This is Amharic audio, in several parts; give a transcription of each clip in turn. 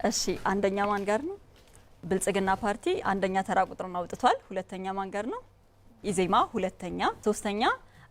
እሺ፣ አንደኛ ማን ጋር ነው? ብልጽግና ፓርቲ አንደኛ ተራ ቁጥሩን አውጥቷል። ሁለተኛ ማን ጋር ነው? ኢዜማ ሁለተኛ፣ ሶስተኛ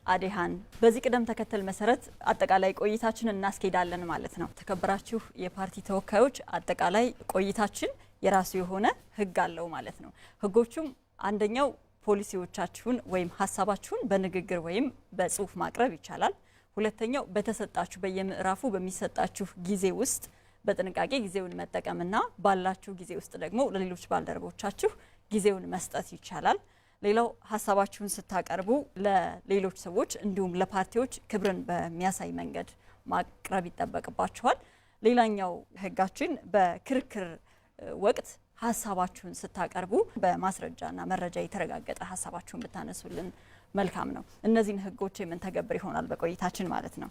አዴሃን። በዚህ ቅደም ተከተል መሰረት አጠቃላይ ቆይታችንን እናስኬዳለን ማለት ነው። ተከበራችሁ የፓርቲ ተወካዮች፣ አጠቃላይ ቆይታችን የራሱ የሆነ ሕግ አለው ማለት ነው። ሕጎቹም አንደኛው ፖሊሲዎቻችሁን ወይም ሀሳባችሁን በንግግር ወይም በጽሁፍ ማቅረብ ይቻላል። ሁለተኛው በተሰጣችሁ በየምዕራፉ በሚሰጣችሁ ጊዜ ውስጥ በጥንቃቄ ጊዜውን መጠቀምና ባላችሁ ጊዜ ውስጥ ደግሞ ለሌሎች ባልደረቦቻችሁ ጊዜውን መስጠት ይቻላል። ሌላው ሀሳባችሁን ስታቀርቡ ለሌሎች ሰዎች እንዲሁም ለፓርቲዎች ክብርን በሚያሳይ መንገድ ማቅረብ ይጠበቅባችኋል። ሌላኛው ህጋችን በክርክር ወቅት ሀሳባችሁን ስታቀርቡ በማስረጃና መረጃ የተረጋገጠ ሀሳባችሁን ብታነሱልን መልካም ነው። እነዚህን ህጎች የምንተገብር ይሆናል በቆይታችን ማለት ነው።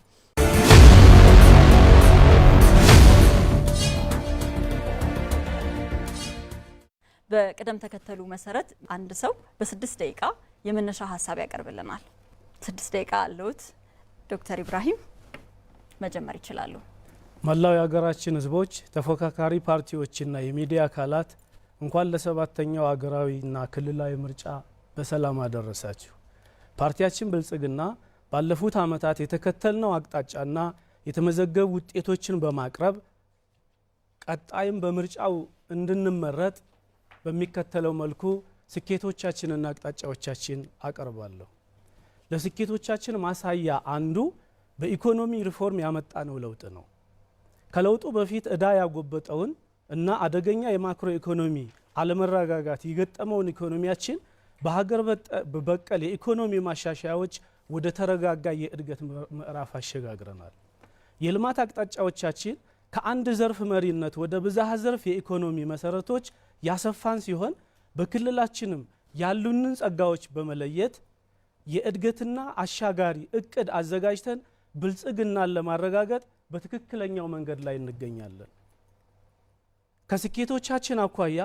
በቅደም ተከተሉ መሰረት አንድ ሰው በ6 ደቂቃ የመነሻ ሀሳብ ያቀርብልናል። 6 ደቂቃ አለውት። ዶክተር ኢብራሂም መጀመር ይችላሉ። መላው የሀገራችን ህዝቦች፣ ተፎካካሪ ፓርቲዎችና የሚዲያ አካላት እንኳን ለሰባተኛው ሀገራዊና ክልላዊ ምርጫ በሰላም አደረሳችሁ። ፓርቲያችን ብልጽግና ባለፉት ዓመታት የተከተልነው አቅጣጫና የተመዘገቡ ውጤቶችን በማቅረብ ቀጣይም በምርጫው እንድንመረጥ በሚከተለው መልኩ ስኬቶቻችንና አቅጣጫዎቻችን አቀርባለሁ። ለስኬቶቻችን ማሳያ አንዱ በኢኮኖሚ ሪፎርም ያመጣነው ለውጥ ነው። ከለውጡ በፊት ዕዳ ያጎበጠውን እና አደገኛ የማክሮ ኢኮኖሚ አለመረጋጋት የገጠመውን ኢኮኖሚያችን በሀገር በቀል የኢኮኖሚ ማሻሻያዎች ወደ ተረጋጋ የእድገት ምዕራፍ አሸጋግረናል። የልማት አቅጣጫዎቻችን ከአንድ ዘርፍ መሪነት ወደ ብዝሃ ዘርፍ የኢኮኖሚ መሰረቶች ያሰፋን ሲሆን በክልላችንም ያሉንን ጸጋዎች በመለየት የእድገትና አሻጋሪ እቅድ አዘጋጅተን ብልጽግናን ለማረጋገጥ በትክክለኛው መንገድ ላይ እንገኛለን። ከስኬቶቻችን አኳያ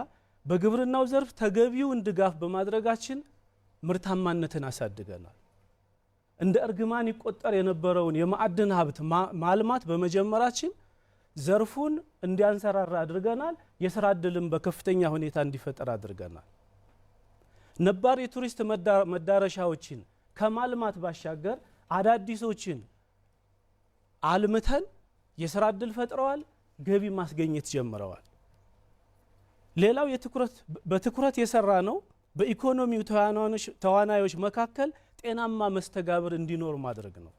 በግብርናው ዘርፍ ተገቢውን ድጋፍ በማድረጋችን ምርታማነትን አሳድገናል። እንደ እርግማን ይቆጠር የነበረውን የማዕድን ሀብት ማልማት በመጀመራችን ዘርፉን እንዲያንሰራራ አድርገናል። የስራ እድልም በከፍተኛ ሁኔታ እንዲፈጠር አድርገናል። ነባር የቱሪስት መዳረሻዎችን ከማልማት ባሻገር አዳዲሶችን አልምተን የስራ እድል ፈጥረዋል፣ ገቢ ማስገኘት ጀምረዋል። ሌላው በትኩረት የሰራ ነው በኢኮኖሚው ተዋናዮች መካከል ጤናማ መስተጋብር እንዲኖር ማድረግ ነው።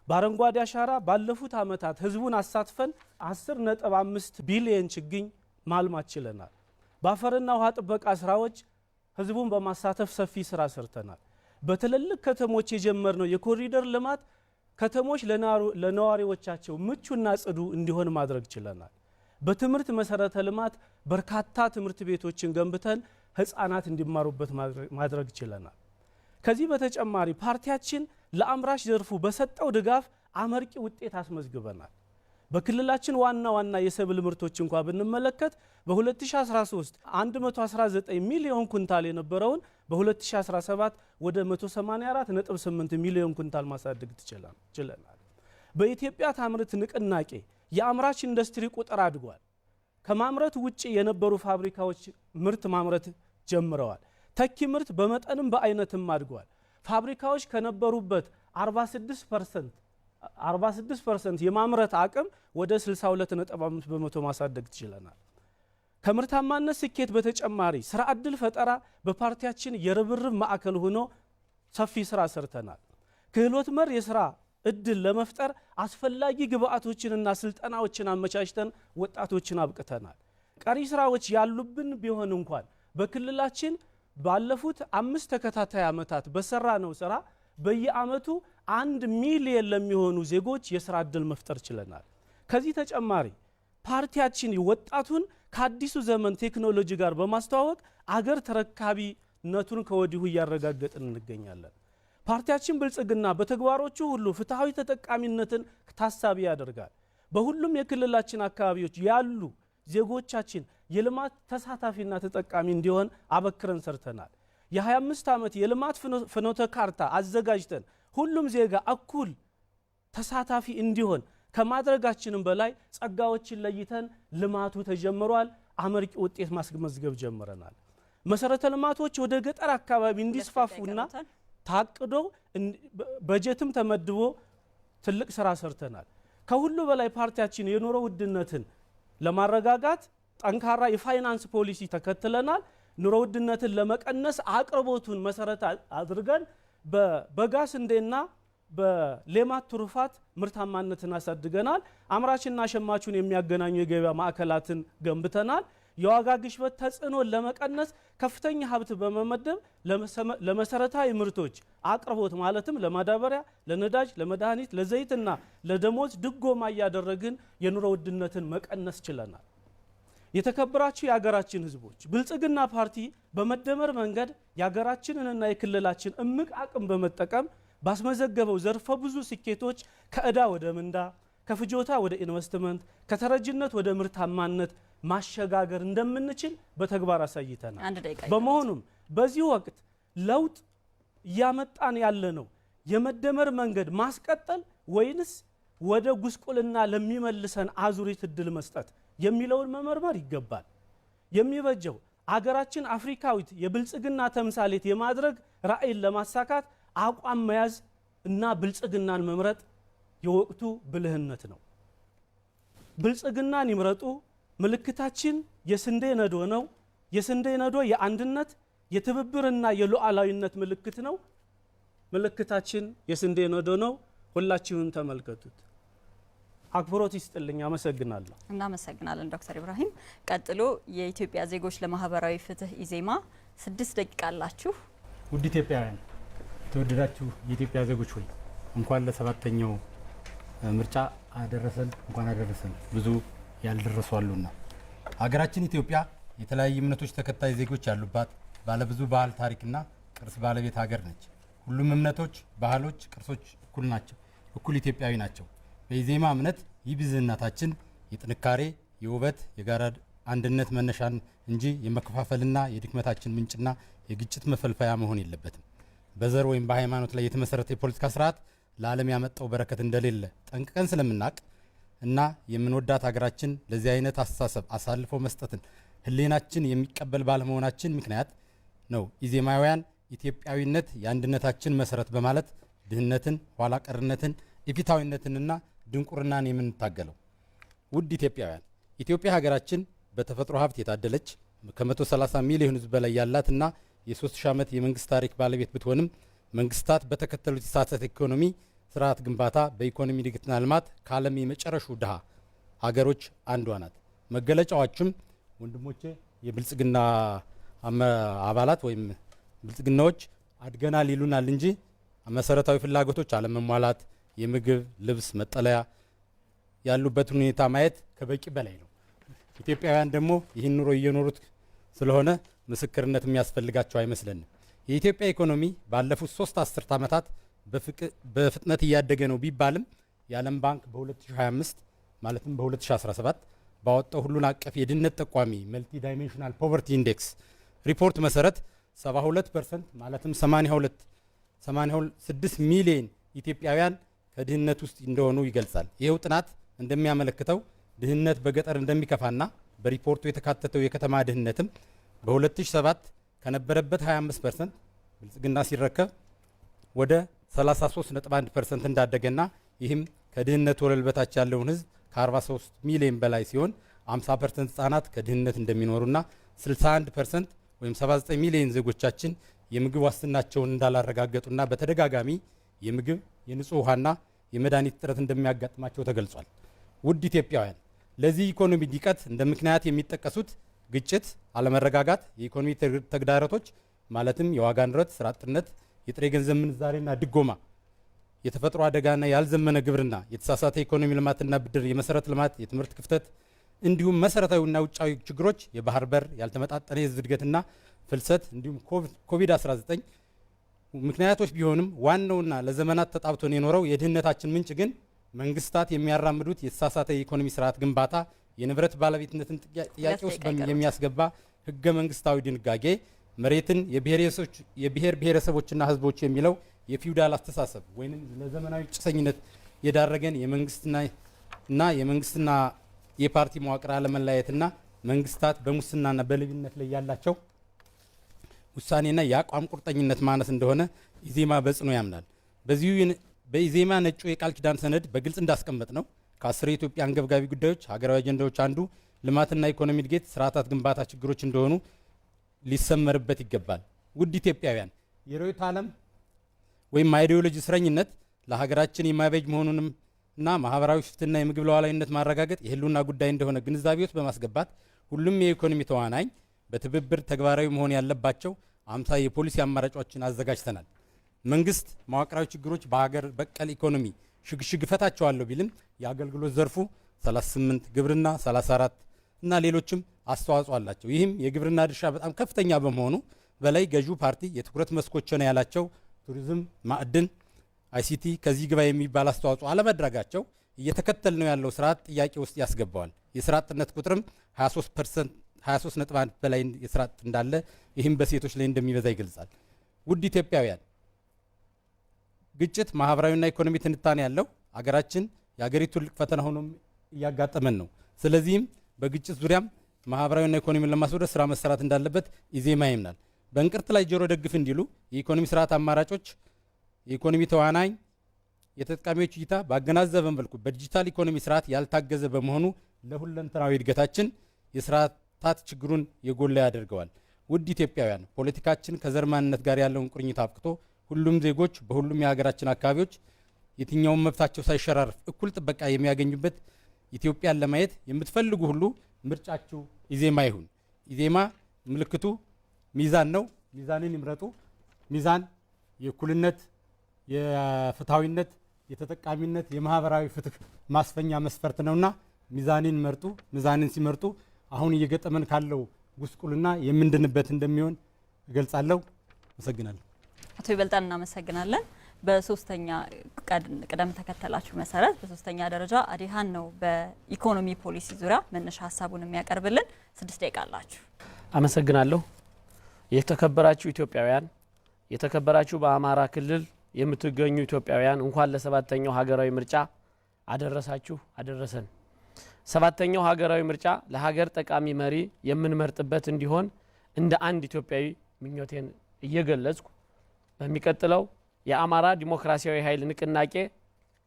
በአረንጓዴ አሻራ ባለፉት ዓመታት ህዝቡን አሳትፈን 10.5 ቢሊየን ችግኝ ማልማት ችለናል። በአፈርና ውሃ ጥበቃ ስራዎች ህዝቡን በማሳተፍ ሰፊ ስራ ሰርተናል። በትልልቅ ከተሞች የጀመርነው የኮሪደር ልማት ከተሞች ለነዋሪዎቻቸው ምቹና ጽዱ እንዲሆን ማድረግ ችለናል። በትምህርት መሰረተ ልማት በርካታ ትምህርት ቤቶችን ገንብተን ህፃናት እንዲማሩበት ማድረግ ችለናል። ከዚህ በተጨማሪ ፓርቲያችን ለአምራች ዘርፉ በሰጠው ድጋፍ አመርቂ ውጤት አስመዝግበናል። በክልላችን ዋና ዋና የሰብል ምርቶች እንኳ ብንመለከት በ2013 119 ሚሊዮን ኩንታል የነበረውን በ2017 ወደ 184.8 ሚሊዮን ኩንታል ማሳደግ ችለናል። በኢትዮጵያ ታምርት ንቅናቄ የአምራች ኢንዱስትሪ ቁጥር አድጓል። ከማምረት ውጭ የነበሩ ፋብሪካዎች ምርት ማምረት ጀምረዋል። ተኪ ምርት በመጠንም በአይነትም አድጓል። ፋብሪካዎች ከነበሩበት 46% የማምረት አቅም ወደ 62.5% ማሳደግ ችለናል። ከምርታማነት ስኬት በተጨማሪ ስራ ዕድል ፈጠራ በፓርቲያችን የርብርብ ማዕከል ሆኖ ሰፊ ስራ ሰርተናል። ክህሎት መር የስራ እድል ለመፍጠር አስፈላጊ ግብአቶችንና ስልጠናዎችን አመቻችተን ወጣቶችን አብቅተናል። ቀሪ ስራዎች ያሉብን ቢሆን እንኳን በክልላችን ባለፉት 5 ተከታታይ ዓመታት በሰራነው ስራ በየዓመቱ 1 ሚሊየን ለሚሆኑ ዜጎች የስራ እድል መፍጠር ችለናል። ከዚህ ተጨማሪ ፓርቲያችን ወጣቱን ከአዲሱ ዘመን ቴክኖሎጂ ጋር በማስተዋወቅ አገር ተረካቢነቱን ከወዲሁ እያረጋገጥን እንገኛለን። ፓርቲያችን ብልጽግና በተግባሮቹ ሁሉ ፍትሐዊ ተጠቃሚነትን ታሳቢ ያደርጋል። በሁሉም የክልላችን አካባቢዎች ያሉ ዜጎቻችን የልማት ተሳታፊና ተጠቃሚ እንዲሆን አበክረን ሰርተናል። የ25 ዓመት የልማት ፍኖተ ካርታ አዘጋጅተን ሁሉም ዜጋ እኩል ተሳታፊ እንዲሆን ከማድረጋችንም በላይ ጸጋዎችን ለይተን ልማቱ ተጀምሯል። አመርቂ ውጤት ማስመዝገብ ጀምረናል። መሰረተ ልማቶች ወደ ገጠር አካባቢ እንዲስፋፉና ታቅዶ በጀትም ተመድቦ ትልቅ ስራ ሰርተናል። ከሁሉ በላይ ፓርቲያችን የኑሮ ውድነትን ለማረጋጋት ጠንካራ የፋይናንስ ፖሊሲ ተከትለናል። ኑሮ ውድነትን ለመቀነስ አቅርቦቱን መሰረት አድርገን በበጋ ስንዴና በሌማት ትሩፋት ምርታማነትን አሳድገናል። አምራችና ሸማቹን የሚያገናኙ የገበያ ማዕከላትን ገንብተናል። የዋጋ ግሽበት ተጽዕኖን ለመቀነስ ከፍተኛ ሀብት በመመደብ ለመሰረታዊ ምርቶች አቅርቦት ማለትም ለማዳበሪያ፣ ለነዳጅ፣ ለመድኃኒት፣ ለዘይትና ለደሞዝ ድጎማ እያደረግን የኑሮ ውድነትን መቀነስ ችለናል። የተከበራችሁ የሀገራችን ሕዝቦች፣ ብልጽግና ፓርቲ በመደመር መንገድ የሀገራችንንና የክልላችን እምቅ አቅም በመጠቀም ባስመዘገበው ዘርፈ ብዙ ስኬቶች ከዕዳ ወደ ምንዳ፣ ከፍጆታ ወደ ኢንቨስትመንት፣ ከተረጅነት ወደ ምርታማነት ማሸጋገር እንደምንችል በተግባር አሳይተናል። በመሆኑም በዚህ ወቅት ለውጥ እያመጣን ያለነው የመደመር መንገድ ማስቀጠል ወይንስ ወደ ጉስቁልና ለሚመልሰን አዙሪት እድል መስጠት የሚለውን መመርመር ይገባል። የሚበጀው አገራችን አፍሪካዊት የብልጽግና ተምሳሌት የማድረግ ራዕይን ለማሳካት አቋም መያዝ እና ብልጽግናን መምረጥ የወቅቱ ብልህነት ነው። ብልጽግናን ይምረጡ። ምልክታችን የስንዴ ነዶ ነው። የስንዴ ነዶ የአንድነት፣ የትብብርና የሉዓላዊነት ምልክት ነው። ምልክታችን የስንዴ ነዶ ነው። ሁላችሁም ተመልከቱት። አክብሮት ይስጥልኝ። አመሰግናለሁ። እናመሰግናለን ዶክተር ኢብራሂም። ቀጥሎ የኢትዮጵያ ዜጎች ለማህበራዊ ፍትህ ኢዜማ 6 ደቂቃ አላችሁ። ውድ ኢትዮጵያውያን፣ የተወደዳችሁ የኢትዮጵያ ዜጎች ሆይ፣ እንኳን ለሰባተኛው ምርጫ አደረሰን፣ እንኳን አደረሰን። ብዙ ያልደረሱ አሉና። ሀገራችን ኢትዮጵያ የተለያዩ እምነቶች ተከታይ ዜጎች ያሉባት ባለብዙ ባህል፣ ታሪክና ቅርስ ባለቤት ሀገር ነች። ሁሉም እምነቶች፣ ባህሎች፣ ቅርሶች እኩል ናቸው፣ እኩል ኢትዮጵያዊ ናቸው። በኢዜማ እምነት ይህ ብዝህነታችን የጥንካሬ፣ የውበት፣ የጋራ አንድነት መነሻን እንጂ የመከፋፈልና የድክመታችን ምንጭና የግጭት መፈልፈያ መሆን የለበትም። በዘር ወይም በሃይማኖት ላይ የተመሰረተ የፖለቲካ ስርዓት ለዓለም ያመጣው በረከት እንደሌለ ጠንቅቀን ስለምናቅ እና የምንወዳት ሀገራችን ለዚህ አይነት አስተሳሰብ አሳልፎ መስጠትን ሕሊናችን የሚቀበል ባለመሆናችን ምክንያት ነው ኢዜማውያን ኢትዮጵያዊነት የአንድነታችን መሰረት በማለት ድህነትን፣ ኋላ ቀርነትን፣ ኢፍትሐዊነትንና ድንቁርናን የምንታገለው። ውድ ኢትዮጵያውያን፣ ኢትዮጵያ ሀገራችን በተፈጥሮ ሀብት የታደለች፣ ከ130 ሚሊዮን ሕዝብ በላይ ያላትና የ3000 ዓመት የመንግስት ታሪክ ባለቤት ብትሆንም መንግስታት በተከተሉት የተሳሳተ ኢኮኖሚ ስርዓት ግንባታ በኢኮኖሚ እድገትና ልማት ከዓለም የመጨረሹ ድሃ ሀገሮች አንዷ ናት። መገለጫዎችም ወንድሞቼ የብልጽግና አባላት ወይም ብልጽግናዎች አድገናል ይሉናል እንጂ መሰረታዊ ፍላጎቶች አለመሟላት፣ የምግብ፣ ልብስ፣ መጠለያ ያሉበትን ሁኔታ ማየት ከበቂ በላይ ነው። ኢትዮጵያውያን ደግሞ ይህን ኑሮ እየኖሩት ስለሆነ ምስክርነት የሚያስፈልጋቸው አይመስለንም። የኢትዮጵያ ኢኮኖሚ ባለፉት 3 አስርት ዓመታት በፍጥነት እያደገ ነው ቢባልም የዓለም ባንክ በ2025 ማለትም በ2017 ባወጣው ሁሉን አቀፍ የድህነት ጠቋሚ Multidimensional Poverty Index ሪፖርት መሰረት 72% ማለትም 82 86 ሚሊዮን ኢትዮጵያውያን ከድህነት ውስጥ እንደሆኑ ይገልጻል። ይኸው ጥናት እንደሚያመለክተው ድህነት በገጠር እንደሚከፋና በሪፖርቱ የተካተተው የከተማ ድህነትም በ2007 ከነበረበት 25% ብልጽግና ሲረከብ ወደ 33.1% እንዳደገና ይህም ከድህነት ወለል በታች ያለውን ህዝብ ከ43 ሚሊዮን በላይ ሲሆን 50% ህጻናት ከድህነት እንደሚኖሩና 61% ወይም 79 ሚሊዮን ዜጎቻችን የምግብ ዋስትናቸውን እንዳላረጋገጡና በተደጋጋሚ የምግብ፣ የንጹህ ውሃና የመድኃኒት እጥረት እንደሚያጋጥማቸው ተገልጿል። ውድ ኢትዮጵያውያን፣ ለዚህ ኢኮኖሚ ድቀት እንደ ምክንያት የሚጠቀሱት ግጭት፣ አለመረጋጋት፣ የኢኮኖሚ ተግዳሮቶች ማለትም የዋጋ ንረት፣ ስራ አጥነት፣ የጥሬ ገንዘብ ምንዛሬና ድጎማ፣ የተፈጥሮ አደጋና ያልዘመነ ግብርና፣ የተሳሳተ ኢኮኖሚ ልማትና ብድር፣ የመሰረተ ልማት፣ የትምህርት ክፍተት እንዲሁም መሰረታዊና ውጫዊ ችግሮች፣ የባህር በር፣ ያልተመጣጠነ የህዝብ እድገትና ፍልሰት እንዲሁም ኮቪድ-19 ምክንያቶች ቢሆንም ዋናውና ለዘመናት ተጣብቶን የኖረው የድህነታችን ምንጭ ግን መንግስታት የሚያራምዱት የተሳሳተ የኢኮኖሚ ስርዓት ግንባታ፣ የንብረት ባለቤትነትን ጥያቄ ውስጥ የሚያስገባ ህገ መንግስታዊ ድንጋጌ፣ መሬትን የብሔር ብሔረሰቦችና ህዝቦች የሚለው የፊውዳል አስተሳሰብ ወይም ለዘመናዊ ጭሰኝነት የዳረገን የመንግስትና እና የመንግስትና የፓርቲ መዋቅር አለመለያየትና መንግስታት በሙስናና በሌብነት ላይ ያላቸው ውሳኔና የአቋም ቁርጠኝነት ማነስ እንደሆነ ኢዜማ በጽኑ ያምናል። በዚሁ በኢዜማ ነጩ የቃል ኪዳን ሰነድ በግልጽ እንዳስቀመጥ ነው ከ10 የኢትዮጵያ አንገብጋቢ ጉዳዮች ሀገራዊ አጀንዳዎች አንዱ ልማትና ኢኮኖሚ እድገት ስርዓታት ግንባታ ችግሮች እንደሆኑ ሊሰመርበት ይገባል። ውድ ኢትዮጵያውያን፣ የርዕዮተ ዓለም ወይም ideology እስረኝነት ለሀገራችን የማይበጅ መሆኑንም እና ማህበራዊ ፍትህና የምግብ ሉዓላዊነት ማረጋገጥ የህልውና ጉዳይ እንደሆነ ግንዛቤ ውስጥ በማስገባት ሁሉም የኢኮኖሚ ተዋናኝ በትብብር ተግባራዊ መሆን ያለባቸው 50 የፖሊሲ አማራጮችን አዘጋጅተናል። መንግስት መዋቅራዊ ችግሮች በሀገር በቀል ኢኮኖሚ ሽግሽግ እፈታቸዋለሁ ቢልም የአገልግሎት ዘርፉ 38፣ ግብርና 34 እና ሌሎችም አስተዋጽኦ አላቸው። ይህም የግብርና ድርሻ በጣም ከፍተኛ በመሆኑ በላይ ገዢው ፓርቲ የትኩረት መስኮች ነው ያላቸው ቱሪዝም፣ ማዕድን፣ ICT ከዚህ ግባ የሚባል አስተዋጽኦ አለማድረጋቸው እየተከተል ነው ያለው ስርዓት ጥያቄ ውስጥ ያስገባዋል። የስራ አጥነት ቁጥርም 23% 23.1 በላይ የስራ አጥ እንዳለ ይህም በሴቶች ላይ እንደሚበዛ ይገልጻል። ውድ ኢትዮጵያውያን፣ ግጭት ማህበራዊና ኢኮኖሚ ትንታኔ ያለው አገራችን የአገሪቱ ትልቅ ፈተና ሆኖም እያጋጠመን ነው። ስለዚህም በግጭት ዙሪያም ማህበራዊና ኢኮኖሚን ለማስወደድ ስራ መሰራት እንዳለበት ኢዜማ ያምናል። በእንቅርት ላይ ጆሮ ደግፍ እንዲሉ የኢኮኖሚ ስርዓት አማራጮች የኢኮኖሚ ተዋናኝ የተጠቃሚዎች እይታ ባገናዘበ መልኩ በዲጂታል ኢኮኖሚ ስርዓት ያልታገዘ በመሆኑ ለሁለንተናዊ እድገታችን የስርዓታት ችግሩን የጎላ ያደርገዋል። ውድ ኢትዮጵያውያን፣ ፖለቲካችን ከዘር ማንነት ጋር ያለውን ቁርኝት አብቅቶ ሁሉም ዜጎች በሁሉም የሀገራችን አካባቢዎች የትኛውን መብታቸው ሳይሸራረፍ እኩል ጥበቃ የሚያገኙበት ኢትዮጵያን ለማየት የምትፈልጉ ሁሉ ምርጫችሁ ኢዜማ ይሁን። ኢዜማ ምልክቱ ሚዛን ነው። ሚዛንን ይምረጡ። ሚዛን የእኩልነት፣ የፍትሐዊነት፣ የተጠቃሚነት፣ የማህበራዊ ፍትህ ማስፈኛ መስፈርት ነውና ሚዛንን መርጡ። ሚዛንን ሲመርጡ አሁን እየገጠመን ካለው ጉስቁልና የምንድንበት እንደሚሆን እገልጻለሁ። አመሰግናለሁ። አቶ ይበልጣል እናመሰግናለን። በሶስተኛ ቅደም ተከተላችሁ መሰረት በሶስተኛ ደረጃ አዲሃን ነው በኢኮኖሚ ፖሊሲ ዙሪያ መነሻ ሀሳቡን የሚያቀርብልን። 6 ደቂቃ አላችሁ። አመሰግናለሁ። የተከበራችሁ ኢትዮጵያውያን፣ የተከበራችሁ በአማራ ክልል የምትገኙ ኢትዮጵያውያን፣ እንኳን ለሰባተኛው ሀገራዊ ምርጫ አደረሳችሁ አደረሰን። ሰባተኛው ሀገራዊ ምርጫ ለሀገር ጠቃሚ መሪ የምንመርጥበት እንዲሆን እንደ አንድ ኢትዮጵያዊ ምኞቴን እየገለጽኩ በሚቀጥለው የአማራ ዲሞክራሲያዊ ኃይል ንቅናቄ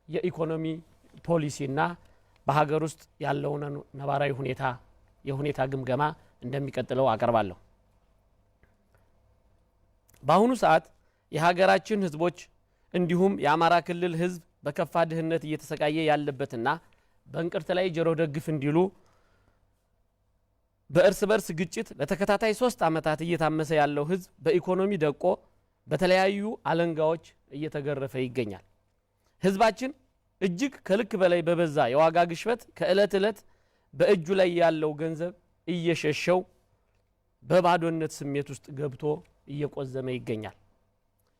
የኢኮኖሚ ፖሊሲና በሀገር ውስጥ ያለውን ነባራዊ ሁኔታ የሁኔታ ግምገማ እንደሚቀጥለው አቀርባለሁ። በአሁኑ ሰዓት የሀገራችን ሕዝቦች እንዲሁም የአማራ ክልል ሕዝብ በከፋ ድህነት እየተሰቃየ ያለበትና በእንቅርት ላይ ጆሮ ደግፍ እንዲሉ በእርስ በርስ ግጭት ለተከታታይ 3 ዓመታት እየታመሰ ያለው ሕዝብ በኢኮኖሚ ደቆ በተለያዩ አለንጋዎች እየተገረፈ ይገኛል። ሕዝባችን እጅግ ከልክ በላይ በበዛ የዋጋ ግሽበት ከዕለት ዕለት በእጁ ላይ ያለው ገንዘብ እየሸሸው በባዶነት ስሜት ውስጥ ገብቶ እየቆዘመ ይገኛል።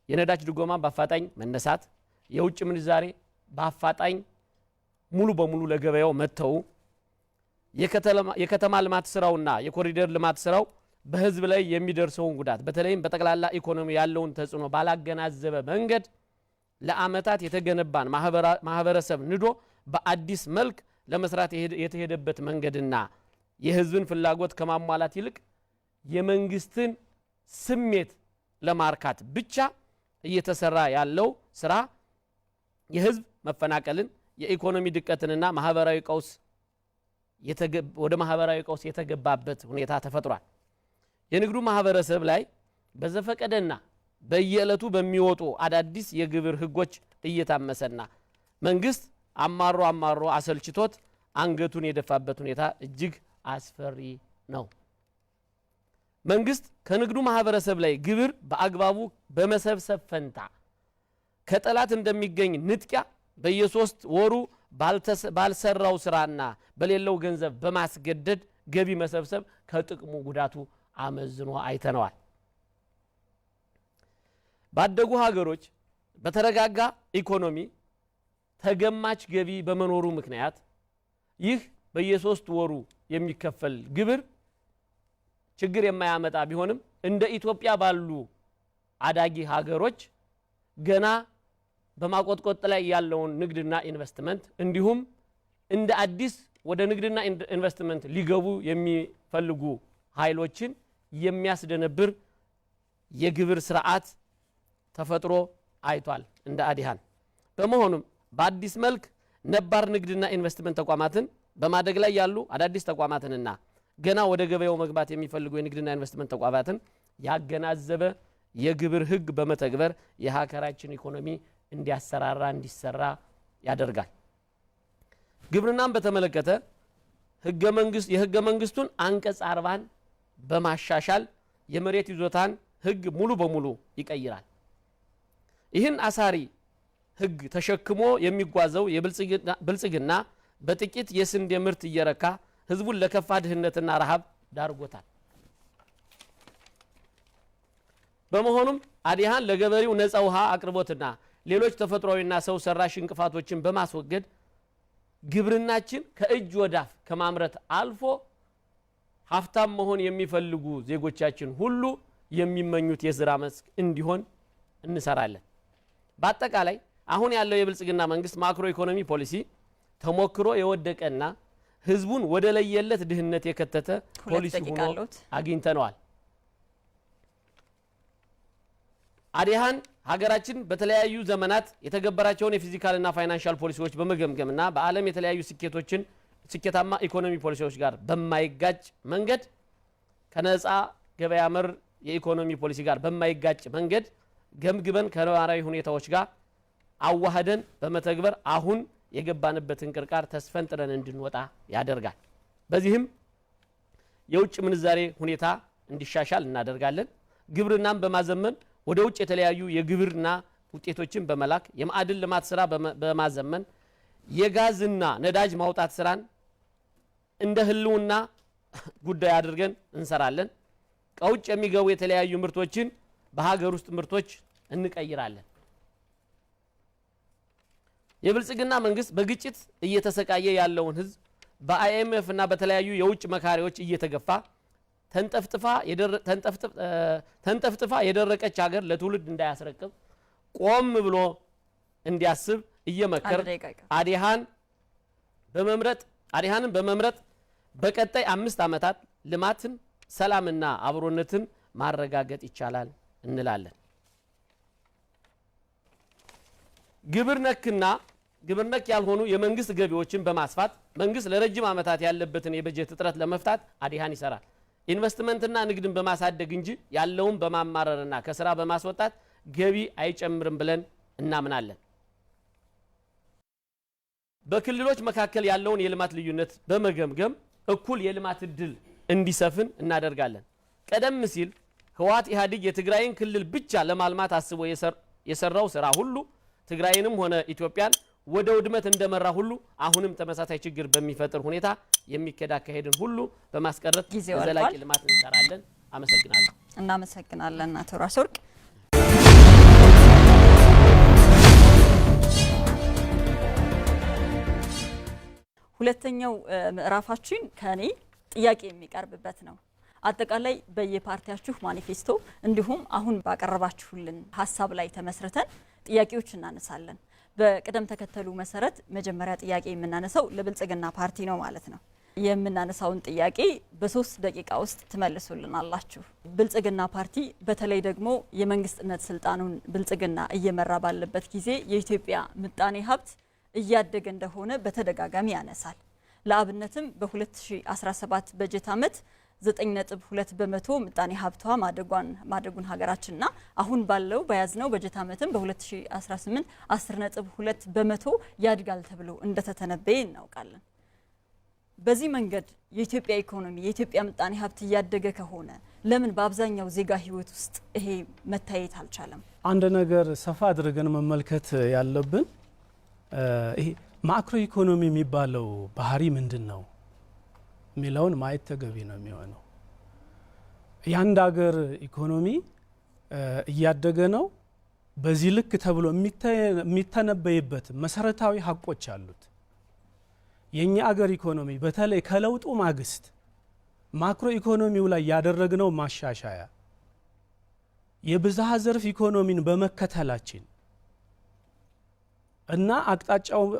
የነዳጅ ድጎማ በአፋጣኝ መነሳት፣ የውጭ ምንዛሬ በአፋጣኝ ሙሉ በሙሉ ለገበያው መተው፣ የከተማ ልማት ስራውና የኮሪደር ልማት ስራው በህዝብ ላይ የሚደርሰውን ጉዳት በተለይም በጠቅላላ ኢኮኖሚ ያለውን ተጽዕኖ ባላገናዘበ መንገድ ለዓመታት የተገነባን ማህበረሰብ ንዶ በአዲስ መልክ ለመስራት የተሄደበት መንገድና የህዝብን ፍላጎት ከማሟላት ይልቅ የመንግስትን ስሜት ለማርካት ብቻ እየተሰራ ያለው ስራ የህዝብ መፈናቀልን፣ የኢኮኖሚ ድቀትንና ማህበራዊ ቀውስ ወደ ማህበራዊ ቀውስ የተገባበት ሁኔታ ተፈጥሯል። የንግዱ ማህበረሰብ ላይ በዘፈቀደና በየዕለቱ በሚወጡ አዳዲስ የግብር ህጎች እየታመሰና መንግስት አማሮ አማሮ አሰልችቶት አንገቱን የደፋበት ሁኔታ እጅግ አስፈሪ ነው። መንግስት ከንግዱ ማህበረሰብ ላይ ግብር በአግባቡ በመሰብሰብ ፈንታ ከጠላት እንደሚገኝ ንጥቂያ በየ3 ወሩ ባልሰራው ስራና በሌለው ገንዘብ በማስገደድ ገቢ መሰብሰብ ከጥቅሙ ጉዳቱ አመዝኖ አይተነዋል። ባደጉ ሀገሮች በተረጋጋ ኢኮኖሚ ተገማች ገቢ በመኖሩ ምክንያት ይህ በየ3 ወሩ የሚከፈል ግብር ችግር የማያመጣ ቢሆንም እንደ ኢትዮጵያ ባሉ አዳጊ ሀገሮች ገና በማቆጥቆጥ ላይ ያለውን ንግድና ኢንቨስትመንት እንዲሁም እንደ አዲስ ወደ ንግድና ኢንቨስትመንት ሊገቡ የሚፈልጉ ኃይሎችን የሚያስደነብር የግብር ስርዓት ተፈጥሮ አይቷል እንደ አዲሃን። በመሆኑም በአዲስ መልክ ነባር ንግድና ኢንቨስትመንት ተቋማትን፣ በማደግ ላይ ያሉ አዳዲስ ተቋማትንና ገና ወደ ገበያው መግባት የሚፈልጉ የንግድና ኢንቨስትመንት ተቋማትን ያገናዘበ የግብር ሕግ በመተግበር የሀገራችን ኢኮኖሚ እንዲያሰራራ እንዲሰራ ያደርጋል። ግብርናን በተመለከተ የህገ መንግስቱን አንቀጽ 40ን በማሻሻል የመሬት ይዞታን ሕግ ሙሉ በሙሉ ይቀይራል። ይህን አሳሪ ሕግ ተሸክሞ የሚጓዘው የብልጽግና በጥቂት የስንዴ ምርት እየረካ ህዝቡን ለከፋ ድህነትና ረሃብ ዳርጎታል። በመሆኑም አዲሃን ለገበሬው ነፃ ውሃ አቅርቦትና ሌሎች ተፈጥሯዊና ሰው ሰራሽ እንቅፋቶችን በማስወገድ ግብርናችን ከእጅ ወዳፍ ከማምረት አልፎ ሀብታም መሆን የሚፈልጉ ዜጎቻችን ሁሉ የሚመኙት የስራ መስክ እንዲሆን እንሰራለን። በአጠቃላይ አሁን ያለው የብልጽግና መንግስት ማክሮ ኢኮኖሚ ፖሊሲ ተሞክሮ የወደቀና ህዝቡን ወደ ለየለት ድህነት የከተተ 2 ፖሊሲ ደቂቃ ሆኖ አለዎት። አግኝተነዋል። አዲሃን ሀገራችን በተለያዩ ዘመናት የተገበራቸውን የ fiscal ና financial ፖሊሲዎች በመገምገምና በዓለም የተለያዩ ስኬታማ ኢኮኖሚ ፖሊሲዎች ጋር በማይጋጭ መንገድ፣ ከነፃ ገበያ መር የኢኮኖሚ ፖሊሲ ጋር በማይጋጭ መንገድ ገምግበን ከነባራዊ ሁኔታዎች ጋር አዋህደን በመተግበር አሁን የገባንበትን ቅርቃር ተስፈንጥረን እንድንወጣ ያደርጋል። በዚህም የውጭ ምንዛሬ ሁኔታ እንዲሻሻል እናደርጋለን። ግብርናን በማዘመን ወደ ውጭ የተለያዩ የግብርና ውጤቶችን በመላክ፣ የማዕድን ልማት ስራ በማዘመን፣ የጋዝና ነዳጅ ማውጣት ስራን እንደ ህልውና ጉዳይ አድርገን እንሰራለን። ከውጭ የሚገቡ የተለያዩ ምርቶችን በሀገር ውስጥ ምርቶች እንቀይራለን። የብልጽግና መንግስት በግጭት እየተሰቃየ ያለውን ህዝብ በአይኤምኤፍ እና በተለያዩ የውጭ መካሪዎች እየተገፋ ተንጠፍጥፋ የደረቀች ሀገር ለትውልድ እንዳያስረክብ ቆም ብሎ እንዲያስብ እየመከር 1 ደቂቃ ይቀር። አዲሃንን በመምረጥ በቀጣይ 5 ዓመታት ልማትን፣ ሰላምና አብሮነትን ማረጋገጥ ይቻላል እንላለን። ግብር ነክና ግብር ነክ ያልሆኑ የመንግስት ገቢዎችን በማስፋት መንግስት ለረጅም ዓመታት ያለበትን የበጀት እጥረት ለመፍታት አዲሃን ይሰራል። ኢንቨስትመንትና ንግድን በማሳደግ እንጂ ያለውን በማማረርና ከስራ በማስወጣት ገቢ አይጨምርም ብለን እናምናለን። በክልሎች መካከል ያለውን የልማት ልዩነት በመገምገም እኩል የልማት እድል እንዲሰፍን እናደርጋለን። ቀደም ሲል ህወሓት ኢህአዴግ የትግራይን ክልል ብቻ ለማልማት አስቦ የሰራው ስራ ሁሉ ትግራይንም ሆነ ኢትዮጵያን ወደ ውድመት እንደመራ ሁሉ አሁንም ተመሳሳይ ችግር በሚፈጥር ሁኔታ የሚከዳ አካሄድን ሁሉ በማስቀረት ጊዜው ለዘላቂ አልፏል። ልማት እንሰራለን። አመሰግናለሁ። እናመሰግናለን አቶ ራስ ወርቅ። ሁለተኛው ምዕራፋችን ከኔ ጥያቄ የሚቀርብበት ነው። አጠቃላይ በየፓርቲያችሁ ማኒፌስቶ እንዲሁም አሁን ባቀረባችሁልን ሀሳብ ላይ ተመስርተን ጥያቄዎች እናነሳለን። በቅደም ተከተሉ መሰረት መጀመሪያ ጥያቄ የምናነሳው ለብልጽግና ፓርቲ ነው ማለት ነው። የምናነሳውን ጥያቄ በ3 ደቂቃ ውስጥ ትመልሱልናላችሁ። ብልጽግና ፓርቲ በተለይ ደግሞ የመንግስትነት ስልጣኑን ብልጽግና እየመራ ባለበት ጊዜ የኢትዮጵያ ምጣኔ ሀብት እያደገ እንደሆነ በተደጋጋሚ ያነሳል። ለአብነትም በ2017 በጀት ዓመት 9.2% ምጣኔ ሀብቷ ማደጉን ሀገራችንና አሁን ባለው በያዝነው በጀት ዓመትም በ2018 10.2% ያድጋል ተብሎ እንደተተነበየ እናውቃለን። በዚህ መንገድ የኢትዮጵያ ኢኮኖሚ፣ የኢትዮጵያ ምጣኔ ሀብት እያደገ ከሆነ ለምን በአብዛኛው ዜጋ ህይወት ውስጥ ይሄ መታየት አልቻለም? አንድ ነገር ሰፋ አድርገን መመልከት ያለብን ይሄ ማክሮ ኢኮኖሚ የሚባለው ባህሪ ምንድነው የሚለውን ማየት ተገቢ ነው የሚሆነው። የአንድ ሀገር ኢኮኖሚ እያደገ ነው በዚህ ልክ ተብሎ የሚተነበይበት መሰረታዊ ሀቆች አሉት። የኛ ሀገር ኢኮኖሚ በተለይ ከለውጡ ማግስት ማክሮ ኢኮኖሚው ላይ ያደረግነው ማሻሻያ የብዝሃ ዘርፍ ኢኮኖሚን በመከተላችን እና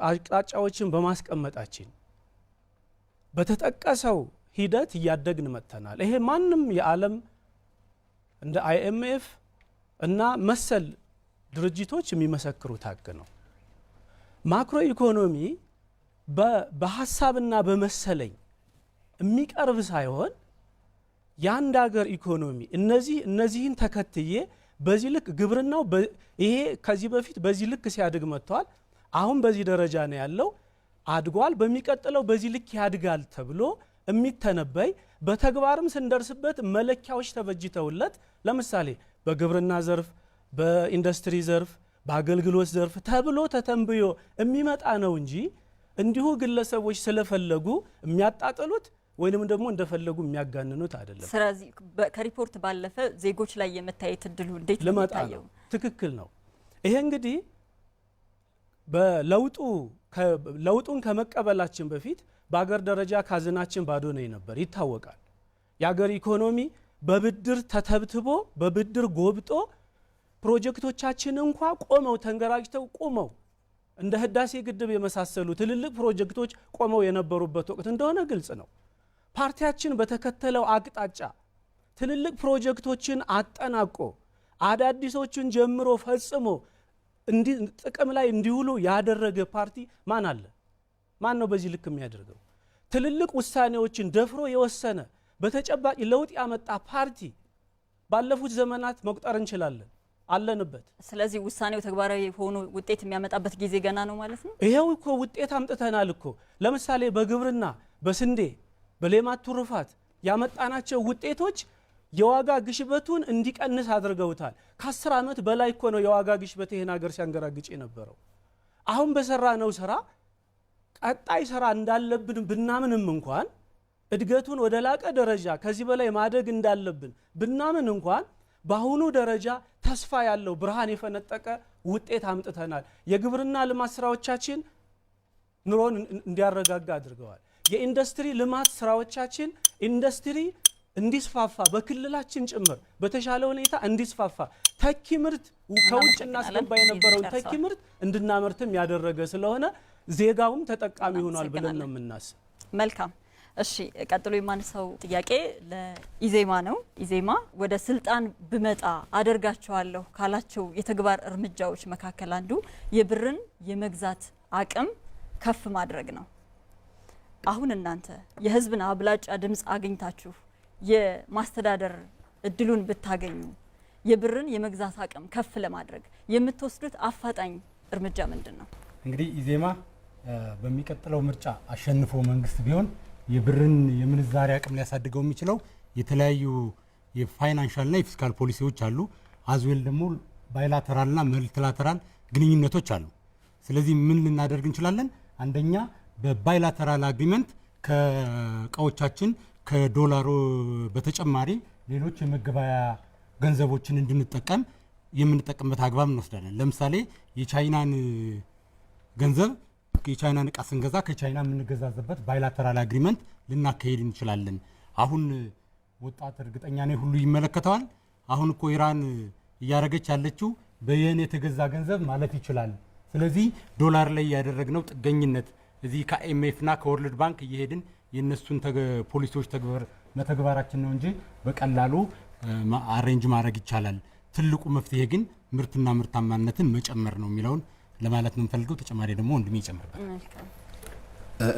አቅጣጫዎችን በማስቀመጣችን በተጠቀሰው ሂደት እያደግን መጥተናል። ይሄ ማንም የዓለም እንደ IMF እና መሰል ድርጅቶች የሚመሰክሩት ሀቅ ነው። ማክሮ ኢኮኖሚ በሀሳብና በመሰለኝ የሚቀርብ ሳይሆን የአንድ ሀገር ኢኮኖሚ እነዚህን ተከትዬ በዚህ ልክ ግብርናው ይሄ ከዚህ በፊት በዚህ ልክ ሲያድግ መጥቷል። አሁን በዚህ ደረጃ ነው ያለው፣ አድጓል። በሚቀጥለው በዚህ ልክ ያድጋል ተብሎ የሚተነበይ፣ በተግባርም ስንደርስበት መለኪያዎች ተበጅተውለት፣ ለምሳሌ በግብርና ዘርፍ፣ በኢንዱስትሪ ዘርፍ፣ በአገልግሎት ዘርፍ ተብሎ ተተንብዮ የሚመጣ ነው እንጂ እንዲሁ ግለሰቦች ስለፈለጉ የሚያጣጥሉት ወይንም ደግሞ እንደፈለጉ የሚያጋንኑት አይደለም። ስለዚህ ከሪፖርት ባለፈ ዜጎች ላይ የመታየት እድሉ እንዴት ነው ልመጣ የሚታየው? ነው። ትክክል ነው። ይሄ እንግዲህ በለውጡ ለውጡን ከመቀበላችን በፊት በአገር ደረጃ ካዝናችን ባዶ ነው ነበር፣ ይታወቃል። የአገር ኢኮኖሚ በብድር ተተብትቦ፣ በብድር ጎብጦ፣ ፕሮጀክቶቻችን እንኳ ቆመው፣ ተንገራጅተው ቆመው፣ እንደ ህዳሴ ግድብ የመሳሰሉ ትልልቅ ፕሮጀክቶች ቆመው የነበሩበት ወቅት እንደሆነ ግልጽ ነው። ፓርቲያችን በተከተለው አቅጣጫ ትልልቅ ፕሮጀክቶችን አጠናቆ፣ አዳዲሶችን ጀምሮ ፈጽሞ ጥቅም ላይ እንዲውሉ ያደረገ ፓርቲ ማን አለ? ማን ነው በዚህ ልክ የሚያደርገው? ትልልቅ ውሳኔዎችን ደፍሮ የወሰነ፣ በተጨባጭ ለውጥ ያመጣ ፓርቲ ባለፉት ዘመናት መቁጠር እንችላለን። አለንበት። ስለዚህ ውሳኔው ተግባራዊ ሆኖ ውጤት የሚያመጣበት ጊዜ ገና ነው ማለት ነው። ይሄው እኮ ውጤት አምጥተናል እኮ። ለምሳሌ በግብርና፣ በስንዴ፣ በሌማት ትሩፋት ያመጣናቸው ውጤቶች የዋጋ ግሽበቱን እንዲቀንስ አድርገውታል። ከ10 ዓመት በላይ እኮ ነው የዋጋ ግሽበት ይሄን ሀገር ሲያንገራግጭ የነበረው። አሁን በሰራነው ስራ ቀጣይ ስራ እንዳለብን ብናምንም እንኳን፣ እድገቱን ወደ ላቀ ደረጃ ከዚህ በላይ ማደግ እንዳለብን ብናምን እንኳን፣ በአሁኑ ደረጃ ተስፋ ያለው፣ ብርሃን የፈነጠቀ ውጤት አምጥተናል። የግብርና ልማት ስራዎቻችን ኑሮን እንዲያረጋጋ አድርገዋል። የኢንዱስትሪ ልማት ስራዎቻችን ኢንዱስትሪ እንዲስፋፋ፣ በክልላችን ጭምር በተሻለ ሁኔታ እንዲስፋፋ፣ ተኪ ምርት ከውጭ እናስገባ የነበረውን ተኪ ምርት እንድናመርትም ያደረገ ስለሆነ ዜጋውም ተጠቃሚ ሆኗል ብለን ነው የምናስብ። መልካም። እሺ፣ ቀጥሎ የማነሳው ጥያቄ ለኢዜማ ነው። ኢዜማ ወደ ስልጣን ብመጣ አደርጋቸዋለሁ ካላቸው የተግባር እርምጃዎች መካከል አንዱ የብርን የመግዛት አቅም ከፍ ማድረግ ነው። አሁን እናንተ የህዝብን አብላጫ ድምፅ አግኝታችሁ የማስተዳደር እድሉን ብታገኙ የብርን የመግዛት አቅም ከፍ ለማድረግ የምትወስዱት አፋጣኝ እርምጃ ምንድን ነው? እንግዲህ ኢዜማ በሚቀጥለው ምርጫ አሸንፎ መንግስት ቢሆን የብርን የምንዛሪ አቅም ሊያሳድገው የሚችለው የተለያዩ የ financial ና የ fiscal ፖሊሲዎች አሉ። As well ደግሞ bilateral ና multilateral ግንኙነቶች አሉ። ስለዚህ ምን ልናደርግ እንችላለን? አንደኛ በ bilateral agreement ከእቃዎቻችን ከዶላሩ በተጨማሪ ሌሎች የመገበያያ ገንዘቦችን እንድንጠቀም የምንጠቀምበት አግባብ እንወስዳለን። ለምሳሌ የቻይናን ገንዘብ፣ የቻይናን እቃ ስንገዛ ከቻይና የምንገዛዘበት bilateral agreement ልናካሄድ እንችላለን። አሁን ወጣት እርግጠኛ ነኝ ሁሉ ይመለከተዋል። አሁን እኮ ኢራን እያደረገች ያለችው በየን የተገዛ ገንዘብ ማለት ይችላል። ስለዚህ ዶላር ላይ ያደረግነው ጥገኝነት እዚህ ከ IMF ና ከ World Bank እየሄድን የእነሱን ፖሊሲዎች መተግበራችን ነው እንጂ በቀላሉ arrange ማድረግ ይቻላል። ትልቁ መፍትሄ ግን ምርትና ምርታማነትን መጨመር ነው የሚለውን ለማለት ነው የምፈልገው። ተጨማሪ ደግሞ ወንድሜ ይጨምርበት።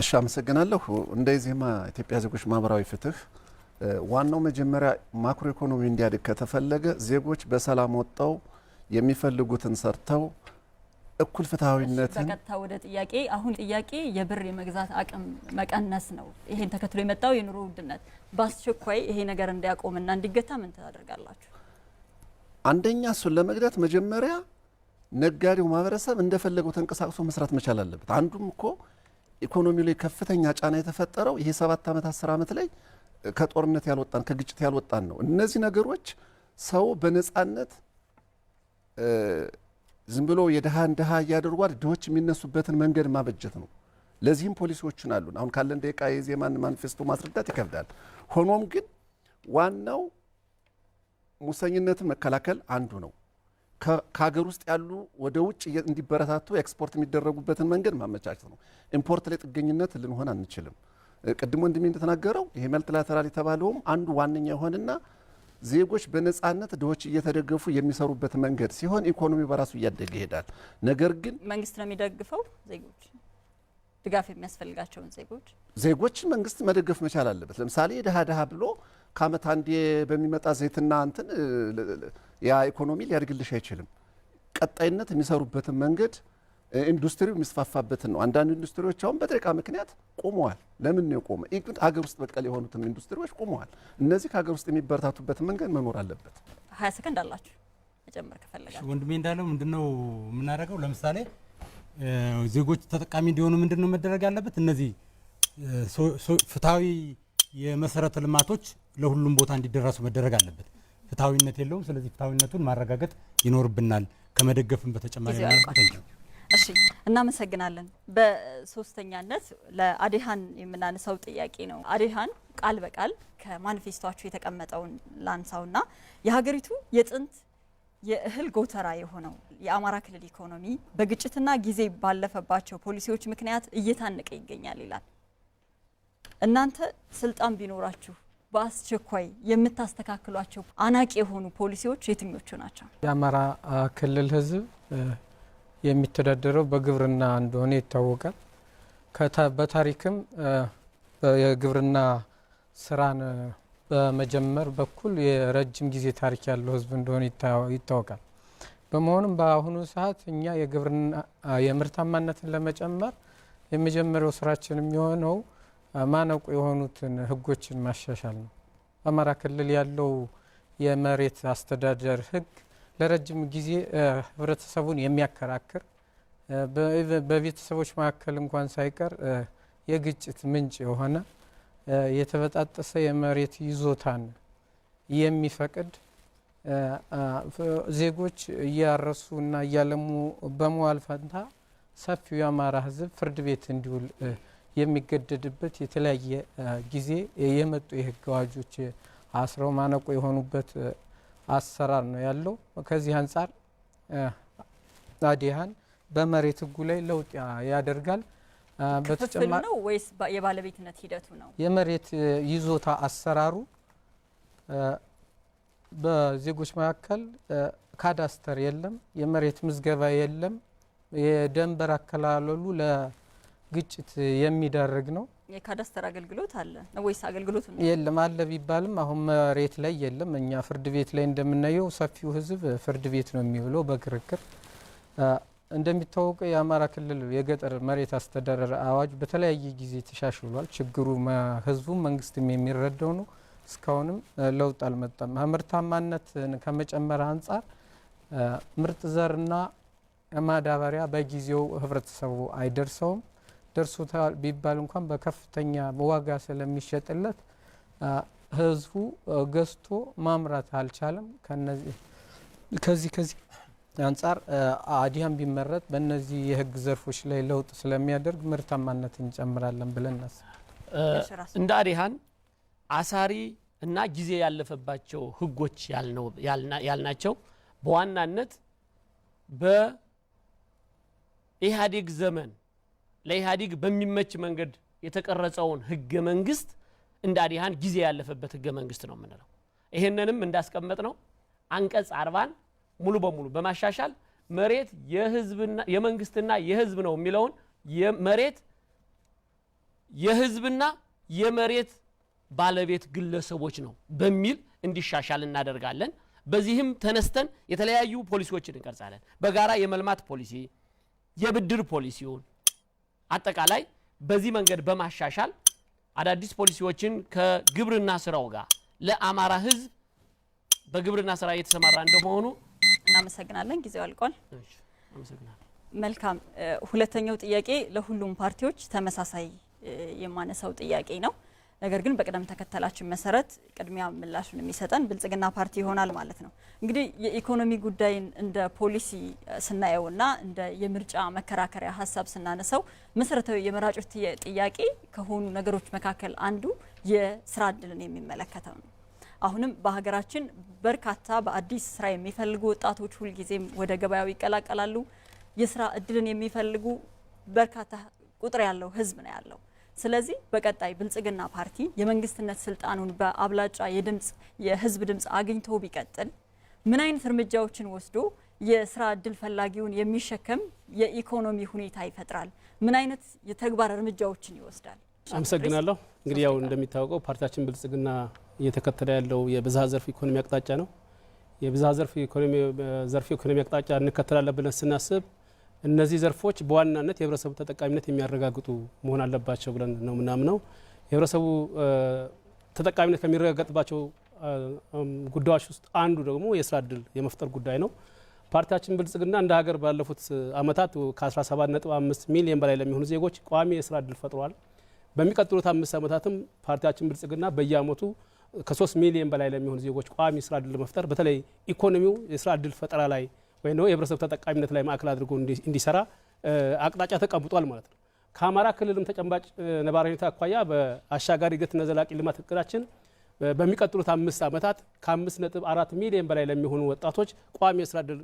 እሺ፣ አመሰግናለሁ። እንደ ኢዜማ፣ ኢትዮጵያ ዜጎች ማህበራዊ ፍትህ፣ ዋናው መጀመሪያ ማክሮ ኢኮኖሚ እንዲያድግ ከተፈለገ ዜጎች በሰላም ወጥተው የሚፈልጉትን ሰርተው እኩል ፍትሐዊነትን በቀጥታ ወደ ጥያቄ። አሁን ጥያቄ የብር የመግዛት አቅም መቀነስ ነው። ይሄን ተከትሎ የመጣው የኑሮ ውድነት በአስቸኳይ ይሄ ነገር እንዲያቆምና እንዲገታ ምን ታደርጋላችሁ? አንደኛ እሱን ለመግታት መጀመሪያ ነጋዴው ማህበረሰብ እንደፈለገው ተንቀሳቅሶ መስራት መቻል አለበት። አንዱም እኮ ኢኮኖሚ ላይ ከፍተኛ ጫና የተፈጠረው ይሄ 7 ዓመት፣ 10 ዓመት ላይ ከጦርነት ያልወጣን፣ ከግጭት ያልወጣን ነው። እነዚህ ነገሮች ሰው በነፃነት ዝም ብሎ የድሃን ድሃ እያደርጓል። ድሆች የሚነሱበትን መንገድ ማበጀት ነው። ለዚህም ፖሊሲዎችን አሉን። አሁን ካለን ደቂቃ የኢዜማን ማኒፌስቶ ማስረዳት ይከብዳል። ሆኖም ግን ዋናው ሙሰኝነትን መከላከል አንዱ ነው። ከሀገር ውስጥ ያሉ ወደ ውጭ እንዲበረታቱ ኤክስፖርት የሚደረጉበትን መንገድ ማመቻቸት ነው። Import ላይ ጥገኝነት ልንሆን አንችልም። ቅድም ወንድሜ እንደተናገረው ይሄ multilateral የተባለውም አንዱ ዋነኛ የሆነና ዜጎች በነጻነት ድሆች እየተደገፉ የሚሰሩበት መንገድ ሲሆን ኢኮኖሚ በራሱ እያደገ ይሄዳል። ነገር ግን መንግስት ነው የሚደግፈው ዜጎች ድጋፍ የሚያስፈልጋቸውን ዜጎች ዜጎችን መንግስት መደገፍ መቻል አለበት። ለምሳሌ ድሃ ድሃ ብሎ ከአመት አንዴ በሚመጣ ዘይትና እንትን ያ ኢኮኖሚ ሊያድግልሽ አይችልም። ቀጣይነት የሚሰሩበትን መንገድ ኢንዱስትሪው የሚስፋፋበትን ነው። አንዳንድ ኢንዱስትሪዎች አሁን በጥሬ ዕቃ ምክንያት ቆመዋል። ለምን ነው የቆመ? even ሀገር ውስጥ በቀል የሆኑትም ኢንዱስትሪዎች ቆመዋል። እነዚህ ከሀገር ውስጥ የሚበረታቱበት መንገድ መኖር አለበት። 20 ሰከንድ አላችሁ መጨመር ከፈለጋችሁ። ወንድሜ እንዳለው ምንድነው የምናደርገው? ለምሳሌ ዜጎች ተጠቃሚ እንዲሆኑ ምንድነው መደረግ ያለበት? እነዚህ ፍትሐዊ የመሰረተ ልማቶች ለሁሉም ቦታ እንዲደረሱ መደረግ አለበት። ፍትሐዊነት የለውም። ስለዚህ ፍትሐዊነቱን ማረጋገጥ ይኖርብናል ከመደገፍም በተጨማሪ ማለት ነው። እሺ፣ እናመሰግናለን። በሶስተኛነት ለአዴሃን የምናነሳው ጥያቄ ነው። አዴሃን ቃል በቃል ከማኒፌስቷቸው የተቀመጠውን ላንሳውና የሀገሪቱ የጥንት የእህል ጎተራ የሆነው የአማራ ክልል ኢኮኖሚ በግጭትና ጊዜ ባለፈባቸው ፖሊሲዎች ምክንያት እየታነቀ ይገኛል ይላል። እናንተ ስልጣን ቢኖራችሁ በአስቸኳይ የምታስተካክሏቸው አናቂ የሆኑ ፖሊሲዎች የትኞቹ ናቸው? የአማራ ክልል ሕዝብ የሚተዳደረው በግብርና እንደሆነ ይታወቃል። በታሪክም የግብርና ስራን በመጀመር በኩል የረጅም ጊዜ ታሪክ ያለው ሕዝብ እንደሆነ ይታወቃል። በመሆኑም በአሁኑ ሰዓት እኛ የግብርና የምርታማነትን ለመጨመር የመጀመሪያው ስራችን የሚሆነው ማነቆ የሆኑትን ህጎችን ማሻሻል ነው። በአማራ ክልል ያለው የመሬት አስተዳደር ህግ ለረጅም ጊዜ ህብረተሰቡን የሚያከራክር፣ በቤተሰቦች መካከል እንኳን ሳይቀር የግጭት ምንጭ የሆነ፣ የተበጣጠሰ የመሬት ይዞታን የሚፈቅድ፣ ዜጎች እያረሱ እና እያለሙ በመዋል ፈንታ ሰፊው የአማራ ህዝብ ፍርድ ቤት እንዲውል የሚገደድበት፣ የተለያየ ጊዜ የመጡ የህግ አዋጆች አስረው ማነቆ የሆኑበት አሰራር ነው ያለው። ከዚህ አንጻር አዴሃን በመሬት ህጉ ላይ ለውጥ ያደርጋል። ክፍፍሉ ነው ወይስ የባለቤትነት ሂደቱ ነው? የመሬት ይዞታ አሰራሩ በዜጎች መካከል ካዳስተር የለም፣ የመሬት ምዝገባ የለም። የደንበር አከላለሉ ለግጭት የሚዳርግ ነው። የካዳስተር አገልግሎት አለ ወይስ አገልግሎቱ ነው? የለም። አለ ቢባልም አሁን መሬት ላይ የለም። እኛ ፍርድ ቤት ላይ እንደምናየው ሰፊው ህዝብ ፍርድ ቤት ነው የሚውለው በክርክር። እንደሚታወቀው የአማራ ክልል የገጠር መሬት አስተዳደር አዋጅ በተለያየ ጊዜ ተሻሽሏል። ችግሩ ህዝቡም መንግስትም የሚረዳው ነው። እስካሁንም ለውጥ አልመጣም። ምርታማነትን ከመጨመር አንጻር ምርጥ ዘርና ማዳበሪያ በጊዜው ህብረተሰቡ አይደርሰውም። ደርሶታል ቢባል እንኳን በከፍተኛ ዋጋ ስለሚሸጥለት ህዝቡ ገዝቶ ማምረት አልቻለም። ከዚህ አንጻር አዲሃን ቢመረጥ በእነዚህ የህግ ዘርፎች ላይ ለውጥ ስለሚያደርግ ምርታማነት እንጨምራለን ብለን እናስባለን። እንደ አዲሃን አሳሪ እና ጊዜ ያለፈባቸው ህጎች ያልናቸው በዋናነት በኢህአዴግ ዘመን ለኢህአዴግ በሚመች መንገድ የተቀረጸውን ህገ መንግስት እንደ አዲሃን ጊዜ ያለፈበት ህገ መንግስት ነው የምንለው። ይሄንንም እንዳስቀመጥ ነው አንቀጽ 40ን ሙሉ በሙሉ በማሻሻል መሬት የህዝብና የመንግስትና የህዝብ ነው የሚለውን መሬት የህዝብና የመሬት ባለቤት ግለሰቦች ነው በሚል እንዲሻሻል እናደርጋለን። በዚህም ተነስተን የተለያዩ ፖሊሲዎችን እንቀርጻለን። በጋራ የመልማት ፖሊሲ፣ የብድር ፖሊሲውን አጠቃላይ በዚህ መንገድ በማሻሻል አዳዲስ ፖሊሲዎችን ከግብርና ስራው ጋር ለአማራ ህዝብ በግብርና ስራ እየተሰማራ እንደመሆኑ እናመሰግናለን። ጊዜው አልቋል። መልካም። ሁለተኛው ጥያቄ ለሁሉም ፓርቲዎች ተመሳሳይ የማነሳው ጥያቄ ነው። ነገር ግን በቅደም ተከተላችን መሰረት ቅድሚያ ምላሹን የሚሰጠን ብልጽግና ፓርቲ ይሆናል ማለት ነው። እንግዲህ የኢኮኖሚ ጉዳይን እንደ ፖሊሲ ስናየውና እንደ የምርጫ መከራከሪያ ሀሳብ ስናነሳው መሰረታዊ የመራጮች ጥያቄ ከሆኑ ነገሮች መካከል አንዱ የስራ እድልን የሚመለከተው ነው። አሁንም በሀገራችን በርካታ በአዲስ ስራ የሚፈልጉ ወጣቶች ሁልጊዜም ወደ ገበያው ይቀላቀላሉ። የስራ እድልን የሚፈልጉ በርካታ ቁጥር ያለው ህዝብ ነው ያለው። ስለዚህ በቀጣይ ብልጽግና ፓርቲ የመንግስትነት ስልጣኑን በአብላጫ የድምጽ የህዝብ ድምጽ አግኝቶ ቢቀጥል ምን አይነት እርምጃዎችን ወስዶ የስራ እድል ፈላጊውን የሚሸከም የኢኮኖሚ ሁኔታ ይፈጥራል? ምን አይነት የተግባር እርምጃዎችን ይወስዳል? አመሰግናለሁ። እንግዲህ ያው እንደሚታወቀው ፓርቲያችን ብልጽግና እየተከተለ ያለው የብዝሃ ዘርፍ ኢኮኖሚ አቅጣጫ ነው። የብዝሃ ዘርፍ ኢኮኖሚ አቅጣጫ እንከተላለን ብለን ስናስብ እነዚህ ዘርፎች በዋናነት የህብረተሰቡ ተጠቃሚነት የሚያረጋግጡ መሆን አለባቸው ብለን ነው ምናምነው። የህብረተሰቡ ተጠቃሚነት ከሚረጋገጥባቸው ጉዳዮች ውስጥ አንዱ ደግሞ የስራ እድል የመፍጠር ጉዳይ ነው። ፓርቲያችን ብልጽግና እንደ ሀገር ባለፉት አመታት ከ17.5 ሚሊዮን በላይ ለሚሆኑ ዜጎች ቋሚ የስራ እድል ፈጥሯል። በሚቀጥሉት 5 ዓመታትም ፓርቲያችን ብልጽግና በየአመቱ ከ3 ሚሊዮን በላይ ለሚሆኑ ዜጎች ቋሚ ስራ እድል ለመፍጠር በተለይ ኢኮኖሚው የስራ እድል ፈጠራ ላይ ወይም ደግሞ የህብረተሰብ ተጠቃሚነት ላይ ማዕከል አድርጎ እንዲሰራ አቅጣጫ ተቀምጧል ማለት ነው። ከአማራ ክልልም ተጨባጭ ነባራዊ ሁኔታ አኳያ በአሻጋሪ እድገትና ዘላቂ ልማት እቅዳችን በሚቀጥሉት 5 ዓመታት ከ5.4 ሚሊዮን በላይ ለሚሆኑ ወጣቶች ቋሚ የስራ እድል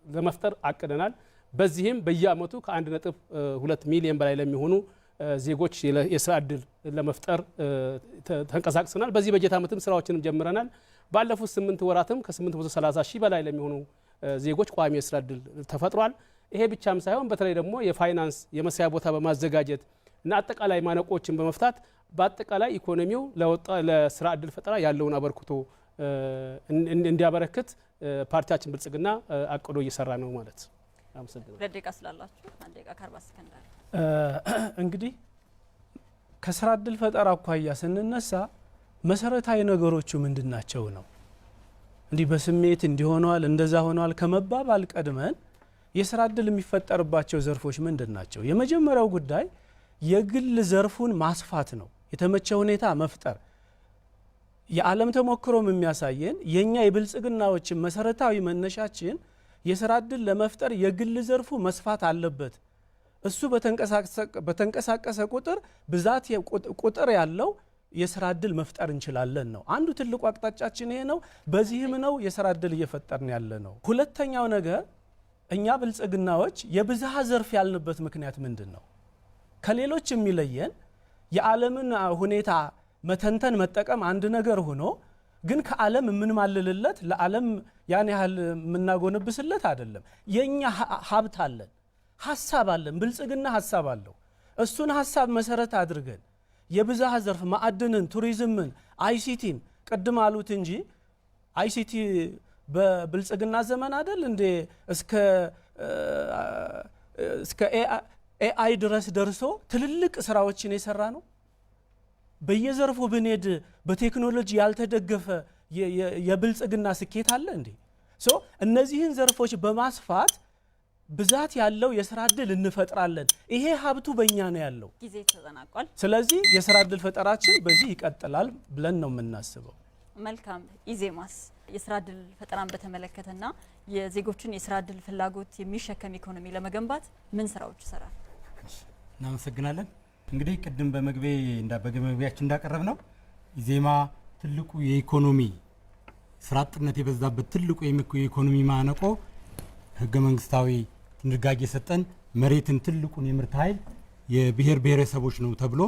ለመፍጠር አቅደናል። በዚህም በየአመቱ ከ1.2 ሚሊዮን በላይ ለሚሆኑ ዜጎች የስራ እድል ለመፍጠር ተንቀሳቅሰናል። በዚህ በጀት ዓመትም ስራዎችንም ጀምረናል። ባለፉት 8 ወራትም ከ830 ሺህ በላይ ለሚሆኑ ዜጎች ቋሚ የስራ እድል ተፈጥሯል። ይሄ ብቻም ሳይሆን በተለይ ደግሞ የፋይናንስ የመስሪያ ቦታ በማዘጋጀት እና አጠቃላይ ማነቆችን በመፍታት በአጠቃላይ ኢኮኖሚው ለስራ እድል ፈጠራ ያለውን አበርክቶ እንዲያበረክት ፓርቲያችን ብልጽግና አቅዶ እየሰራ ነው ማለት። አመሰግናለሁ። 2 ደቂቃ ስላላችሁ 1 ደቂቃ ከ40 ሰከንድ አለ። እንግዲህ ከስራ እድል ፈጠራ አኳያ ስንነሳ መሰረታዊ ነገሮቹ ምንድናቸው ነው። እንዲህ በስሜት እንዲሆነዋል እንደዛ ሆነዋል ከመባባል ቀድመን የስራ እድል የሚፈጠርባቸው ዘርፎች ምንድናቸው? የመጀመሪያው ጉዳይ የግል ዘርፉን ማስፋት ነው። የተመቸ ሁኔታ መፍጠር። የዓለም ተሞክሮም የሚያሳየን የኛ የብልጽግናዎችን መሰረታዊ መነሻችን የስራ እድል ለመፍጠር የግል ዘርፉ መስፋት አለበት። እሱ በተንቀሳቀሰ ቁጥር ብዛት ቁጥር ያለው የስራ እድል መፍጠር እንችላለን ነው። አንዱ ትልቁ አቅጣጫችን ይሄ ነው። በዚህም ነው የስራ እድል እየፈጠርን ያለ ነው። ሁለተኛው ነገር እኛ ብልጽግናዎች የብዝሃ ዘርፍ ያልንበት ምክንያት ምንድን ነው? ከሌሎች የሚለየን የዓለምን ሁኔታ መተንተን መጠቀም አንድ ነገር ሆኖ ግን ከዓለም የምንማልልለት ለዓለም ያን ያህል የምናጎነብስለት አይደለም። የኛ ሀብት አለን፣ ሀሳብ አለን። ብልጽግና ሀሳብ አለው። እሱን ሀሳብ መሰረት አድርገን የብዝሃ ዘርፍ ማዕድንን፣ ቱሪዝምን፣ ICT ን ቅድም አሉት እንጂ ICT በብልጽግና ዘመን አይደል እንዴ እስከ AI ድረስ ደርሶ ትልልቅ ስራዎችን የሰራ ነው። በየዘርፉ ብንሄድ በቴክኖሎጂ ያልተደገፈ የብልጽግና ስኬት አለ እንዴ? So እነዚህን ዘርፎች በማስፋት ብዛት ያለው የስራ እድል እንፈጥራለን። ይሄ ሀብቱ በእኛ ነው ያለው። ጊዜ ተጠናቋል። ስለዚህ የስራ እድል ፈጠራችን በዚህ ይቀጥላል ብለን ነው የምናስበው። መልካም። ኢዜማስ የስራ እድል ፈጠራን በተመለከተና የዜጎችን የስራ እድል ፍላጎት የሚሸከም ኢኮኖሚ ለመገንባት ምን ስራዎች ይሰራል? እናመሰግናለን። እንግዲህ ቅድም በመግቢያችን እንዳቀረብ ነው ኢዜማ ትልቁ የኢኮኖሚ ስራ አጥነት የበዛበት ትልቁ የኢኮኖሚ ማነቆ ህገ መንግስታዊ ድንጋጌ የሰጠን መሬትን ትልቁን የምርት ኃይል የብሔር ብሔረሰቦች ነው ተብሎ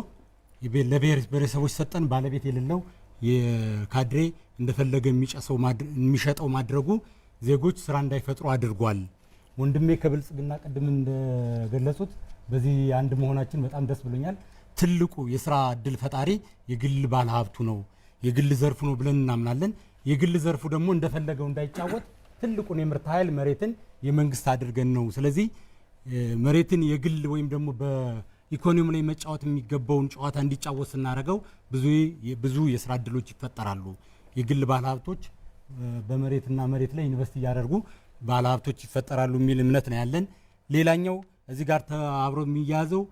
ለብሔር ብሔረሰቦች ሰጠን ባለቤት የሌለው የካድሬ እንደፈለገ የሚሸጠው ማድረጉ ዜጎች ስራ እንዳይፈጥሩ አድርጓል። ወንድሜ ከብልጽግና ቅድም እንደገለጹት በዚህ አንድ መሆናችን በጣም ደስ ብሎኛል። ትልቁ የስራ እድል ፈጣሪ የግል ባለሀብቱ ነው፣ የግል ዘርፉ ነው ብለን እናምናለን። የግል ዘርፉ ደግሞ እንደፈለገው እንዳይጫወት ትልቁን የምርት ኃይል መሬትን የመንግስት አድርገን ነው። ስለዚህ መሬትን የግል ወይም ደግሞ በኢኮኖሚ ላይ መጫወት የሚገባውን ጨዋታ እንዲጫወት ስናደርገው ብዙ የስራ እድሎች ይፈጠራሉ። የግል ባለሀብቶች በመሬትና መሬት ላይ invest እያደረጉ ባለሀብቶች ይፈጠራሉ የሚል እምነት ነው ያለን። ሌላኛው እዚህ ጋር አብሮ የሚያያዘው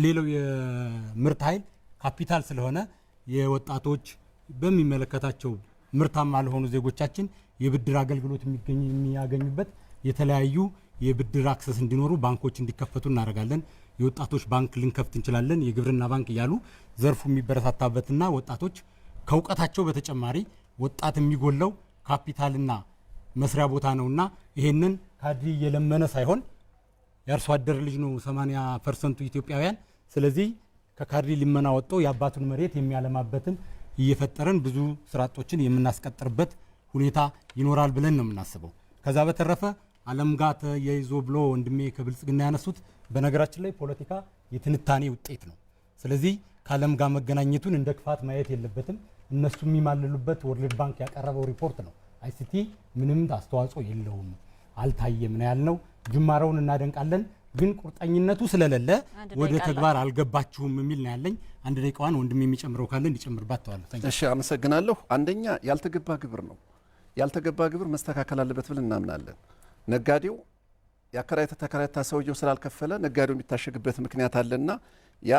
ሌላው የምርት ኃይል ካፒታል ስለሆነ የወጣቶች በሚመለከታቸው ምርታማ ለሆኑ ዜጎቻችን የብድር አገልግሎት የሚያገኙበት የተለያዩ የብድር access እንዲኖሩ ባንኮች እንዲከፈቱ እናደርጋለን። የወጣቶች ባንክ ልንከፍት እንችላለን። የግብርና ባንክ እያሉ ዘርፉ የሚበረታታበትና ወጣቶች ከእውቀታቸው በተጨማሪ ወጣት የሚጎለው ካፒታልና መስሪያ ቦታ ነውና ይሄንን ካድሬ እየለመነ ሳይሆን የአርሶ አደር ልጅ ነው 80%ቱ ኢትዮጵያውያን። ስለዚህ ከካድሬ ልመና ወጥቶ የአባቱን መሬት የሚያለማበትን እየፈጠረን ብዙ ስራ አጦችን የምናስቀጥርበት ሁኔታ ይኖራል ብለን ነው የምናስበው። ከዛ በተረፈ ዓለም ጋር ተያይዞ ብሎ ወንድሜ ከብልጽግና ያነሱት፣ በነገራችን ላይ ፖለቲካ የትንታኔ ውጤት ነው። ስለዚህ ከዓለም ጋር መገናኘቱን እንደ ክፋት ማየት የለበትም። እነሱ የሚማልሉበት World Bank ያቀረበው ሪፖርት ነው። ICT ምንም አስተዋጽኦ የለውም፣ አልታየም ነው ያልነው። ጅማሬውን እናደንቃለን፣ ግን ቁርጠኝነቱ ስለሌለ አንድ ወደ ደቂቃ ተግባር አልገባችሁም የሚል ነው ያለኝ። አንድ ደቂቃዋን ወንድሜ የሚጨምረው ካለ እንዲጨምርባት ተዋለሁ። እሺ፣ አመሰግናለሁ። አንደኛ ያልተገባ ግብር ነው። ያልተገባ ግብር መስተካከል አለበት ብለን እናምናለን። ነጋዴው የአከራይታ ተከራይታ ሰውየው ስላልከፈለ ነጋዴው የሚታሸግበት ምክንያት አለና ያ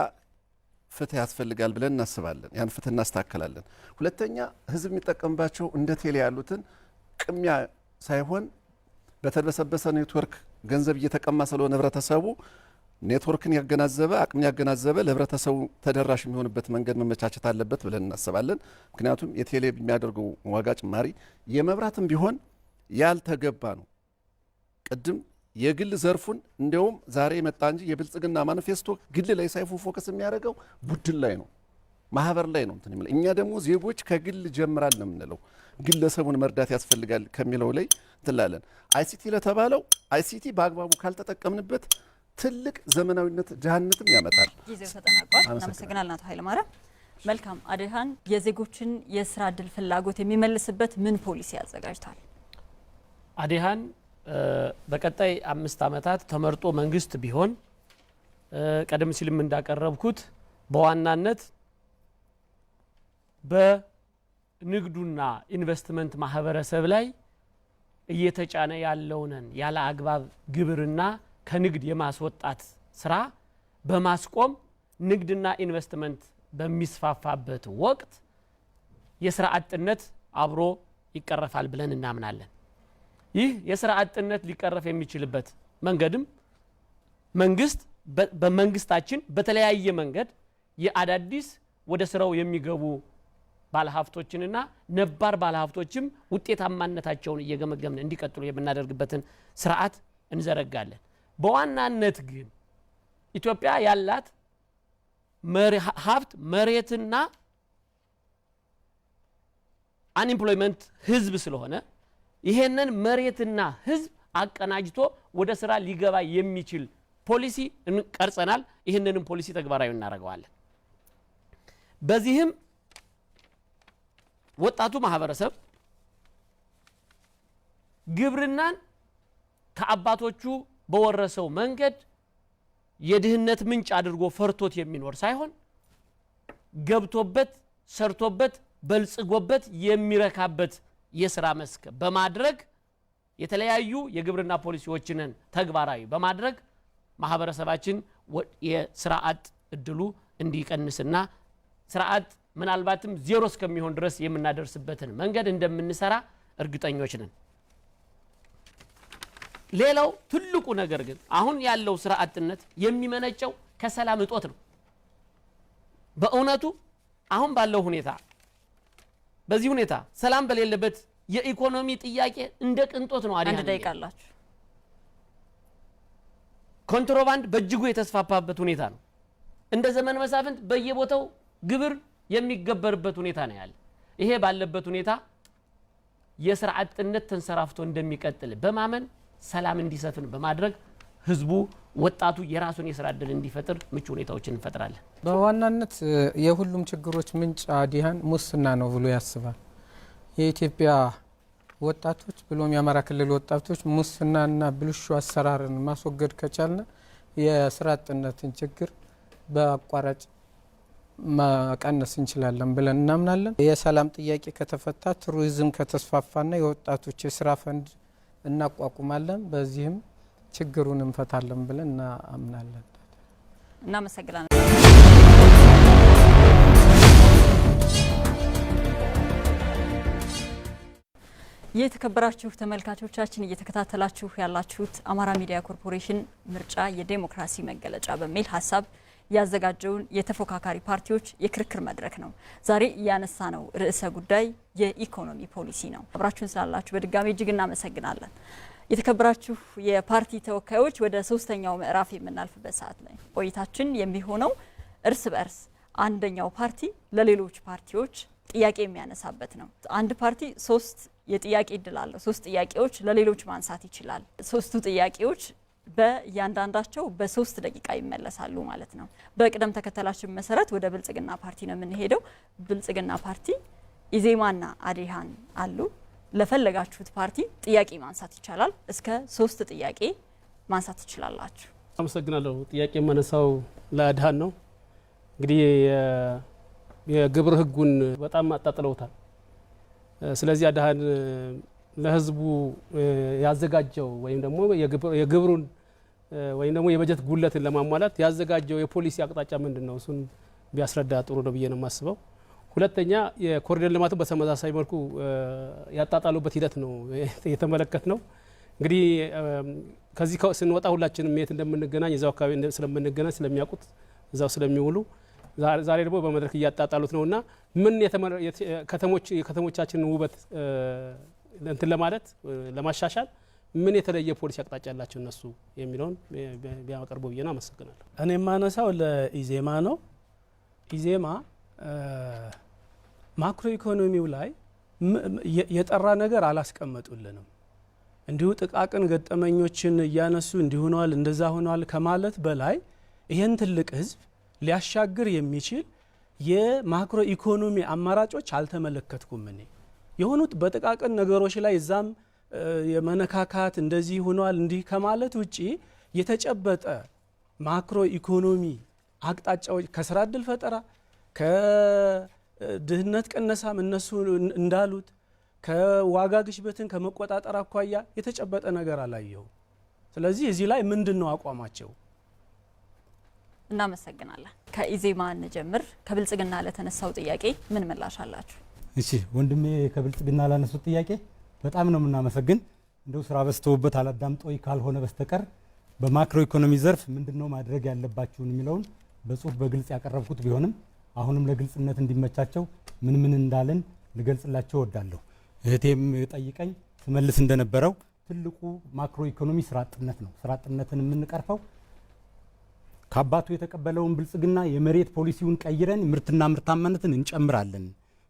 ፍትህ ያስፈልጋል ብለን እናስባለን። ያን ፍትህ እናስተካከላለን። ሁለተኛ ህዝብ የሚጠቀምባቸው እንደ ቴሌ ያሉትን ቅሚያ ሳይሆን በተድበሰበሰ ኔትወርክ ገንዘብ እየተቀማ ስለሆነ ህብረተሰቡ ኔትወርክን ያገናዘበ፣ አቅምን ያገናዘበ፣ ለህብረተሰቡ ተደራሽ የሚሆንበት መንገድ መመቻቸት አለበት ብለን እናስባለን። ምክንያቱም የቴሌ የሚያደርገው ዋጋ ጭማሪ የመብራትም ቢሆን ያልተገባ ነው። ቅድም የግል ዘርፉን እንዲያውም ዛሬ የመጣ እንጂ የብልጽግና ማኒፌስቶ ግል ላይ ሳይሆን focus የሚያደርገው ቡድን ላይ ነው፣ ማህበር ላይ ነው እንትን የሚለው። እኛ ደግሞ ዜጎች ከግል ጀምራል ነው የምንለው። ግለሰቡን መርዳት ያስፈልጋል ከሚለው ላይ እንትላለን። ICT ለተባለው ICT በአግባቡ ካልተጠቀምንበት ትልቅ ዘመናዊነት ድህነትም ያመጣል። ጊዜው ተጠናቋል። እናመሰግናለን አቶ ኃይለማርያም። መልካም፣ አዴሃን የዜጎችን የስራ እድል ፍላጎት የሚመልስበት ምን ፖሊሲ አዘጋጅቷል? አዴሃን በቀጣይ 5 ዓመታት ተመርጦ መንግስት ቢሆን ቀደም ሲልም እንዳቀረብኩት በዋናነት በንግዱና ኢንቨስትመንት ማህበረሰብ ላይ እየተጫነ ያለውን ያለ አግባብ ግብርና ከንግድ የማስወጣት ስራ በማስቆም ንግድና ኢንቨስትመንት በሚስፋፋበት ወቅት የስራ አጥነት አብሮ ይቀረፋል ብለን እናምናለን። ይህ የስራ አጥነት ሊቀረፍ የሚችልበት መንገድም መንግስት በመንግስታችን በተለያየ መንገድ የአዳዲስ ወደ ስራው የሚገቡ ባለሀብቶችንና ነባር ባለሀብቶችም ውጤታማነታቸውን እየገመገምን እንዲቀጥሉ የምናደርግበትን ስርዓት እንዘረጋለን። በዋናነት ግን ኢትዮጵያ ያላት ሀብት መሬትና unemployment ህዝብ ስለሆነ ይሄንን መሬትና ህዝብ አቀናጅቶ ወደ ስራ ሊገባ የሚችል ፖሊሲ እንቀርጸናል። ይህንንም ፖሊሲ ተግባራዊ እናደርገዋለን። በዚህም ወጣቱ ማህበረሰብ ግብርናን ከአባቶቹ በወረሰው መንገድ የድህነት ምንጭ አድርጎ ፈርቶት የሚኖር ሳይሆን ገብቶበት፣ ሰርቶበት፣ በልጽጎበት የሚረካበት የስራ መስክ በማድረግ የተለያዩ የግብርና ፖሊሲዎችን ተግባራዊ በማድረግ ማህበረሰባችን የስራ አጥ እድሉ እንዲቀንስና ስራ አጥ ምናልባትም ዜሮ እስከሚሆን ድረስ የምናደርስበትን መንገድ እንደምንሰራ እርግጠኞች ነን። ሌላው ትልቁ ነገር ግን አሁን ያለው ስራ አጥነት የሚመነጨው ከሰላም እጦት ነው። በእውነቱ አሁን ባለው ሁኔታ በዚህ ሁኔታ ሰላም በሌለበት የኢኮኖሚ ጥያቄ እንደ ቅንጦት ነው። አንድ ደቂቃ አላችሁ። ኮንትሮባንድ በእጅጉ የተስፋፋበት ሁኔታ ነው። እንደ ዘመን መሳፍንት በየቦታው ግብር የሚገበርበት ሁኔታ ነው ያለ። ይሄ ባለበት ሁኔታ የስራ አጥነት ተንሰራፍቶ እንደሚቀጥል በማመን ሰላም እንዲሰፍን በማድረግ ህዝቡ፣ ወጣቱ የራሱን የስራ እድል እንዲፈጥር ምቹ ሁኔታዎችን እንፈጥራለን። በዋናነት የሁሉም ችግሮች ምንጭ አዲሃን ሙስና ነው ብሎ ያስባል። የኢትዮጵያ ወጣቶች ብሎም የአማራ ክልል ወጣቶች ሙስናና ብልሹ አሰራርን ማስወገድ ከቻልን የስራ አጥነትን ችግር በአቋራጭ መቀነስ እንችላለን ብለን እናምናለን። የሰላም ጥያቄ ከተፈታ፣ ቱሪዝም ከተስፋፋና የወጣቶች የስራ ፈንድ እናቋቁማለን። በዚህም ችግሩን እንፈታለን ብለን እናምናለን። እናመሰግናለን። የተከበራችሁ ተመልካቾቻችን፣ እየተከታተላችሁ ያላችሁት አማራ ሚዲያ ኮርፖሬሽን ምርጫ የዴሞክራሲ መገለጫ በሚል ሀሳብ ያዘጋጀውን የተፎካካሪ ፓርቲዎች የክርክር መድረክ ነው። ዛሬ ያነሳነው ርዕሰ ጉዳይ የኢኮኖሚ ፖሊሲ ነው። አብራችሁን ስላላችሁ በድጋሚ እጅግ እናመሰግናለን። የተከበራችሁ የፓርቲ ተወካዮች፣ ወደ ሶስተኛው ምዕራፍ የምናልፍበት ሰዓት ላይ ቆይታችን የሚሆነው እርስ በእርስ አንደኛው ፓርቲ ለሌሎች ፓርቲዎች ጥያቄ የሚያነሳበት ነው። አንድ ፓርቲ ሶስት የጥያቄ እድል አለው። ሶስት ጥያቄዎች ለሌሎች ማንሳት ይችላል። ሶስቱ ጥያቄዎች በእያንዳንዳቸው በ3 ደቂቃ ይመለሳሉ ማለት ነው። በቅደም ተከተላችን መሰረት ወደ ብልጽግና ፓርቲ ነው የምንሄደው። ብልጽግና ፓርቲ ኢዜማና አዴሃን አሉ። ለፈለጋችሁት ፓርቲ ጥያቄ ማንሳት ይቻላል። እስከ ሶስት ጥያቄ ማንሳት ትችላላችሁ። አመሰግናለሁ። ጥያቄ የማነሳው ለአድሃን ነው። እንግዲህ የግብር ህጉን በጣም አጣጥለውታል። ስለዚህ አድሃን ለህዝቡ ያዘጋጀው ወይም ደግሞ የግብሩን ወይም ደግሞ የበጀት ጉለትን ለማሟላት ያዘጋጀው የፖሊሲ አቅጣጫ ምንድን ነው? እሱን ቢያስረዳ ጥሩ ነው ብዬ ነው የማስበው። ሁለተኛ፣ የኮሪደር ልማቱን በተመሳሳይ መልኩ ያጣጣሉበት ሂደት ነው የተመለከትነው። እንግዲህ ከዚህ ስንወጣ ሁላችንም የት እንደምንገናኝ፣ እዛው አካባቢ ስለምንገናኝ ስለሚያውቁት፣ እዛው ስለሚውሉ፣ ዛሬ ደግሞ በመድረክ እያጣጣሉት ነው። እና ምን ከተሞች የከተሞቻችንን ውበት እንትን ለማለት፣ ለማሻሻል ምን የተለየ ፖሊሲ አቅጣጫ ያላቸው እነሱ የሚለውን ቢያቀርቡ ብዬ ነው። አመሰግናለሁ። እኔ የማነሳው ለኢዜማ ነው። ኢዜማ ማክሮ ኢኮኖሚው ላይ የጠራ ነገር አላስቀመጡልንም። እንዲሁ ጥቃቅን ገጠመኞችን እያነሱ እንዲህ ሆኗል፣ እንደዛ ሆኗል ከማለት በላይ ይህን ትልቅ ህዝብ ሊያሻግር የሚችል የማክሮ ኢኮኖሚ አማራጮች አልተመለከትኩም። እኔ የሆኑት በጥቃቅን ነገሮች ላይ እዛም የመነካካት፣ እንደዚህ ሆኗል እንዲህ ከማለት ውጪ የተጨበጠ ማክሮ ኢኮኖሚ አቅጣጫዎች ከስራ እድል ፈጠራ፣ ከድህነት ቅነሳም እነሱ እንዳሉት ከዋጋ ግሽበትን ከመቆጣጠር አኳያ የተጨበጠ ነገር አላየሁም። ስለዚህ እዚህ ላይ ምንድን ነው አቋማቸው? እናመሰግናለን። ከኢዜማ እንጀምር። ከብልጽግና ለተነሳው ጥያቄ ምን ምላሽ አላችሁ? እሺ ወንድሜ፣ ከብልጽግና ላነሱት ጥያቄ በጣም ነው የምናመሰግን። እንደው ስራ በዝተውበት አላዳምጦኝ ካልሆነ በስተቀር በማክሮ ኢኮኖሚ ዘርፍ ምንድነው ማድረግ ያለባችሁን የሚለውን በጽሁፍ በግልጽ ያቀረብኩት ቢሆንም አሁንም ለግልጽነት እንዲመቻቸው ምን ምን እንዳለን ልገልጽላቸው እወዳለሁ። እህቴም ጠይቀኝ ስመልስ እንደነበረው ትልቁ ማክሮ ኢኮኖሚ ስራ አጥነት ነው። ስራ አጥነትን የምንቀርፈው ከአባቱ የተቀበለውን ብልጽግና የመሬት ፖሊሲውን ቀይረን ምርትና ምርታማነትን እንጨምራለን።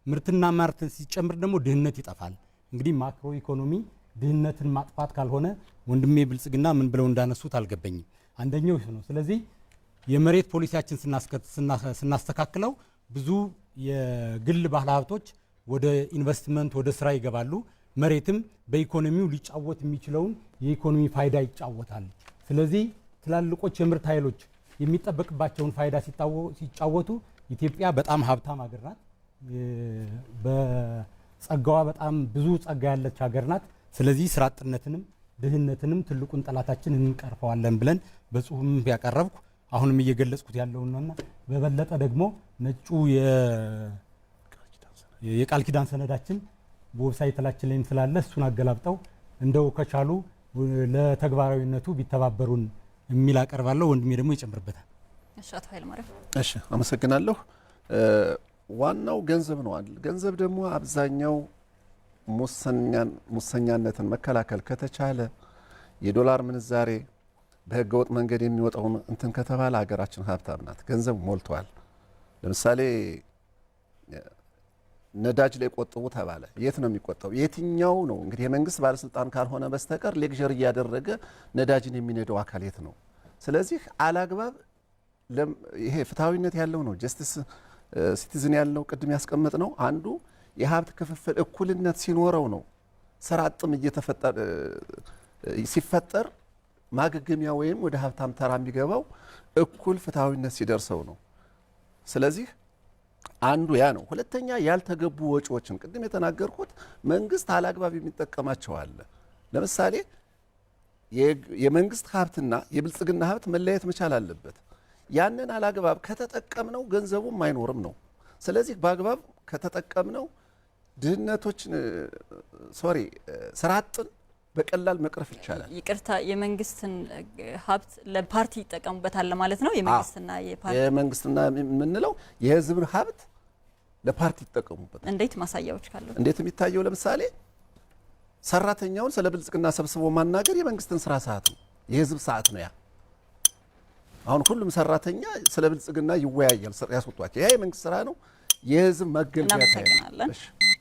ምርትና ምርት ሲጨምር ደግሞ ድህነት ይጠፋል። እንግዲህ ማክሮ ኢኮኖሚ ድህነትን ማጥፋት ካልሆነ ወንድሜ ብልጽግና ምን ብለው እንዳነሱት አልገባኝም። አንደኛው ይህ ነው። ስለዚህ የመሬት ፖሊሲያችን ስናስተካክለው ብዙ የግል ባለሀብቶች ወደ ኢንቨስትመንት፣ ወደ ስራ ይገባሉ። መሬትም በኢኮኖሚው ሊጫወት የሚችለውን የኢኮኖሚ ፋይዳ ይጫወታል። ስለዚህ ትላልቆች የምርት ኃይሎች የሚጠበቅባቸውን ፋይዳ ሲጫወቱ ኢትዮጵያ በጣም ሀብታም ሀገር ናት። በጸጋዋ በጣም ብዙ ጸጋ ያለች ሀገር ናት። ስለዚህ ስራ አጥነትንም ድህነትንም ትልቁን ጠላታችን እንቀርፈዋለን ብለን በጽሁፍም ያቀረብኩ አሁንም እየገለጽኩት ያለውና በበለጠ ደግሞ ነጩ የቃል ኪዳን ሰነዳችን በ website ኣችን ላይም ስላለ እሱን አገላብጠው እንደው ከቻሉ ለተግባራዊነቱ ቢተባበሩን የሚል አቀርባለሁ። ወንድሜ ደግሞ ይጨምርበታል። እሺ፣ አቶ ኃይለማርያም። እሺ፣ አመሰግናለሁ። ዋናው ገንዘብ ነው አይደል? ገንዘብ ደግሞ አብዛኛው ሙሰኛነትን መከላከል ከተቻለ፣ የዶላር ምንዛሬ በህገወጥ መንገድ የሚወጣውን እንትን ከተባለ ሀገራችን ሀብታም ናት። ገንዘብ ሞልቷል። ለምሳሌ ነዳጅ ላይ ቆጥቡ ተባለ። የት ነው የሚቆጠቡ? የትኛው ነው እንግዲህ የመንግስት ባለስልጣን ካልሆነ በስተቀር luxury እያደረገ ነዳጅን የሚነዳው አካል የት ነው? ስለዚህ አላግባብ ይሄ ፍትሐዊነት ያለው ነው፣ justice citizen ያለው ቅድም ያስቀመጥ ነው። አንዱ የሀብት ክፍፍል እኩልነት ሲኖረው ነው ስራ አጥም እየተፈጠረ ሲፈጠር ማገገሚያ ወይም ወደ ሀብታም ተራ የሚገባው እኩል ፍትሐዊነት ሲደርሰው ነው። ስለዚህ አንዱ ያ ነው። ሁለተኛ፣ ያልተገቡ ወጪዎችን ቅድም የተናገርኩት መንግስት አላግባብ የሚጠቀማቸው አለ። ለምሳሌ የመንግስት ሀብትና የብልጽግና ሀብት መለየት መቻል አለበት። ያንን አላግባብ ከተጠቀምነው ገንዘቡም አይኖርም ነው። ስለዚህ በአግባብ ከተጠቀምነው ድህነቶችን፣ sorry፣ ስራ አጥን በቀላል መቅረፍ ይቻላል። ይቅርታ፣ የመንግስትን ሀብት ለፓርቲ ይጠቀሙበታል ማለት ነው። የመንግስትና የፓርቲ የመንግስትና የምንለው የህዝብን ሀብት ለፓርቲ ይጠቀሙበታል። እንዴት? ማሳያዎች ካሉ። እንዴት የሚታየው ለምሳሌ ሰራተኛውን ስለ ብልጽግና ሰብስቦ ማናገር የመንግስትን ስራ ሰዓት ነው፣ የህዝብ ሰዓት ነው። ያ አሁን ሁሉም ሰራተኛ ስለ ብልጽግና ይወያያል፣ ያስወጧቸው። ያ የመንግስት ስራ ነው፣ የህዝብ መገልገያ time ነው። እናመሰግናለን።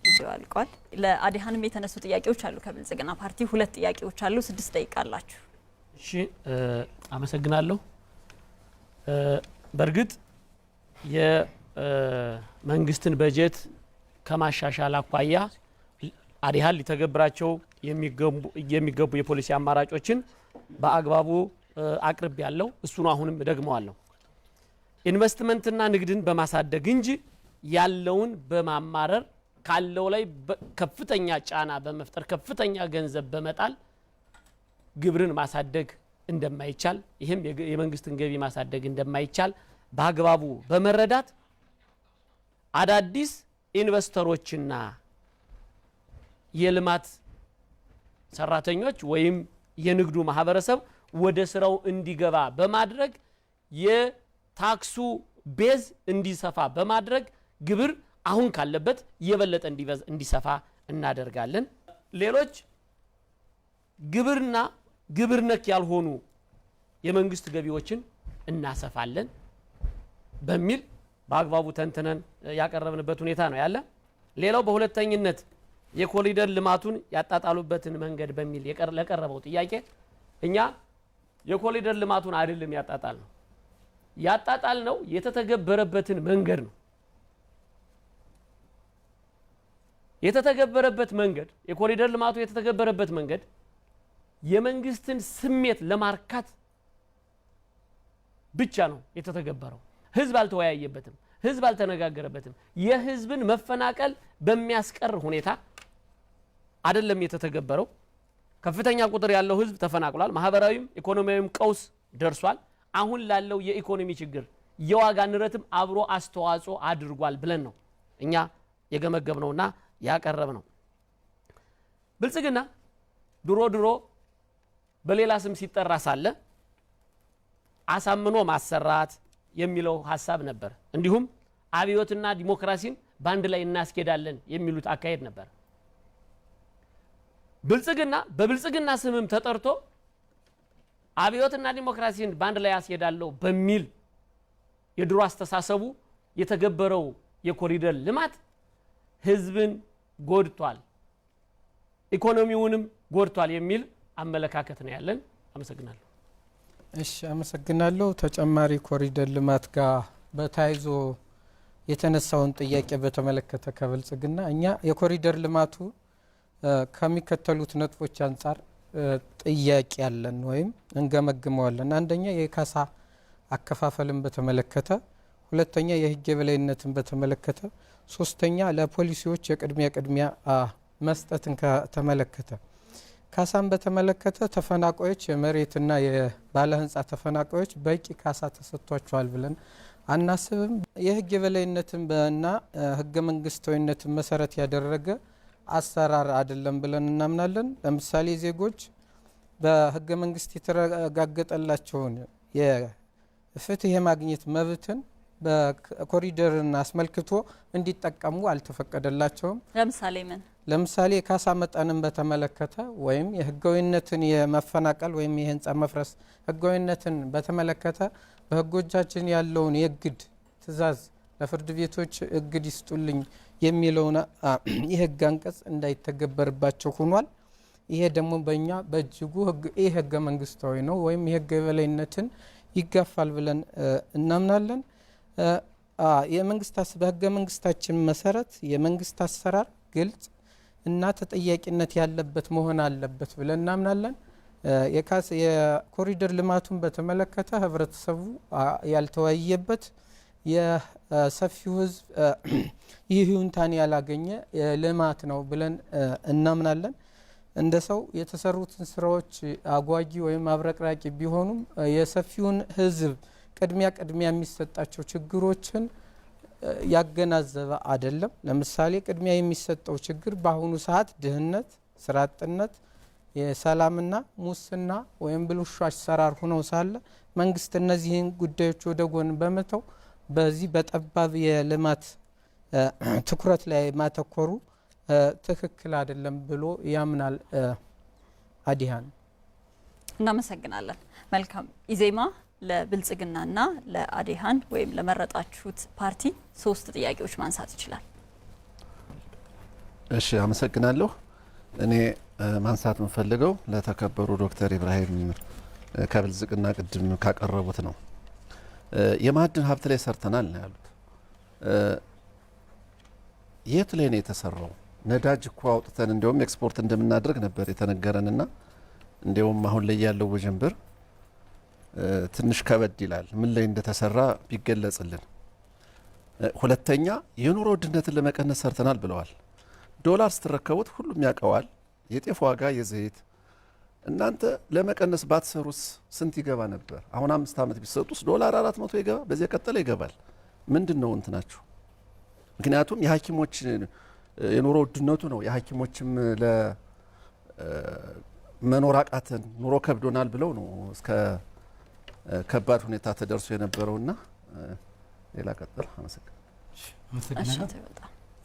ጊዜው አልቋል። ለአዲሃንም የተነሱ ጥያቄዎች አሉ። ከብልጽግና ፓርቲ 2 ጥያቄዎች አሉ። 6 ደቂቃ አላችሁ። እሺ፣ አመሰግናለሁ። በእርግጥ የመንግስትን በጀት ከማሻሻል አኳያ አዲሃን ሊተገብራቸው የሚገቡ የፖሊሲ አማራጮችን በአግባቡ አቅርብ ያለው እሱ ነው። አሁንም እደግመዋለሁ። ኢንቨስትመንትና ንግድን በማሳደግ እንጂ ያለውን በማማረር ካለው ላይ ከፍተኛ ጫና በመፍጠር ከፍተኛ ገንዘብ በመጣል ግብርን ማሳደግ እንደማይቻል፣ ይህም የመንግስትን ገቢ ማሳደግ እንደማይቻል በአግባቡ በመረዳት አዳዲስ ኢንቨስተሮችና የልማት ሰራተኞች ወይም የንግዱ ማህበረሰብ ወደ ስራው እንዲገባ በማድረግ የታክሱ base እንዲሰፋ በማድረግ ግብር አሁን ካለበት የበለጠ እንዲሰፋ እናደርጋለን። ሌሎች ግብርና ግብር ነክ ያልሆኑ የመንግስት ገቢዎችን እናሰፋለን በሚል በአግባቡ ተንትነን ያቀረብንበት ሁኔታ ነው ያለ። ሌላው በሁለተኝነት የኮሪደር ልማቱን ያጣጣሉበትን መንገድ በሚል ለቀረበው ጥያቄ እኛ የኮሪደር ልማቱን አይደለም ያጣጣል ነው ያጣጣል ነው የተተገበረበትን መንገድ ነው። የተተገበረበት መንገድ የኮሪደር ልማቱ የተተገበረበት መንገድ የመንግስትን ስሜት ለማርካት ብቻ ነው የተተገበረው። ህዝብ አልተወያየበትም፣ ህዝብ አልተነጋገረበትም። የህዝብን መፈናቀል በሚያስቀር ሁኔታ አይደለም የተተገበረው። ከፍተኛ ቁጥር ያለው ህዝብ ተፈናቅሏል። ማህበራዊም ኢኮኖሚያዊም ቀውስ ደርሷል። አሁን ላለው የኢኮኖሚ ችግር የዋጋ ንረትም አብሮ አስተዋጽኦ አድርጓል ብለን ነው እኛ የገመገብነውና ያቀረብነው። ብልጽግና ድሮ ድሮ በሌላ ስም ሲጠራ ሳለ አሳምኖ ማሰራት የሚለው ሐሳብ ነበር። እንዲሁም አብዮትና ዲሞክራሲን ባንድ ላይ እናስኬዳለን የሚሉት አካሄድ ነበር። ብልጽግና በብልጽግና ስምም ተጠርቶ አብዮትና ዲሞክራሲን ባንድ ላይ ያስኬዳለሁ በሚል የድሮ አስተሳሰቡ የተገበረው የኮሪደር ልማት ህዝብን ጎድቷል፣ ኢኮኖሚውንም ጎድቷል የሚል አመለካከት ነው ያለን። አመሰግናለሁ። እሺ፣ አመሰግናለሁ። ተጨማሪ ኮሪደር ልማት ጋር በታይዞ የተነሳውን ጥያቄ በተመለከተ ከብልጽግና እኛ የኮሪደር ልማቱ ከሚከተሉት ነጥቦች አንጻር ጥያቄ ያለን ወይም እንገመግመዋለን። አንደኛ የካሳ አከፋፈልን በተመለከተ፣ ሁለተኛ የህግ የበላይነትን በተመለከተ፣ ሶስተኛ ለፖሊሲዎች የቅድሚያ ቅድሚያ መስጠትን ከተመለከተ። ካሳን በተመለከተ ተፈናቃዮች የመሬትና የባለ ህንጻ ተፈናቃዮች በቂ ካሳ ተሰጥቷቸዋል ብለን አናስብም። የህግ የበላይነትን እና ህገ መንግስታዊነትን መሰረት ያደረገ አሰራር አይደለም ብለን እናምናለን። ለምሳሌ ዜጎች በህገ መንግስት የተረጋገጠላቸውን የፍትህ የማግኘት መብትን በኮሪደርን አስመልክቶ እንዲጠቀሙ አልተፈቀደላቸውም። ለምሳሌ ምን? ለምሳሌ የካሳ መጠንን በተመለከተ ወይም የህጋዊነትን የመፈናቀል ወይም የህንጻ መፍረስ ህጋዊነትን በተመለከተ በህጎቻችን ያለውን የእግድ ትዕዛዝ ለፍርድ ቤቶች እግድ ይስጡልኝ የሚለውን የህግ አንቀጽ እንዳይተገበርባቸው ሆኗል። ይሄ ደግሞ በእኛ በእጅጉ ይህ ህገ መንግስታዊ ነው ወይም የህግ የበላይነትን ይጋፋል ብለን እናምናለን። በህገ መንግስታችን መሰረት የመንግስት አሰራር ግልጽ እና ተጠያቂነት ያለበት መሆን አለበት ብለን እናምናለን። የኮሪደር ልማቱን በተመለከተ ህብረተሰቡ ያልተወያየበት የሰፊው ህዝብ ይሁንታን ያላገኘ ልማት ነው ብለን እናምናለን። እንደ ሰው የተሰሩትን ስራዎች አጓጊ ወይም አብረቅራቂ ቢሆኑም የሰፊውን ህዝብ ቅድሚያ ቅድሚያ የሚሰጣቸው ችግሮችን ያገናዘበ አይደለም። ለምሳሌ ቅድሚያ የሚሰጠው ችግር በአሁኑ ሰዓት ድህነት፣ ስራ አጥነት፣ የሰላምና ሙስና ወይም ብልሹ አሰራር ሆነው ሳለ መንግስት እነዚህን ጉዳዮች ወደ ጎን በመተው በዚህ በጠባብ የልማት ትኩረት ላይ ማተኮሩ ትክክል አይደለም ብሎ ያምናል አዲሃን። እናመሰግናለን። መልካም። ኢዜማ ለብልጽግናና ለአዴሃን ወይም ለመረጣችሁት ፓርቲ 3 ጥያቄዎች ማንሳት ይችላል። እሺ፣ አመሰግናለሁ። እኔ ማንሳት የምፈልገው ለተከበሩ ዶክተር ኢብራሂም ከብልጽግና ቅድም ካቀረቡት ነው። የማዕድን ሀብት ላይ ሰርተናል ነው ያሉት። የት ላይ ነው የተሰራው? ነዳጅ እኮ አውጥተን እንዲያውም ኤክስፖርት እንደምናደርግ ነበር የተነገረንና እንዲያውም አሁን ላይ ያለው ውዥንብር ትንሽ ከበድ ይላል። ምን ላይ እንደተሰራ ቢገለጽልን። ሁለተኛ የኑሮ ውድነትን ለመቀነስ ሰርተናል ብለዋል። ዶላር ስትረከቡት ሁሉም ያውቀዋል። የጤፍ ዋጋ፣ የዘይት እናንተ ለመቀነስ ባትሰሩስ ስንት ይገባ ነበር? አሁን 5 ዓመት ቢሰጡስ ዶላር 400 ይገባ፣ በዚያ ቀጠለ ይገባል። ምንድን ነው እንትናችሁ? ምክንያቱም የሐኪሞች የኑሮ ውድነቱ ነው። የሐኪሞችም ለመኖር አቃተን ኑሮ ከብዶናል ብለው ነው እስከ ከባድ ሁኔታ ተደርሶ የነበረውና ሌላ ቀጥል። አመሰግናለሁ።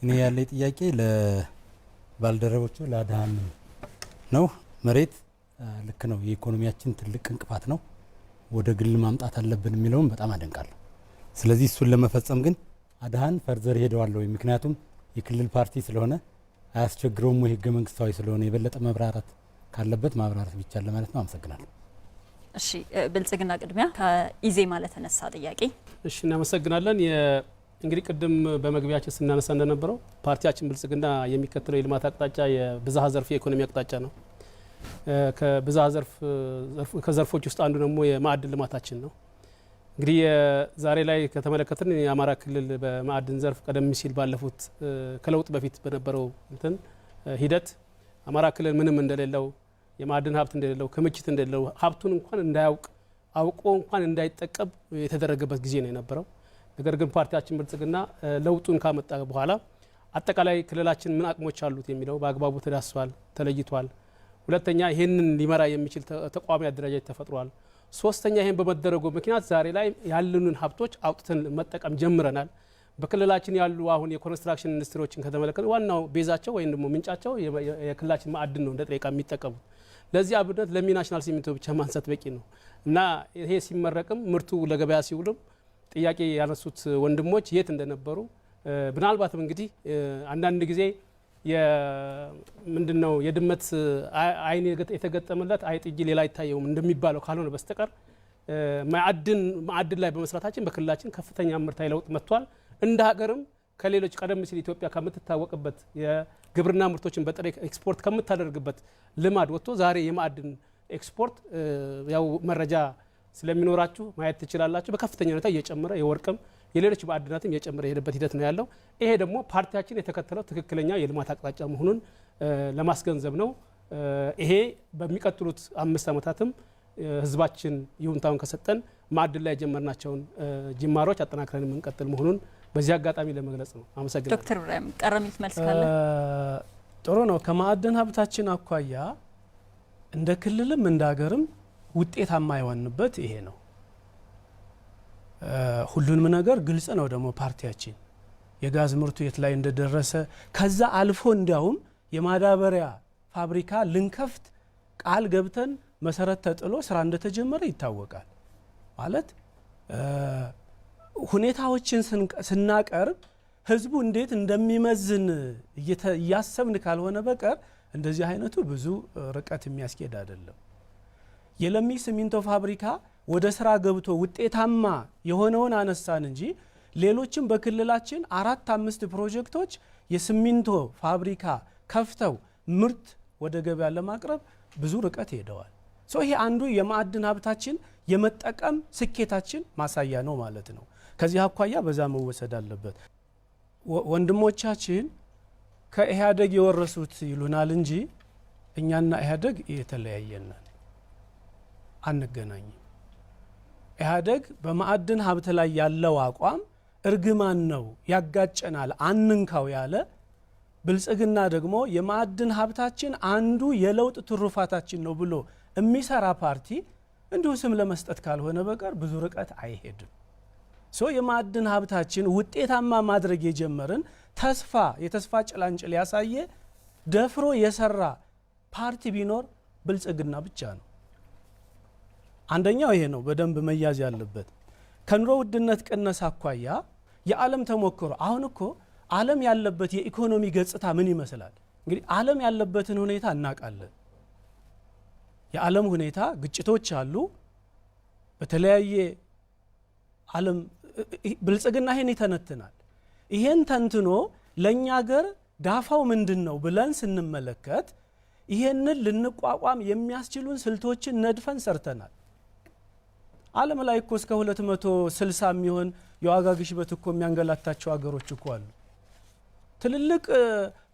እኔ ያለኝ ጥያቄ ለባልደረቦቹ ለአድሃን ነው። መሬት ልክ ነው፣ የኢኮኖሚያችን ትልቅ እንቅፋት ነው። ወደ ግል ማምጣት አለብን የሚለውን በጣም አደንቃለሁ። ስለዚህ እሱን ለመፈጸም ግን አድሃን further ሄደዋል ወይ? ምክንያቱም የክልል ፓርቲ ስለሆነ አያስቸግረውም ወይ? ህገ መንግስታዊ ስለሆነ የበለጠ መብራራት ካለበት ማብራራት ቢቻል ለማለት ነው። አመሰግናለሁ። እሺ፣ ብልጽግና ቅድሚያ ከኢዜማ ለተነሳ ጥያቄ። እሺ፣ እናመሰግናለን። እንግዲህ ቅድም በመግቢያችን ስናነሳ እንደነበረው ፓርቲያችን ብልጽግና የሚከተለው የልማት አቅጣጫ የብዝሃ ዘርፍ የኢኮኖሚ አቅጣጫ ነው። ከብዝሃ ዘርፍ ከዘርፎች ውስጥ አንዱ ደግሞ የማዕድን ልማታችን ነው። እንግዲህ ዛሬ ላይ ከተመለከትን የአማራ ክልል በማዕድን ዘርፍ ቀደም ሲል ባለፉት ከለውጥ በፊት በነበረው እንትን ሂደት አማራ ክልል ምንም እንደሌለው፣ የማዕድን ሀብት እንደሌለው፣ ክምችት እንደሌለው፣ ሀብቱን እንኳን እንዳያውቅ አውቆ እንኳን እንዳይጠቀም የተደረገበት ጊዜ ነው የነበረው። ነገር ግን ፓርቲያችን ብልጽግና ለውጡን ካመጣ በኋላ አጠቃላይ ክልላችን ምን አቅሞች አሉት የሚለው በአግባቡ ተዳስሷል፣ ተለይቷል። ሁለተኛ ይህንን ሊመራ የሚችል ተቋሚ አደረጃጀት ተፈጥሯል። ሶስተኛ ይህን በመደረጉ ምክንያት ዛሬ ላይ ያሉንን ሀብቶች አውጥተን መጠቀም ጀምረናል። በክልላችን ያሉ አሁን የኮንስትራክሽን ኢንዱስትሪዎችን ከተመለከቱ ዋናው base ኣቸው ወይም ደግሞ ምንጫቸው የክልላችን ማዕድን ነው እንደ ጥሬ ዕቃ የሚጠቀሙት። ለዚህ አብነት ለሚ ናሽናል ሲሚንቶ ብቻ ማንሳት በቂ ነው እና ይሄ ሲመረቅም ምርቱ ለገበያ ሲውልም ጥያቄ ያነሱት ወንድሞች የት እንደነበሩ ምናልባትም እንግዲህ አንዳንድ ጊዜ ምንድነው የድመት አይን የተገጠመለት አይጥ እንጂ ሌላ አይታየውም እንደሚባለው ካልሆነ በስተቀር ማዕድን ላይ በመስራታችን በክልላችን ከፍተኛ ምርታዊ ለውጥ መጥቷል። እንደ ሀገርም ከሌሎች ቀደም ሲል ኢትዮጵያ ከምትታወቅበት የግብርና ምርቶችን በጥሬ ኤክስፖርት ከምታደርግበት ልማድ ወጥቶ ዛሬ የማዕድን ኤክስፖርት ያው መረጃ ስለሚኖራችሁ ማየት ትችላላችሁ። በከፍተኛ ሁኔታ እየጨመረ የወርቅም የሌሎች ማዕድናትም እየጨመረ የሄደበት ሂደት ነው ያለው። ይሄ ደግሞ ፓርቲያችን የተከተለው ትክክለኛ የልማት አቅጣጫ መሆኑን ለማስገንዘብ ነው። ይሄ በሚቀጥሉት 5 ዓመታትም ህዝባችን ይሁንታውን ከሰጠን ማዕድን ላይ የጀመርናቸውን ጅማሮች አጠናክረን የምንቀጥል መሆኑን በዚህ አጋጣሚ ለመግለጽ ነው። አመሰግናለሁ። ዶክተር ኢብራሂም ቀረሚት መልስ ካለ። ጥሩ ነው። ከማዕድን ሀብታችን አኳያ እንደ ክልልም እንደ ሀገርም ውጤታማ የሆንበት ይሄ ነው። ሁሉንም ነገር ግልጽ ነው። ደግሞ ፓርቲያችን የጋዝ ምርቱ የት ላይ እንደደረሰ ከዛ አልፎ እንዲያውም የማዳበሪያ ፋብሪካ ልንከፍት ቃል ገብተን መሰረት ተጥሎ ስራ እንደተጀመረ ይታወቃል። ማለት ሁኔታዎችን ስናቀርብ ህዝቡ እንዴት እንደሚመዝን እያሰብን ካልሆነ በቀር እንደዚህ አይነቱ ብዙ ርቀት የሚያስኬድ አይደለም። የለሚ ሲሚንቶ ፋብሪካ ወደ ስራ ገብቶ ውጤታማ የሆነውን አነሳን እንጂ ሌሎችም በክልላችን 4 5 ፕሮጀክቶች የሲሚንቶ ፋብሪካ ከፍተው ምርት ወደ ገበያ ለማቅረብ ብዙ ርቀት ሄደዋል። ይሄ አንዱ የማዕድን ሀብታችን የመጠቀም ስኬታችን ማሳያ ነው ማለት ነው። ከዚህ አኳያ በዛ መወሰድ አለበት። ወንድሞቻችን ከኢህአዴግ የወረሱት ይሉናል እንጂ እኛና ኢህአዴግ የተለያየን ነን፣ አንገናኝም። ኢህአዴግ በማዕድን ሀብት ላይ ያለው አቋም እርግማን ነው፣ ያጋጨናል፣ አንንካው ያለ፣ ብልጽግና ደግሞ የማዕድን ሀብታችን አንዱ የለውጥ ትሩፋታችን ነው ብሎ የሚሰራ ፓርቲ እንዲሁ ስም ለመስጠት ካልሆነ በቀር ብዙ ርቀት አይሄድም። የማዕድን ሀብታችን ውጤታማ ማድረግ የጀመርን ተስፋ የተስፋ ጭላንጭል ያሳየ፣ ደፍሮ የሰራ ፓርቲ ቢኖር ብልጽግና ብቻ ነው። አንደኛው ይሄ ነው በደንብ መያዝ ያለበት። ከኑሮ ውድነት ቅነሳ አኳያ የዓለም ተሞክሮ፣ አሁን እኮ ዓለም ያለበት የኢኮኖሚ ገጽታ ምን ይመስላል? እንግዲህ ዓለም ያለበትን ሁኔታ እናውቃለን። የዓለም ሁኔታ ግጭቶች አሉ። በተለያየ ዓለም ብልጽግና ይሄን ይተነትናል። ይሄን ተንትኖ ለእኛ ሀገር ዳፋው ምንድን ነው ብለን ስንመለከት ይሄንን ልንቋቋም የሚያስችሉን ስልቶችን ነድፈን ሰርተናል። ዓለም ላይ እኮ እስከ 260 የሚሆን የዋጋ ግሽበት እኮ የሚያንገላታቸው ሀገሮች እኮ አሉ። ትልልቅ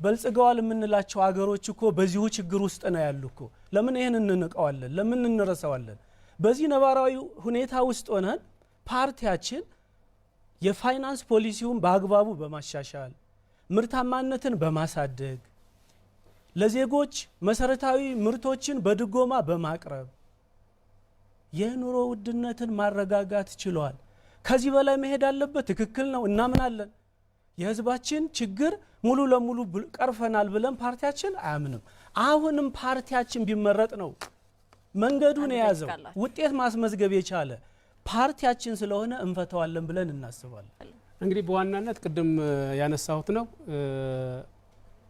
በልጽገዋል የምንላቸው ሀገሮች እኮ በዚሁ ችግር ውስጥ ነው ያሉ እኮ። ለምን ይህን እንንቀዋለን? ለምን እንረሳዋለን? በዚህ ነባራዊ ሁኔታ ውስጥ ሆነን ፓርቲያችን የፋይናንስ ፖሊሲውን በአግባቡ በማሻሻል፣ ምርታማነትን በማሳደግ፣ ለዜጎች መሰረታዊ ምርቶችን በድጎማ በማቅረብ የኑሮ ውድነትን ማረጋጋት ችሏል። ከዚህ በላይ መሄድ አለበት። ትክክል ነው፣ እናምናለን። የህዝባችን ችግር ሙሉ ለሙሉ ቀርፈናል ብለን ፓርቲያችን አያምንም። አሁንም ፓርቲያችን ቢመረጥ ነው መንገዱን የያዘው፣ ውጤት ማስመዝገብ የቻለ ፓርቲያችን ስለሆነ እንፈተዋለን ብለን እናስባለን። እንግዲህ በዋናነት ቅድም ያነሳሁት ነው።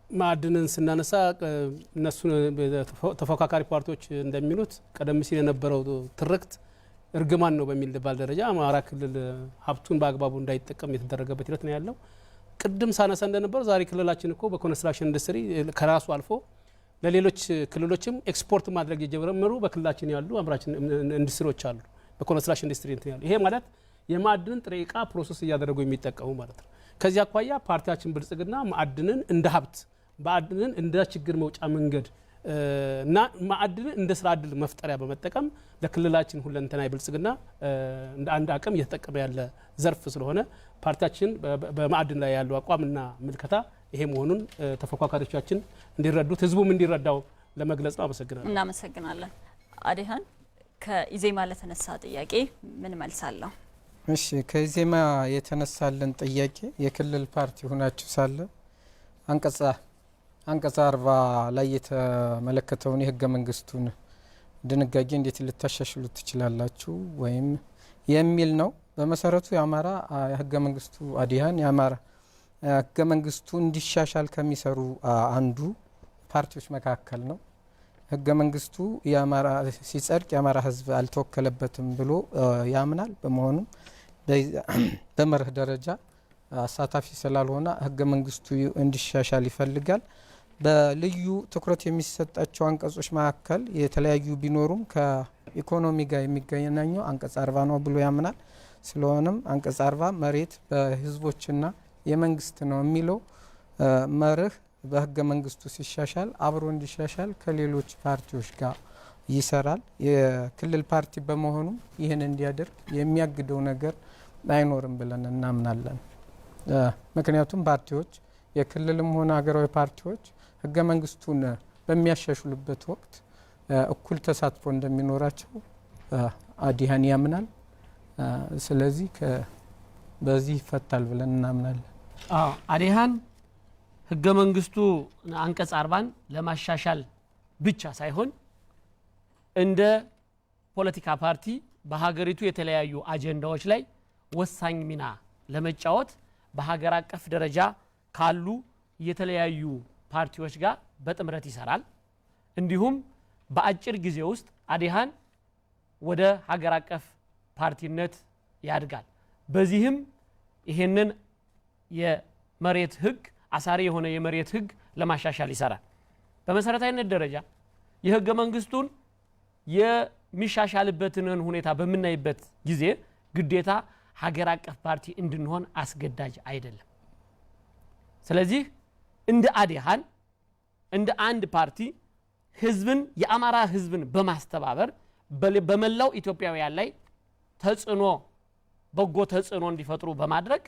ማዕድንን ስናነሳ እነሱ ተፎካካሪ ፓርቲዎች እንደሚሉት ቀደም ሲል የነበረው ትርክት እርግማን ነው በሚል ባል ደረጃ አማራ ክልል ሀብቱን በአግባቡ እንዳይጠቀም የተደረገበት ሂደት ነው ያለው። ቅድም ሳነሳ እንደነበረው ዛሬ ክልላችን እኮ በኮንስትራክሽን ኢንዱስትሪ ከራሱ አልፎ ለሌሎች ክልሎችም ኤክስፖርት ማድረግ የጀመሩ በክልላችን ያሉ አምራች ኢንዱስትሪዎች አሉ። በኮንስትራክሽን ኢንዱስትሪ እንትን ያሉ፣ ይሄ ማለት የማዕድንን ጥሬ እቃ process እያደረጉ የሚጠቀሙ ማለት ነው። ከዚህ አኳያ ፓርቲያችን ብልጽግና ማዕድንን እንደ ሀብት፣ ማዕድንን እንደ ችግር መውጫ መንገድ እና ማዕድንን እንደ ስራ እድል መፍጠሪያ በመጠቀም ለክልላችን ሁለንተናዊ ብልጽግና እንደ አንድ አቅም እየተጠቀመ ያለ ዘርፍ ስለሆነ ፓርቲያችን በማዕድን ላይ ያለው አቋምና ምልከታ ይሄ መሆኑን ተፎካካሪዎቻችን እንዲረዱት፣ ህዝቡም እንዲረዳው ለመግለጽ ነው። አመሰግናለሁ። እናመሰግናለን። አዴሃን ከኢዜማ ለተነሳ ጥያቄ ምን መልስ አለው? እሺ፣ ከኢዜማ የተነሳልን ጥያቄ የክልል ፓርቲ ሆናችሁ ሳለ አንቀጽ 40 ላይ የተመለከተውን የህገ መንግስቱን ድንጋጌ እንዴት ልታሻሽሉ ትችላላችሁ ወይም የሚል ነው። በመሰረቱ የአማራ ህገ መንግስቱ፣ አዲሃን የአማራ ህገ መንግስቱ እንዲሻሻል ከሚሰሩ አንዱ ፓርቲዎች መካከል ነው። ህገ መንግስቱ የአማራ ሲጸድቅ የአማራ ህዝብ አልተወከለበትም ብሎ ያምናል። በመሆኑም በመርህ ደረጃ አሳታፊ ስላልሆነ ህገ መንግስቱ እንዲሻሻል ይፈልጋል። በልዩ ትኩረት የሚሰጣቸው አንቀጾች መካከል የተለያዩ ቢኖሩም ከኢኮኖሚ ጋር የሚገናኘው አንቀጽ 40 ነው ብሎ ያምናል። ስለሆነም አንቀጽ 40 መሬት በህዝቦችና የመንግስት ነው የሚለው መርህ በህገ መንግስቱ ሲሻሻል አብሮ እንዲሻሻል ከሌሎች ፓርቲዎች ጋር ይሰራል። የክልል ፓርቲ በመሆኑ ይህን እንዲያደርግ የሚያግደው ነገር አይኖርም ብለን እናምናለን። ምክንያቱም ፓርቲዎች የክልልም ሆነ ሀገራዊ ፓርቲዎች ህገ መንግስቱን በሚያሻሽሉበት ወቅት እኩል ተሳትፎ እንደሚኖራቸው አዲሃን ያምናል። ስለዚህ በዚህ ይፈታል ብለን እናምናለን። አዲሃን ህገ መንግስቱ አንቀጽ 40ን ለማሻሻል ብቻ ሳይሆን እንደ ፖለቲካ ፓርቲ በሀገሪቱ የተለያዩ አጀንዳዎች ላይ ወሳኝ ሚና ለመጫወት በሀገር አቀፍ ደረጃ ካሉ የተለያዩ ፓርቲዎች ጋር በጥምረት ይሰራል። እንዲሁም በአጭር ጊዜ ውስጥ አዲሃን ወደ ሀገር አቀፍ ፓርቲነት ያድጋል። በዚህም ይሄንን የመሬት ህግ፣ አሳሪ የሆነ የመሬት ህግ ለማሻሻል ይሰራል። በመሰረታዊነት ደረጃ የህገ መንግስቱን የሚሻሻልበትን ሁኔታ በምናይበት ጊዜ ግዴታ ሀገር አቀፍ ፓርቲ እንድንሆን አስገዳጅ አይደለም። ስለዚህ እንደ አዴሃን እንደ አንድ ፓርቲ ህዝብን፣ የአማራ ህዝብን በማስተባበር በመላው ኢትዮጵያውያን ላይ ተጽዕኖ፣ በጎ ተጽዕኖ እንዲፈጥሩ በማድረግ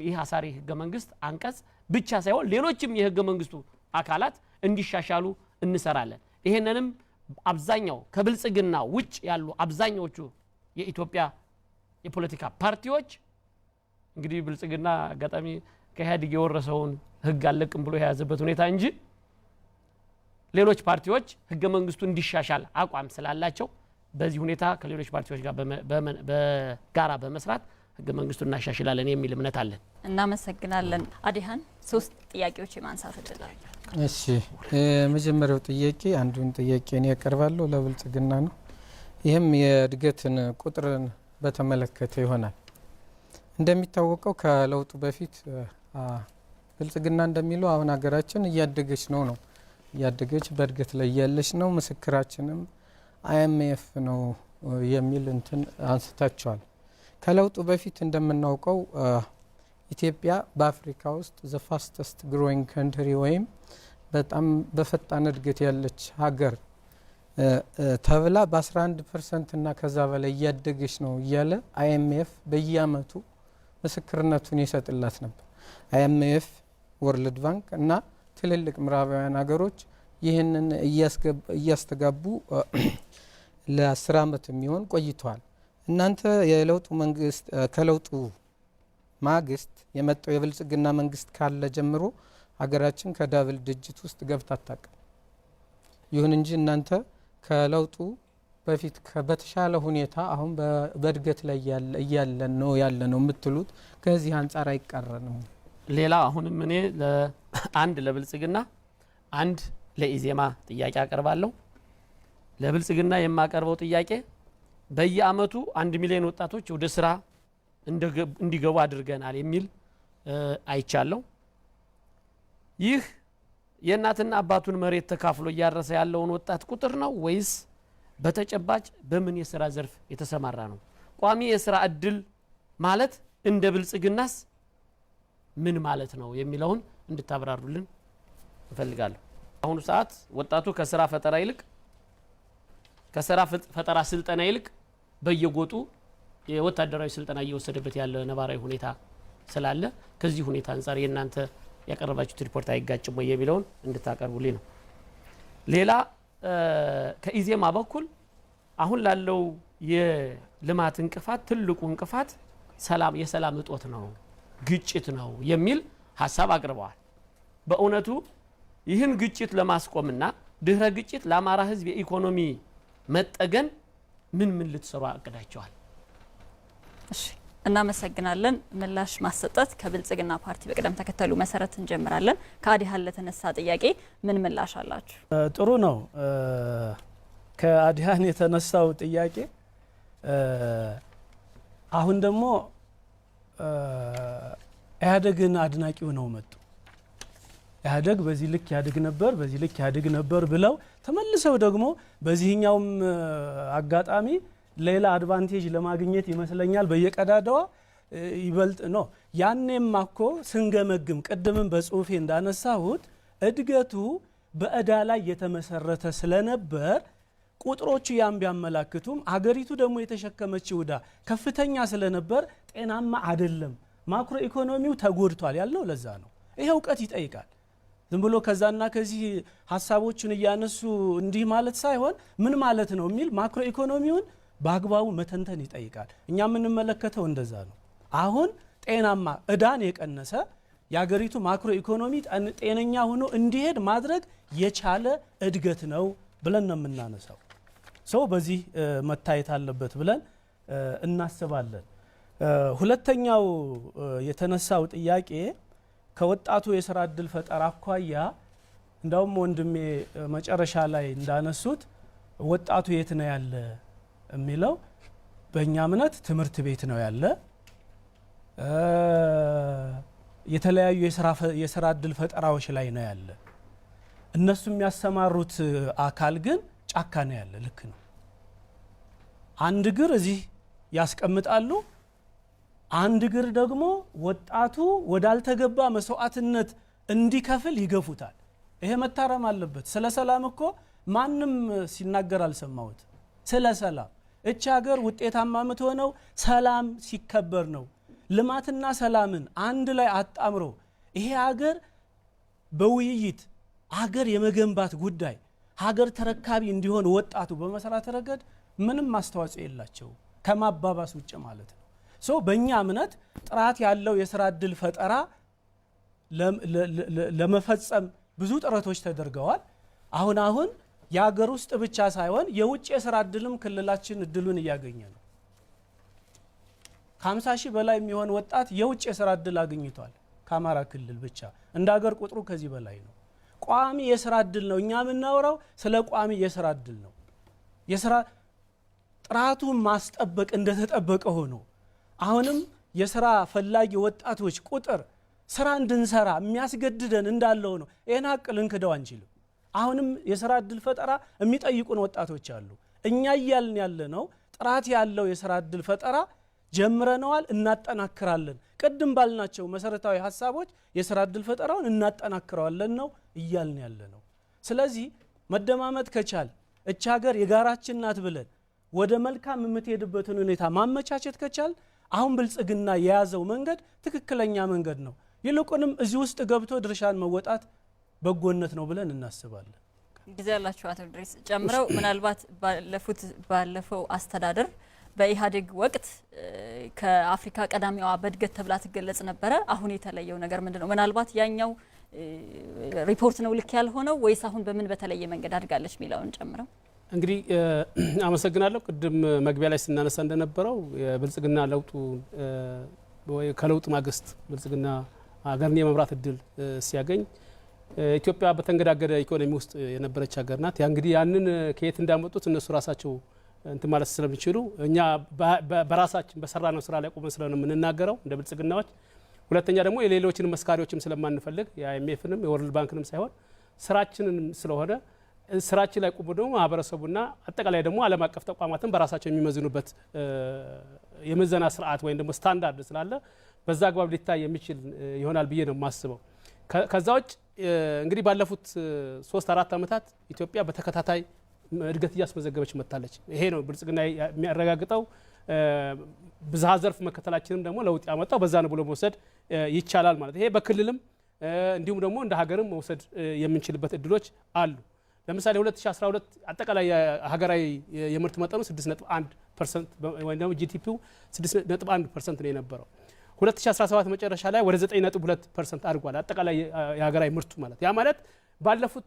ይህ አሳሪ ህገ መንግስት አንቀጽ ብቻ ሳይሆን ሌሎችም የህገ መንግስቱ አካላት እንዲሻሻሉ እንሰራለን። ይሄንንም አብዛኛው ከብልጽግና ውጭ ያሉ አብዛኛዎቹ የኢትዮጵያ የፖለቲካ ፓርቲዎች፣ እንግዲህ ብልጽግና አጋጣሚ ከኢህአዴግ የወረሰውን ህግ አለቅም ብሎ የያዘበት ሁኔታ እንጂ ሌሎች ፓርቲዎች ህገ መንግስቱ እንዲሻሻል አቋም ስላላቸው በዚህ ሁኔታ ከሌሎች ፓርቲዎች ጋር በጋራ በመስራት ህገ መንግስቱን እናሻሽላለን የሚል እምነት አለን። እናመሰግናለን። አዲሃን፣ ሶስት ጥያቄዎች የማንሳት እድል አለ። እሺ፣ የመጀመሪያው ጥያቄ፣ አንዱን ጥያቄ እኔ ያቀርባለሁ ለብልጽግና ነው። ይህም የእድገትን ቁጥርን በተመለከተ ይሆናል። እንደሚታወቀው ከለውጡ በፊት ብልጽግና እንደሚለው አሁን ሀገራችን እያደገች ነው፣ እያደገች በእድገት ላይ እያለች ነው፣ ምስክራችንም IMF ነው የሚል እንትን አንስታቸዋል። ከለውጡ በፊት እንደምናውቀው ኢትዮጵያ በአፍሪካ ውስጥ the fastest growing country ወይም በጣም በፈጣን እድገት ያለች ሀገር ተብላ በ11% እና ከዛ በላይ እያደገች ነው እያለ IMF በየአመቱ ምስክርነቱን ይሰጥላት ነበር። IMF፣ World Bank እና ትልልቅ ምዕራባውያን ሀገሮች ይህንን እያስተጋቡ ለ10 አመት የሚሆን ቆይተዋል። እናንተ የለውጡ መንግስት፣ ከለውጡ ማግስት የመጣው የብልጽግና መንግስት ካለ ጀምሮ ሀገራችን ከ double digit ውስጥ ገብታ አታውቅም። ይሁን እንጂ እናንተ ከለውጡ በፊት በተሻለ ሁኔታ አሁን በእድገት ላይ እያለን ነው ያለ ነው የምትሉት ከዚህ አንጻር አይቃረንም? ሌላ አሁንም እኔ አንድ ለብልጽግና፣ አንድ ለኢዜማ ጥያቄ አቀርባለሁ። ለብልጽግና የማቀርበው ጥያቄ በየአመቱ 1 ሚሊዮን ወጣቶች ወደ ስራ እንዲገቡ አድርገናል የሚል አይቻለሁ። ይህ የእናትና አባቱን መሬት ተካፍሎ እያረሰ ያለውን ወጣት ቁጥር ነው ወይስ በተጨባጭ በምን የስራ ዘርፍ የተሰማራ ነው? ቋሚ የስራ እድል ማለት እንደ ብልጽግናስ ምን ማለት ነው የሚለውን እንድታብራሩልን እፈልጋለሁ። አሁኑ ሰዓት ወጣቱ ከስራ ፈጠራ ይልቅ፣ ከስራ ፈጠራ ስልጠና ይልቅ በየጎጡ የወታደራዊ ስልጠና እየወሰደበት ያለ ነባራዊ ሁኔታ ስላለ ከዚህ ሁኔታ አንጻር የእናንተ ያቀረባችሁት ሪፖርት አይጋጭም ወይ የሚለውን እንድታቀርቡልኝ ነው። ሌላ ከኢዜማ በኩል አሁን ላለው የልማት እንቅፋት ትልቁ እንቅፋት ሰላም፣ የሰላም እጦት ነው፣ ግጭት ነው የሚል ሀሳብ አቅርበዋል። በእውነቱ ይህን ግጭት ለማስቆምና ድህረ ግጭት ለአማራ ሕዝብ የኢኮኖሚ መጠገን ምን ምን ልትሰሩ አቅዳቸዋል? እሺ፣ እናመሰግናለን። ምላሽ ማሰጠት ከብልጽግና ፓርቲ በቅደም ተከተሉ መሰረት እንጀምራለን። ከአዲሃን ለተነሳ ጥያቄ ምን ምላሽ አላችሁ? ጥሩ ነው። ከአዲሃን የተነሳው ጥያቄ አሁን ደግሞ ኢህአዴግን አድናቂ ሆነው መጡ። ኢህአዴግ በዚህ ልክ ያድግ ነበር፣ በዚህ ልክ ያድግ ነበር ብለው ተመልሰው ደግሞ በዚህኛውም አጋጣሚ ሌላ advantage ለማግኘት ይመስለኛል በየቀዳዳዋ ይበልጥ ነው። ያኔማ እኮ ስንገመግም ቅድምም በጽሁፌ እንዳነሳሁት እድገቱ በእዳ ላይ የተመሰረተ ስለነበር ቁጥሮቹ ያን ቢያመላክቱም አገሪቱ ደግሞ የተሸከመችው ዕዳ ከፍተኛ ስለነበር ጤናማ አይደለም፣ ማክሮ ኢኮኖሚው ተጎድቷል ያልነው ለዛ ነው። ይሄ እውቀት ይጠይቃል። ዝም ብሎ ከዛና ከዚህ ሀሳቦችን እያነሱ እንዲህ ማለት ሳይሆን ምን ማለት ነው የሚል ማክሮ ኢኮኖሚውን በአግባቡ መተንተን ይጠይቃል። እኛ የምንመለከተው እንደዛ ነው። አሁን ጤናማ እዳን የቀነሰ የአገሪቱ ማክሮ ኢኮኖሚ ጤነኛ ሆኖ እንዲሄድ ማድረግ የቻለ እድገት ነው ብለን ነው የምናነሳው። ሰው በዚህ መታየት አለበት ብለን እናስባለን። ሁለተኛው የተነሳው ጥያቄ ከወጣቱ የስራ እድል ፈጠራ አኳያ እንዳውም ወንድሜ መጨረሻ ላይ እንዳነሱት ወጣቱ የት ነው ያለ የሚለው በእኛ እምነት ትምህርት ቤት ነው ያለ፣ የተለያዩ የስራ እድል ፈጠራዎች ላይ ነው ያለ። እነሱ የሚያሰማሩት አካል ግን ጫካ ነው ያለ። ልክ ነው። አንድ እግር እዚህ ያስቀምጣሉ፣ አንድ እግር ደግሞ ወጣቱ ወዳልተገባ መስዋዕትነት እንዲከፍል ይገፉታል። ይሄ መታረም አለበት። ስለ ሰላም እኮ ማንም ሲናገር አልሰማሁት። ስለ ሰላም እች ሀገር ውጤታማ የምትሆነው ሰላም ሲከበር ነው። ልማትና ሰላምን አንድ ላይ አጣምሮ ይሄ ሀገር በውይይት ሀገር የመገንባት ጉዳይ ሀገር ተረካቢ እንዲሆን ወጣቱ በመስራት ረገድ ምንም አስተዋጽኦ የላቸው ከማባባስ ውጭ ማለት ነው። So በእኛ እምነት ጥራት ያለው የስራ እድል ፈጠራ ለመፈጸም ብዙ ጥረቶች ተደርገዋል። አሁን አሁን የሀገር ውስጥ ብቻ ሳይሆን የውጭ የስራ እድልም ክልላችን እድሉን እያገኘ ነው። ከ50 ሺህ በላይ የሚሆን ወጣት የውጭ የስራ እድል አግኝቷል ከአማራ ክልል ብቻ። እንደ ሀገር ቁጥሩ ከዚህ በላይ ነው። ቋሚ የስራ እድል ነው። እኛ የምናወራው ስለ ቋሚ የስራ እድል ነው። የስራ ጥራቱን ማስጠበቅ እንደተጠበቀ ሆኖ አሁንም የስራ ፈላጊ ወጣቶች ቁጥር ስራ እንድንሰራ የሚያስገድደን እንዳለ ሆኖ ይህን ሀቅ ልንክደው አንችልም። አሁንም የስራ እድል ፈጠራ የሚጠይቁን ወጣቶች አሉ። እኛ እያልን ያለ ነው ጥራት ያለው የስራ እድል ፈጠራ ጀምረነዋል፣ እናጠናክራለን። ቅድም ባልናቸው መሰረታዊ ሀሳቦች የስራ እድል ፈጠራውን እናጠናክረዋለን ነው እያልን ያለ ነው። ስለዚህ መደማመጥ ከቻል እች ሀገር የጋራችን ናት ብለን ወደ መልካም የምትሄድበትን ሁኔታ ማመቻቸት ከቻል አሁን ብልጽግና የያዘው መንገድ ትክክለኛ መንገድ ነው። ይልቁንም እዚህ ውስጥ ገብቶ ድርሻን መወጣት በጎነት ነው ብለን እናስባለን። ጊዜ ያላችሁ አቶ ድሬስ ጨምረው ምናልባት ባለፈው አስተዳደር በኢህአዴግ ወቅት ከአፍሪካ ቀዳሚዋ በእድገት ተብላ ትገለጽ ነበረ። አሁን የተለየው ነገር ምንድን ነው? ምናልባት ያኛው ሪፖርት ነው ልክ ያልሆነው ወይስ አሁን በምን በተለየ መንገድ አድጋለች የሚለውን ጨምረው። እንግዲህ አመሰግናለሁ። ቅድም መግቢያ ላይ ስናነሳ እንደነበረው የብልጽግና ለውጡ ከለውጥ ማግስት ብልጽግና ሀገርን የመምራት እድል ሲያገኝ ኢትዮጵያ በተንገዳገደ ኢኮኖሚ ውስጥ የነበረች ሀገር ናት። ያ እንግዲህ ያንን ከየት እንዳመጡት እነሱ ራሳቸው እንትን ማለት ስለሚችሉ እኛ በራሳችን በሰራነው ስራ ላይ ቆመን ስለሆነ የምንናገረው እንደ ብልጽግናዎች። ሁለተኛ ደግሞ የሌሎችን መስካሪዎችም ስለማንፈልግ የ IMF ንም የ World Bank ንም ሳይሆን ስራችንን ስለሆነ ስራችን ላይ ቆሞ ደግሞ ማህበረሰቡና አጠቃላይ ደግሞ ዓለም አቀፍ ተቋማትን በራሳቸው የሚመዝኑበት የምዘና ስርዓት ወይም ደግሞ ስታንዳርድ ስላለ በዛ አግባብ ሊታይ የሚችል ይሆናል ብዬ ነው የማስበው። ከዛ ውጭ እንግዲህ ባለፉት 3-4 ዓመታት ኢትዮጵያ በተከታታይ እድገት እያስመዘገበች መጥታለች። ይሄ ነው ብልጽግና የሚያረጋግጠው። ብዝሃ ዘርፍ መከተላችንም ደግሞ ለውጥ ያመጣው በዛ ነው ብሎ መውሰድ ይቻላል ማለት። ይሄ በክልልም እንዲሁም ደግሞ እንደ ሀገርም መውሰድ የምንችልበት እድሎች አሉ። ለምሳሌ 2012 አጠቃላይ ሀገራዊ የምርት መጠኑ 6.1% ወይም ደግሞ GDP ው 6.1% ነው የነበረው። 2017 መጨረሻ ላይ ወደ 9.2% አድጓል አጠቃላይ የሀገራዊ ምርቱ ማለት። ያ ማለት ባለፉት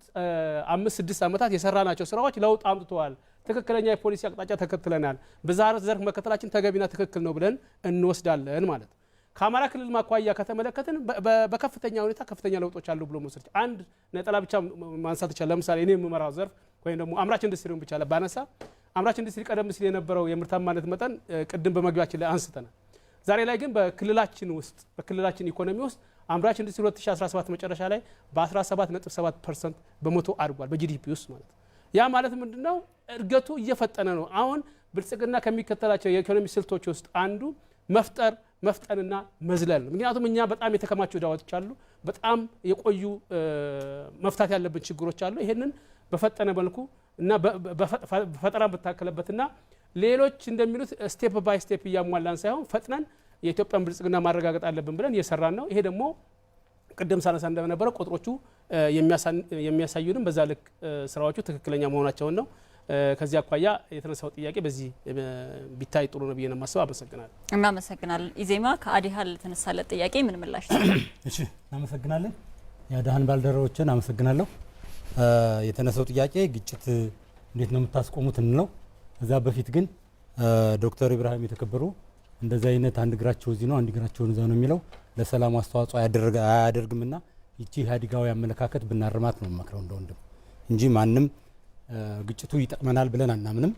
5-6 ዓመታት የሰራናቸው ስራዎች ለውጥ አምጥተዋል። ትክክለኛ የፖሊሲ አቅጣጫ ተከትለናል። ብዝሃ ዘርፍ መከተላችን ተገቢና ትክክል ነው ብለን እንወስዳለን ማለት። ከአማራ ክልል ማኳያ ከተመለከትን በከፍተኛ ሁኔታ ከፍተኛ ለውጦች አሉ ብሎ መውሰድ አንድ ነጠላ ብቻ ማንሳት ይቻላል። ለምሳሌ እኔ የምመራው ዘርፍ ወይም ደግሞ አምራች ኢንዱስትሪውን ብቻ ባነሳ አምራች ኢንዱስትሪ ቀደም ሲል የነበረው የምርታማነት መጠን ቅድም በመግቢያችን ላይ አንስተናል። ዛሬ ላይ ግን በክልላችን ውስጥ በክልላችን ኢኮኖሚ ውስጥ አምራች ኢንዱስትሪ 2017 መጨረሻ ላይ በ17.7% በመቶ አድጓል በ GDP ውስጥ ማለት። ያ ማለት ምንድነው? እድገቱ እየፈጠነ ነው። አሁን ብልጽግና ከሚከተላቸው የኢኮኖሚ ስልቶች ውስጥ አንዱ መፍጠር መፍጠንና መዝለል ነው። ምክንያቱም እኛ በጣም የተከማቹ ዕዳዎች አሉ፣ በጣም የቆዩ መፍታት ያለብን ችግሮች አሉ። ይሄንን በፈጠነ መልኩ እና በፈጠራ በታከለበትና ሌሎች እንደሚሉት step by step እያሟላን ሳይሆን ፈጥነን የኢትዮጵያን ብልጽግና ማረጋገጥ አለብን ብለን እየሰራን ነው። ይሄ ደግሞ ቅድም ሳነሳ እንደነበረው ቁጥሮቹ የሚያሳዩንም በዛ ልክ ስራዎቹ ትክክለኛ መሆናቸውን ነው። ከዚህ አኳያ የተነሳው ጥያቄ በዚህ ቢታይ ጥሩ ነው ብዬ ነው የማስበው። አመሰግናለሁ። እናመሰግናለን። ኢዜማ ከአዲሃል ለተነሳለት ጥያቄ ምን ምላሽ ይሰጣል? እሺ፣ እናመሰግናለን። የአድሃን ባልደረቦችን አመሰግናለሁ። የተነሳው ጥያቄ ግጭት እንዴት ነው የምታስቆሙት እንለው። ከዛ በፊት ግን ዶክተር ኢብራሂም የተከበሩ እንደዚህ አይነት አንድ እግራቸው እዚህ ነው አንድ እግራቸው እዛ ነው የሚለው ለሰላም አስተዋጽኦ አያደርግምና ይቺ ኢህአዴጋዊ አመለካከት ብናርማት ነው የምመክረው እንደ ወንድም እንጂ ማንም ግጭቱ ይጠቅመናል ብለን አናምንም።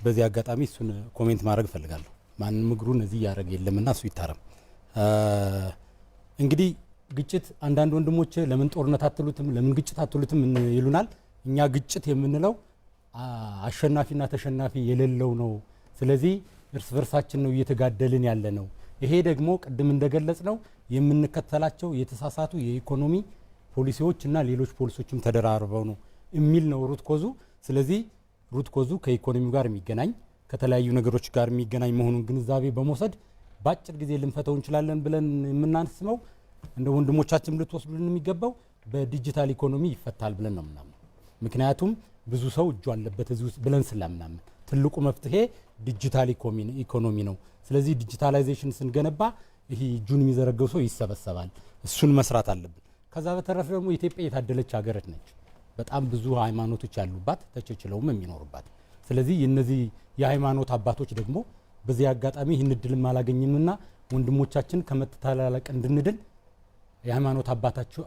በዚህ አጋጣሚ እሱን comment ማድረግ እፈልጋለሁ። ማንም እግሩን እዚህ እያደረገ የለምና እሱ ይታረም። እንግዲህ ግጭት አንዳንድ ወንድሞች ለምን ጦርነት አትሉትም ለምን ግጭት አትሉትም ይሉናል። እኛ ግጭት የምንለው አሸናፊና ተሸናፊ የሌለው ነው። ስለዚህ እርስ በርሳችን ነው እየተጋደልን ያለ ነው። ይሄ ደግሞ ቅድም እንደገለጽ ነው የምንከተላቸው የተሳሳቱ የኢኮኖሚ ፖሊሲዎች እና ሌሎች ፖሊሲዎችም ተደራርበው ነው የሚል ነው root cause ኡ። ስለዚህ root cause ኡ ከኢኮኖሚው ጋር የሚገናኝ ከተለያዩ ነገሮች ጋር የሚገናኝ መሆኑን ግንዛቤ በመውሰድ በአጭር ጊዜ ልንፈተው እንችላለን ብለን የምናስበው እንደ ወንድሞቻችን ልትወስዱልን የሚገባው በዲጂታል ኢኮኖሚ ይፈታል ብለን ነው የምናምነው። ምክንያቱም ብዙ ሰው እጁ አለበት እዚህ ውስጥ ብለን ስለምናምን ትልቁ መፍትሄ ዲጂታል ኢኮኖሚ ነው። ስለዚህ digitalization ስንገነባ ይህ እጁን የሚዘረገው ሰው ይሰበሰባል። እሱን መስራት አለብን። ከዛ በተረፈ ደግሞ ኢትዮጵያ የታደለች ሀገር ነች። በጣም ብዙ ሃይማኖቶች ያሉባት፣ ተቻችለውም የሚኖሩባት። ስለዚህ እነዚህ የሃይማኖት አባቶች ደግሞ በዚህ አጋጣሚ ይህን እድልም አላገኝምና ወንድሞቻችን ከመተላለቅ እንድንድን የሃይማኖት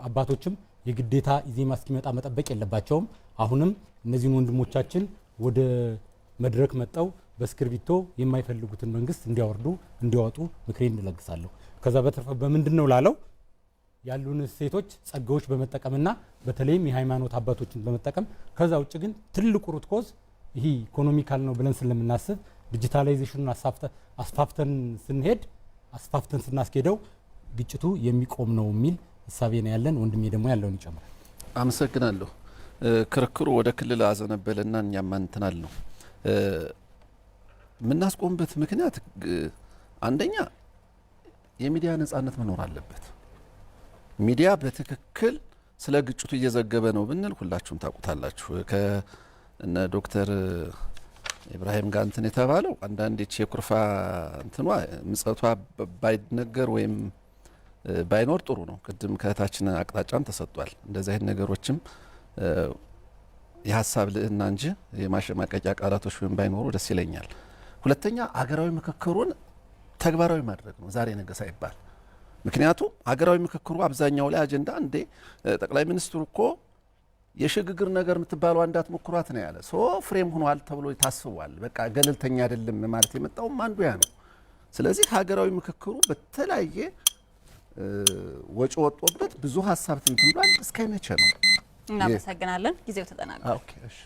አባቶችም የግዴታ ኢዜማ እስኪመጣ መጠበቅ የለባቸውም። አሁንም እነዚህን ወንድሞቻችን ወደ መድረክ መጠው በእስክርቢቶ የማይፈልጉትን መንግስት እንዲያወርዱ፣ እንዲያወጡ ምክሬን እንለግሳለሁ። ከዛ በተረፈ በምንድን ነው ላለው ያሉን እሴቶች፣ ጸጋዎች በመጠቀምና በተለይም የሃይማኖት አባቶችን በመጠቀም፣ ከዛ ውጭ ግን ትልቁ root cause ይህ economical ነው ብለን ስለምናስብ digitalization ኑን አስፋፍተን ስንሄድ፣ አስፋፍተን ስናስኬደው ግጭቱ የሚቆም ነው የሚል እሳቤ ነው ያለን። ወንድሜ ደግሞ ያለውን ይጨምራል። አመሰግናለሁ። ክርክሩ ወደ ክልል አዘነበለና እኛም እንትናል ነው የምናስቆምበት ምክንያት አንደኛ የሚዲያ ነጻነት መኖር አለበት። ሚዲያ በትክክል ስለ ግጭቱ እየዘገበ ነው ብንል ሁላችሁም ታውቁታላችሁ። ከእነ ዶክተር ኢብራሂም ጋር እንትን የተባለው አንዳንዴ የኩርፋ እንትኗ ምጸቷ ባይነገር ወይም ባይኖር ጥሩ ነው። ቅድም ከእህታችን አቅጣጫም ተሰጥቷል። እንደዚህ አይነት ነገሮችም የሀሳብ ልዕና እንጂ የማሸማቀቂያ ቃላቶች ወይም ባይኖሩ ደስ ይለኛል። ሁለተኛ አገራዊ ምክክሩን ተግባራዊ ማድረግ ነው፣ ዛሬ ነገ ሳይባል። ምክንያቱም አገራዊ ምክክሩ አብዛኛው ላይ አጀንዳ እንዴ ጠቅላይ ሚኒስትሩ እኮ የሽግግር ነገር የምትባለው እንዳትሞክሯት ነው ያለ። So frame ሆኗል ተብሎ ታስቧል። በቃ ገለልተኛ አይደለም ማለት የመጣውም አንዱ ያ ነው። ስለዚህ ሀገራዊ ምክክሩ በተለያየ ወጪ ወጥቶበት ብዙ ሀሳብ ትንትን ብሏል። እስከ መቼ ነው? እናመሰግናለን። ጊዜው ተጠናቋል። Okay፣ እሺ።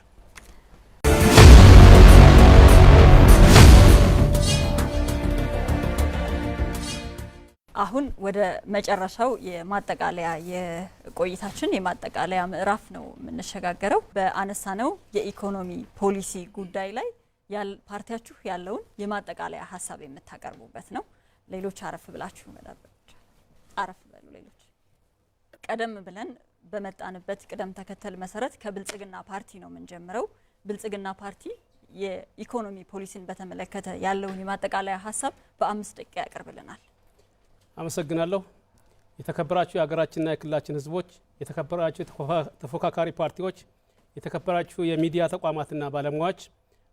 አሁን ወደ መጨረሻው የማጠቃለያ የቆይታችን የማጠቃለያ ምዕራፍ ነው የምንሸጋገረው። በአነሳነው የኢኮኖሚ ፖሊሲ ጉዳይ ላይ ፓርቲያችሁ ያለውን የማጠቃለያ ሀሳብ የምታቀርቡበት ነው። ሌሎች አረፍ ብላችሁ መጠበቅ፣ አረፍ በሉ። ሌሎች ቀደም ብለን በመጣንበት ቅደም ተከተል መሰረት ከብልጽግና ፓርቲ ነው የምንጀምረው። ብልጽግና ፓርቲ የኢኮኖሚ ፖሊሲን በተመለከተ ያለውን የማጠቃለያ ሀሳብ በ5 ደቂቃ ያቀርብልናል። አመሰግናለሁ። የተከበራችሁ የሀገራችንና የክልላችን ሕዝቦች፣ የተከበራችሁ ተፎካካሪ ፓርቲዎች፣ የተከበራችሁ የሚዲያ ተቋማትና ባለሙያዎች፣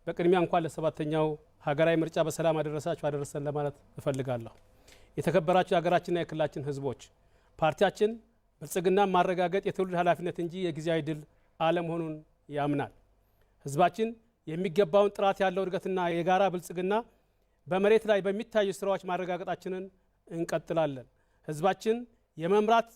በቅድሚያ እንኳን ለሰባተኛው ሀገራዊ ምርጫ በሰላም አደረሳችሁ አደረሰን ለማለት እፈልጋለሁ። የተከበራችሁ የሀገራችንና የክልላችን ሕዝቦች፣ ፓርቲያችን ብልጽግና ማረጋገጥ የትውልድ ኃላፊነት እንጂ የጊዜያዊ ድል አለመሆኑን ያምናል። ሕዝባችን የሚገባውን ጥራት ያለው እድገትና የጋራ ብልጽግና በመሬት ላይ በሚታዩ ስራዎች ማረጋገጣችንን እንቀጥላለን። ህዝባችን የመምራት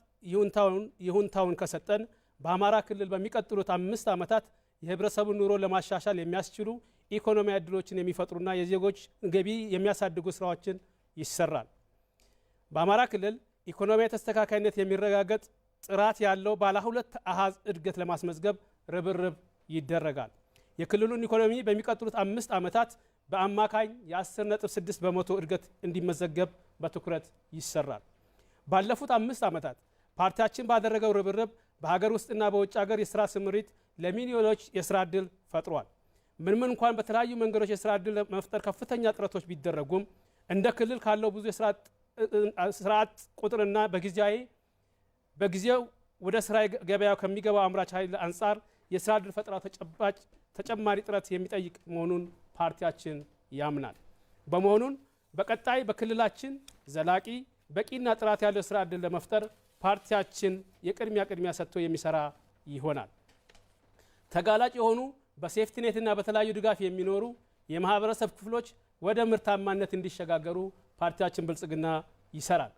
ይሁንታውን ከሰጠን በአማራ ክልል በሚቀጥሉት 5 ዓመታት የህብረተሰቡን ኑሮ ለማሻሻል የሚያስችሉ ኢኮኖሚያዊ እድሎችን የሚፈጥሩና የዜጎች ገቢ የሚያሳድጉ ስራዎችን ይሰራል። በአማራ ክልል ኢኮኖሚያዊ ተስተካካይነት የሚረጋገጥ ጥራት ያለው ባለ ሁለት አሃዝ እድገት ለማስመዝገብ ርብርብ ይደረጋል። የክልሉን ኢኮኖሚ በሚቀጥሉት 5 ዓመታት በአማካኝ የ10.6% እድገት እንዲመዘገብ በትኩረት ይሰራል። ባለፉት 5 ዓመታት ፓርቲያችን ባደረገው ርብርብ በሀገር ውስጥና በውጭ ሀገር የስራ ስምሪት ለሚሊዮኖች የስራ ዕድል ፈጥሯል። ምንም እንኳን በተለያዩ መንገዶች የስራ ዕድል ለመፍጠር ከፍተኛ ጥረቶች ቢደረጉም እንደ ክልል ካለው ብዙ የስራ አጥ ቁጥርና በጊዜው ወደ ስራ ገበያው ከሚገባው አምራች ኃይል አንጻር የስራ ዕድል ፈጠራ ተጨባጭ ተጨማሪ ጥረት የሚጠይቅ መሆኑን ፓርቲያችን ያምናል። በመሆኑን በቀጣይ በክልላችን ዘላቂ፣ በቂና ጥራት ያለው የስራ ዕድል ለመፍጠር ፓርቲያችን የቅድሚያ ቅድሚያ ሰጥቶ የሚሰራ ይሆናል። ተጋላጭ የሆኑ፣ በሴፍቲኔትና በተለያዩ ድጋፍ የሚኖሩ የማህበረሰብ ክፍሎች ወደ ምርታማነት እንዲሸጋገሩ ፓርቲያችን ብልጽግና ይሰራል።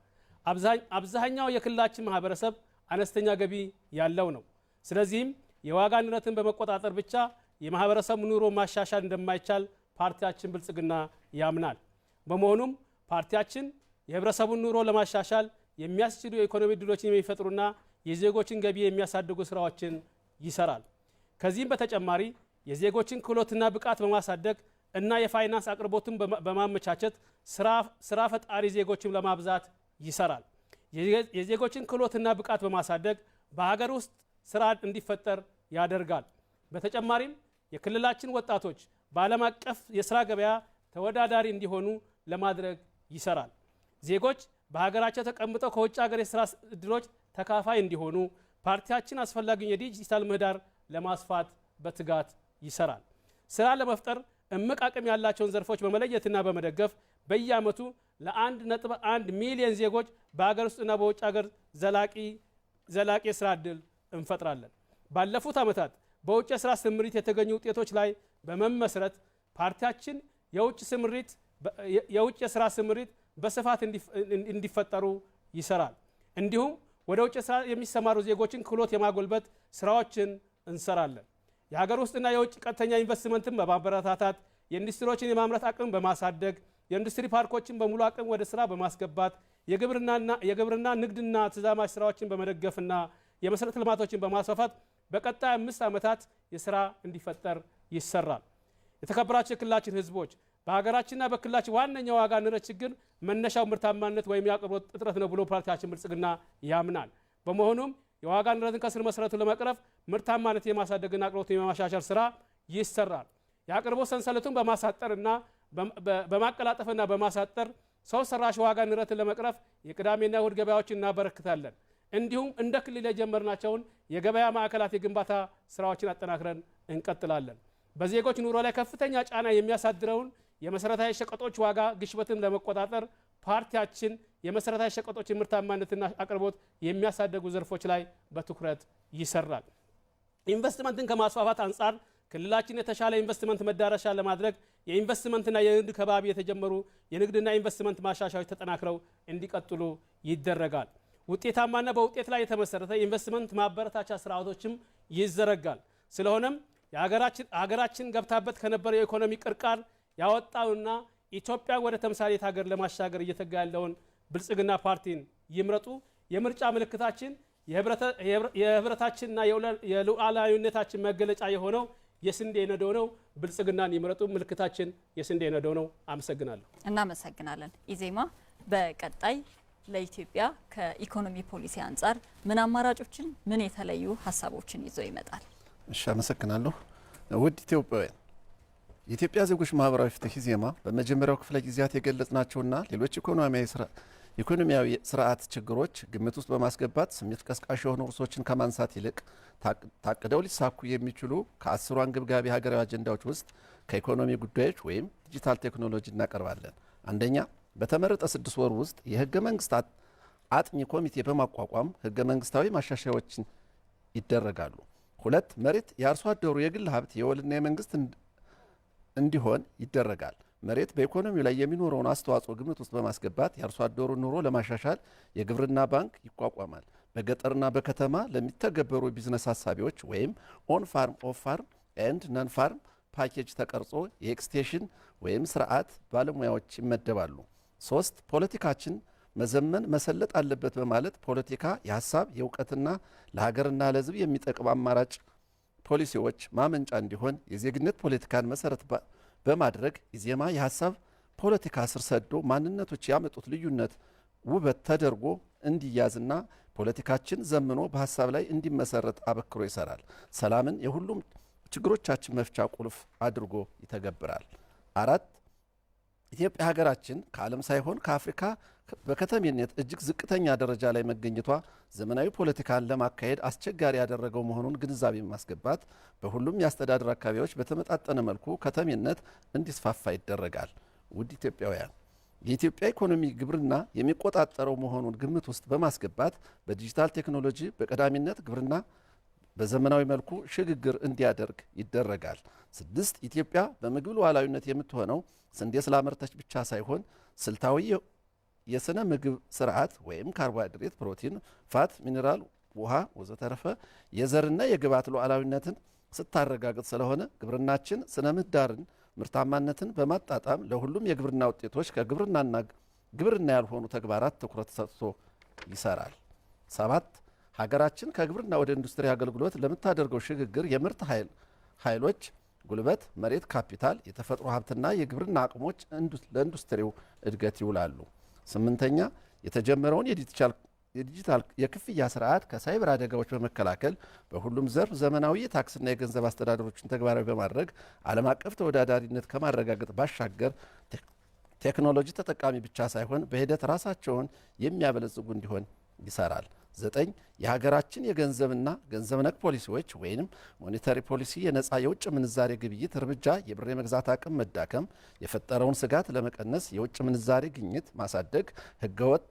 አብዛኛው የክልላችን ማህበረሰብ አነስተኛ ገቢ ያለው ነው። ስለዚህም የዋጋ ንረትን በመቆጣጠር ብቻ የማህበረሰቡ ኑሮ ማሻሻል እንደማይቻል ፓርቲያችን ብልጽግና ያምናል። በመሆኑም ፓርቲያችን የህብረተሰቡን ኑሮ ለማሻሻል የሚያስችሉ የኢኮኖሚ እድሎችን የሚፈጥሩና የዜጎችን ገቢ የሚያሳድጉ ስራዎችን ይሰራል። ከዚህም በተጨማሪ የዜጎችን ክህሎትና ብቃት በማሳደግ እና የፋይናንስ አቅርቦትን በማመቻቸት ስራ ፈጣሪ ዜጎችን ለማብዛት ይሰራል። የዜጎችን ክህሎትና ብቃት በማሳደግ በሀገር ውስጥ ስራ እንዲፈጠር ያደርጋል። በተጨማሪም የክልላችን ወጣቶች በዓለም አቀፍ የስራ ገበያ ተወዳዳሪ እንዲሆኑ ለማድረግ ይሰራል። ዜጎች በሀገራቸው ተቀምጠው ከውጭ ሀገር የስራ እድሎች ተካፋይ እንዲሆኑ ፓርቲያችን አስፈላጊውን የዲጂታል ምህዳር ለማስፋት በትጋት ይሰራል። ስራ ለመፍጠር እምቅ አቅም ያላቸውን ዘርፎች በመለየትና በመደገፍ በየዓመቱ ለ1.1 ሚሊዮን ዜጎች በሀገር ውስጥና በውጭ ሀገር ዘላቂ የስራ ዕድል እንፈጥራለን። ባለፉት ዓመታት በውጭ የስራ ስምሪት የተገኙ ውጤቶች ላይ በመመስረት ፓርቲያችን የውጭ የስራ ስምሪት በስፋት እንዲፈጠሩ ይሰራል። እንዲሁም ወደ ውጭ ስራ የሚሰማሩ ዜጎችን ክህሎት የማጎልበት ስራዎችን እንሰራለን። የሀገር ውስጥና የውጭ ቀጥተኛ ኢንቨስትመንትን በማበረታታት፣ የኢንዱስትሪዎችን የማምረት አቅም በማሳደግ፣ የኢንዱስትሪ ፓርኮችን በሙሉ አቅም ወደ ስራ በማስገባት፣ የግብርና፣ ንግድና ተዛማጅ ስራዎችን በመደገፍና የመሰረተ ልማቶችን በማስፋፋት በቀጣይ 5 ዓመታት የስራ እንዲፈጠር ይሰራል። የተከበራችሁ የክልላችን ህዝቦች፣ በሀገራችንና በክልላችን ዋነኛው ዋጋ ንረት ችግር መነሻው ምርታማነት ወይም የአቅርቦት እጥረት ነው ብሎ ፓርቲያችን ብልጽግና ያምናል። በመሆኑም የዋጋ ንረትን ከስር መሰረቱ ለመቅረፍ ምርታማነት የማሳደግና አቅርቦትን የማሻሻል ስራ ይሰራል። የአቅርቦት ሰንሰለቱን በማሳጠርና በማቀላጠፍና በማሳጠር ሰው ሰራሽ ዋጋ ንረትን ለመቅረፍ የቅዳሜና እሁድ ገበያዎችን እናበረክታለን። እንዲሁም እንደ ክልል የጀመርናቸውን የገበያ ማዕከላት የግንባታ ስራዎችን አጠናክረን እንቀጥላለን። በዜጎች ኑሮ ላይ ከፍተኛ ጫና የሚያሳድረውን የመሰረታዊ ሸቀጦች ዋጋ ግሽበትን ለመቆጣጠር ፓርቲያችን የመሰረታዊ ሸቀጦችን ምርታማነትና አቅርቦት የሚያሳደጉ ዘርፎች ላይ በትኩረት ይሰራል። ኢንቨስትመንትን ከማስፋፋት አንጻር ክልላችን የተሻለ ኢንቨስትመንት መዳረሻ ለማድረግ የኢንቨስትመንትና የንግድ ከባቢ የተጀመሩ የንግድና ኢንቨስትመንት ማሻሻያዎች ተጠናክረው እንዲቀጥሉ ይደረጋል። ውጤታማና በውጤት ላይ የተመሰረተ የኢንቨስትመንት ማበረታቻ ስርዓቶችም ይዘረጋል። ስለሆነም የሀገራችን ገብታበት ከነበረው የኢኮኖሚ ቅርቃር ያወጣውና ኢትዮጵያ ወደ ተምሳሌት ሀገር ለማሻገር እየተጋ ያለውን ብልጽግና ፓርቲን ይምረጡ። የምርጫ ምልክታችን የህብረታችንና የሉዓላዊነታችን መገለጫ የሆነው የስንዴ ነዶ ነው። ብልጽግናን ይምረጡ። ምልክታችን የስንዴ ነዶ ነው። አመሰግናለሁ። እናመሰግናለን። ኢዜማ በቀጣይ ለኢትዮጵያ ከኢኮኖሚ ፖሊሲ አንጻር ምን አማራጮችን፣ ምን የተለዩ ሀሳቦችን ይዞ ይመጣል? እሺ፣ አመሰግናለሁ። ውድ ኢትዮጵያውያን፣ የኢትዮጵያ ዜጎች ማህበራዊ ፍትህ ኢዜማ በመጀመሪያው ክፍለ ጊዜያት የገለጽናቸውና ሌሎች ኢኮኖሚያዊ ስርዓት ችግሮች ግምት ውስጥ በማስገባት ስሜት ቀስቃሽ የሆኑ ርዕሶችን ከማንሳት ይልቅ ታቅደው ሊሳኩ የሚችሉ ከ10ሩ አንገብጋቢ ሀገራዊ አጀንዳዎች ውስጥ ከኢኮኖሚ ጉዳዮች ወይም ዲጂታል ቴክኖሎጂ እናቀርባለን። አንደኛ፣ በተመረጠ 6 ወር ውስጥ የህገ መንግስት አጥኚ ኮሚቴ በማቋቋም ህገ መንግስታዊ ማሻሻያዎችን ይደረጋሉ። ሁለት፣ መሬት የአርሶ አደሩ የግል ሀብት የወልና የመንግስት እንዲሆን ይደረጋል። መሬት በኢኮኖሚው ላይ የሚኖረውን አስተዋጽኦ ግምት ውስጥ በማስገባት የአርሶ አደሩን ኑሮ ለማሻሻል የግብርና ባንክ ይቋቋማል። በገጠርና በከተማ ለሚተገበሩ ቢዝነስ ሀሳቢዎች ወይም on farm፣ off farm and non farm package ተቀርጾ የ extension ወይም ስርዓት ባለሙያዎች ይመደባሉ። ሶስት፣ ፖለቲካችን መዘመን መሰለጥ አለበት በማለት ፖለቲካ የሀሳብ፣ የእውቀትና ለሀገርና ለሕዝብ የሚጠቅም አማራጭ ፖሊሲዎች ማመንጫ እንዲሆን የዜግነት ፖለቲካን መሰረት በማድረግ ኢዜማ የሀሳብ ፖለቲካ ስር ሰዶ ማንነቶች ያመጡት ልዩነት ውበት ተደርጎ እንዲያዝና ፖለቲካችን ዘምኖ በሀሳብ ላይ እንዲመሰረት አበክሮ ይሰራል። ሰላምን የሁሉም ችግሮቻችን መፍቻ ቁልፍ አድርጎ ይተገብራል። አራት፣ ኢትዮጵያ ሀገራችን ከዓለም ሳይሆን ከአፍሪካ በከተሜነት እጅግ ዝቅተኛ ደረጃ ላይ መገኘቷ ዘመናዊ ፖለቲካን ለማካሄድ አስቸጋሪ ያደረገው መሆኑን ግንዛቤ ማስገባት በሁሉም የአስተዳደር አካባቢዎች በተመጣጠነ መልኩ ከተሜነት እንዲስፋፋ ይደረጋል። ውድ ኢትዮጵያውያን፣ የኢትዮጵያ ኢኮኖሚ ግብርና የሚቆጣጠረው መሆኑን ግምት ውስጥ በማስገባት በዲጂታል ቴክኖሎጂ በቀዳሚነት ግብርና በዘመናዊ መልኩ ሽግግር እንዲያደርግ ይደረጋል። ስድስት፣ ኢትዮጵያ በምግብ ሉዓላዊነት የምትሆነው ስንዴ ስላመረተች ብቻ ሳይሆን ስልታዊ የስነ ምግብ ስርዓት ወይም ካርቦሃይድሬት፣ ፕሮቲን፣ fat፣ ሚኔራል፣ ውሃ ወዘተረፈ የዘርና የግብዓት ሉዓላዊነትን ስታረጋግጥ ስለሆነ ግብርናችን ስነ ምህዳርን ምርታማነትን በማጣጣም ለሁሉም የግብርና ውጤቶች ከግብርናና ግብርና ያልሆኑ ተግባራት ትኩረት ሰጥቶ ይሰራል። ሰባት፣ ሀገራችን ከግብርና ወደ ኢንዱስትሪ አገልግሎት ለምታደርገው ሽግግር የምርት ኃይሎች ጉልበት፣ መሬት፣ ካፒታል፣ የተፈጥሮ ሀብትና የግብርና አቅሞች ለኢንዱስትሪው እድገት ይውላሉ። ስምንተኛ፣ የተጀመረውን የዲጂታል የክፍያ ስርዓት ከሳይበር አደጋዎች በመከላከል በሁሉም ዘርፍ ዘመናዊ የታክስና የገንዘብ አስተዳደሮችን ተግባራዊ በማድረግ ዓለም አቀፍ ተወዳዳሪነት ከማረጋገጥ ባሻገር ቴክኖሎጂ ተጠቃሚ ብቻ ሳይሆን በሂደት ራሳቸውን የሚያበለጽጉ እንዲሆን ይሰራል። 9፣ የሀገራችን የገንዘብና ገንዘብ ነክ ፖሊሲዎች ወይም monetary policy የነፃ የውጭ ምንዛሬ ግብይት እርምጃ የብር የመግዛት አቅም መዳከም የፈጠረውን ስጋት ለመቀነስ የውጭ ምንዛሬ ግኝት ማሳደግ፣ ህገወጥ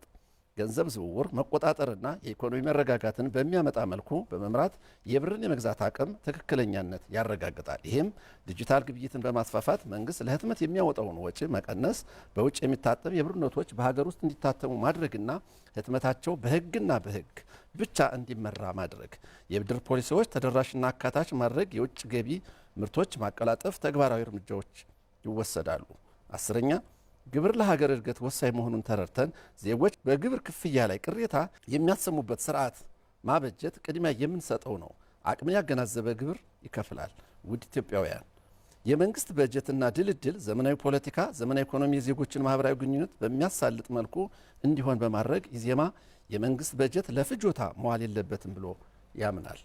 ገንዘብ ዝውውር መቆጣጠርና የኢኮኖሚ መረጋጋትን በሚያመጣ መልኩ በመምራት የብርን የመግዛት አቅም ትክክለኛነት ያረጋግጣል። ይህም ዲጂታል ግብይትን በማስፋፋት መንግስት ለህትመት የሚያወጣውን ወጪ መቀነስ፣ በውጭ የሚታተም የብር ኖቶች በሀገር ውስጥ እንዲታተሙ ማድረግና ህትመታቸው በህግና በህግ ብቻ እንዲመራ ማድረግ፣ የብድር ፖሊሲዎች ተደራሽና አካታች ማድረግ፣ የውጭ ገቢ ምርቶች ማቀላጠፍ ተግባራዊ እርምጃዎች ይወሰዳሉ። 10ኛ፣ ግብር ለሀገር እድገት ወሳኝ መሆኑን ተረድተን ዜጎች በግብር ክፍያ ላይ ቅሬታ የሚያሰሙበት ስርዓት ማበጀት ቅድሚያ የምንሰጠው ነው። አቅምን ያገናዘበ ግብር ይከፍላል። ውድ ኢትዮጵያውያን፣ የመንግስት በጀትና ድልድል ዘመናዊ ፖለቲካ፣ ዘመናዊ ኢኮኖሚ፣ የዜጎችን ማህበራዊ ግንኙነት በሚያሳልጥ መልኩ እንዲሆን በማድረግ ኢዜማ የመንግስት በጀት ለፍጆታ መዋል የለበትም ብሎ ያምናል።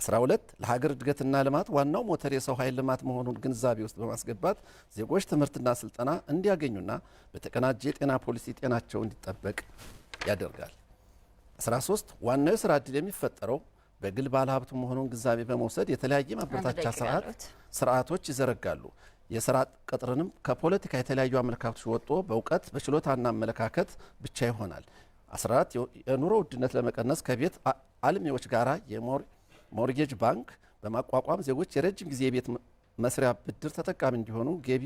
12፣ ለሀገር እድገትና ልማት ዋናው ሞተር የሰው ኃይል ልማት መሆኑን ግንዛቤ ውስጥ በማስገባት ዜጎች ትምህርትና ስልጠና እንዲያገኙና በተቀናጀ የጤና ፖሊሲ ጤናቸው እንዲጠበቅ ያደርጋል። 13፣ ዋናው የስራ ዕድል የሚፈጠረው በግል ባለሀብቱ መሆኑን ግንዛቤ በመውሰድ የተለያየ ማበረታቻ 1 ደቂቃ ያለዎት። ስርዓቶች ይዘረጋሉ። የስራ ቅጥርንም ከፖለቲካ የተለያዩ አመለካከቶች ወጥቶ በእውቀት፣ በችሎታና አመለካከት ብቻ ይሆናል። 14፣ የኑሮ ውድነት ለመቀነስ ከቤት አልሚዎች ጋራ የ mortgage ባንክ በማቋቋም ዜጎች የረጅም ጊዜ የቤት መስሪያ ብድር ተጠቃሚ እንዲሆኑ ገቢ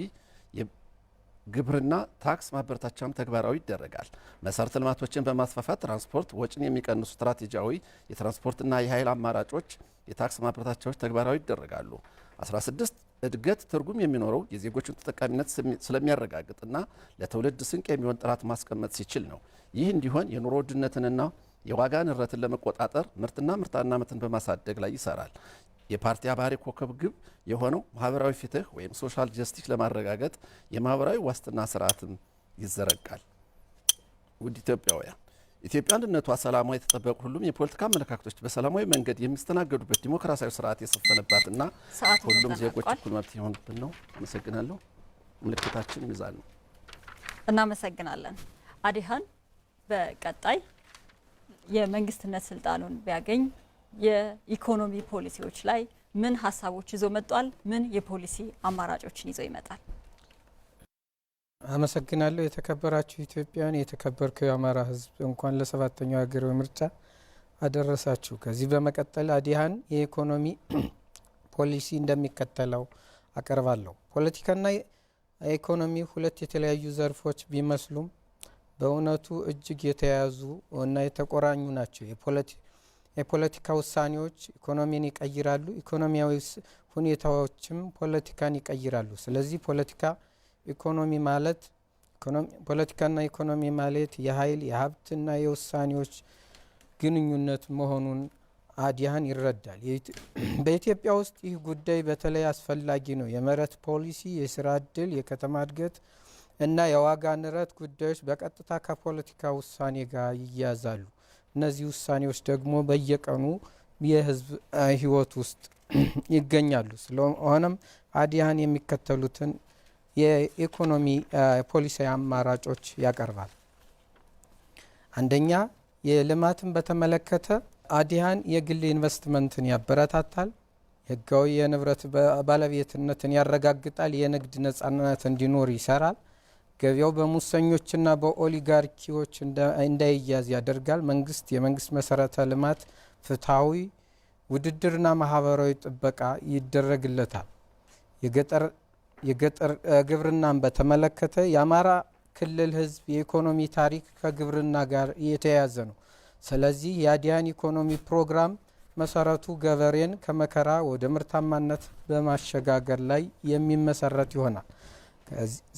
ግብርና ታክስ ማበረታቻም ተግባራዊ ይደረጋል። መሰረተ ልማቶችን በማስፋፋት ትራንስፖርት ወጪን የሚቀንሱ ስትራቴጂያዊ የትራንስፖርትና የኃይል አማራጮች የታክስ ማበረታቻዎች ተግባራዊ ይደረጋሉ። 16፣ እድገት ትርጉም የሚኖረው የዜጎችን ተጠቃሚነት ስለሚያረጋግጥና ለትውልድ ስንቅ የሚሆን ጥራት ማስቀመጥ ሲችል ነው። ይህ እንዲሆን የኑሮ ውድነትንና የዋጋ ንረትን ለመቆጣጠር ምርትና ምርታማነትን በማሳደግ ላይ ይሰራል። የፓርቲ አባሪ ኮከብ ግብ የሆነው ማህበራዊ ፍትህ ወይም social justice ለማረጋገጥ የማህበራዊ ዋስትና ስርዓትም ይዘረጋል። ውድ ኢትዮጵያውያን፣ ኢትዮጵያ አንድነቷ፣ ሰላሟ የተጠበቁ፣ ሁሉም የፖለቲካ አመለካከቶች በሰላማዊ መንገድ የሚስተናገዱበት ዲሞክራሲያዊ ስርዓት የሰፈነባትና ሰዓቱ ሁሉም ዜጎች ተጠናቋል። እኩል መብት የሆኑብን ነው። አመሰግናለሁ። ምልክታችን ሚዛን ነው። እናመሰግናለን። አዲሃን በቀጣይ የመንግስትነት ስልጣኑን ቢያገኝ የኢኮኖሚ ፖሊሲዎች ላይ ምን ሀሳቦች ይዞ መጥቷል? ምን የፖሊሲ አማራጮችን ይዞ ይመጣል? አመሰግናለሁ። የተከበራችሁ ኢትዮጵያውያን፣ የተከበርከው የአማራ ሕዝብ፣ እንኳን ለሰባተኛው ሀገራዊ ምርጫ አደረሳችሁ። ከዚህ በመቀጠል አዲሃን የኢኮኖሚ ፖሊሲ እንደሚከተለው አቀርባለሁ። ፖለቲካና ኢኮኖሚ ሁለት የተለያዩ ዘርፎች ቢመስሉም በእውነቱ እጅግ የተያያዙ እና የተቆራኙ ናቸው። የፖለቲካ ውሳኔዎች ኢኮኖሚን ይቀይራሉ፣ ኢኮኖሚያዊ ሁኔታዎችም ፖለቲካን ይቀይራሉ። ስለዚህ ፖለቲካና ኢኮኖሚ ማለት የኃይል፣ የሀብትና የውሳኔዎች ግንኙነት መሆኑን አዲሃን ይረዳል። በኢትዮጵያ ውስጥ ይህ ጉዳይ በተለይ አስፈላጊ ነው። የመሬት ፖሊሲ፣ የስራ እድል፣ የከተማ እድገት እና የዋጋ ንረት ጉዳዮች በቀጥታ ከፖለቲካ ውሳኔ ጋር ይያያዛሉ። እነዚህ ውሳኔዎች ደግሞ በየቀኑ የህዝብ ህይወት ውስጥ ይገኛሉ። ስለሆነም አዲሃን የሚከተሉትን የኢኮኖሚ ፖሊሲ አማራጮች ያቀርባል። አንደኛ፣ የልማትን በተመለከተ አዲሃን የግል ኢንቨስትመንትን ያበረታታል፣ ህጋዊ የንብረት ባለቤትነትን ያረጋግጣል፣ የንግድ ነጻነት እንዲኖር ይሰራል። ገበያው በሙሰኞችና በኦሊጋርኪዎች እንዳይያዝ ያደርጋል። የመንግስት መሰረተ ልማት ፍትሐዊ ውድድርና ማህበራዊ ጥበቃ ይደረግለታል። የገጠር ግብርናን በተመለከተ የአማራ ክልል ህዝብ የኢኮኖሚ ታሪክ ከግብርና ጋር የተያያዘ ነው። ስለዚህ የአዲሃን ኢኮኖሚ ፕሮግራም መሰረቱ ገበሬን ከመከራ ወደ ምርታማነት በማሸጋገር ላይ የሚመሰረት ይሆናል።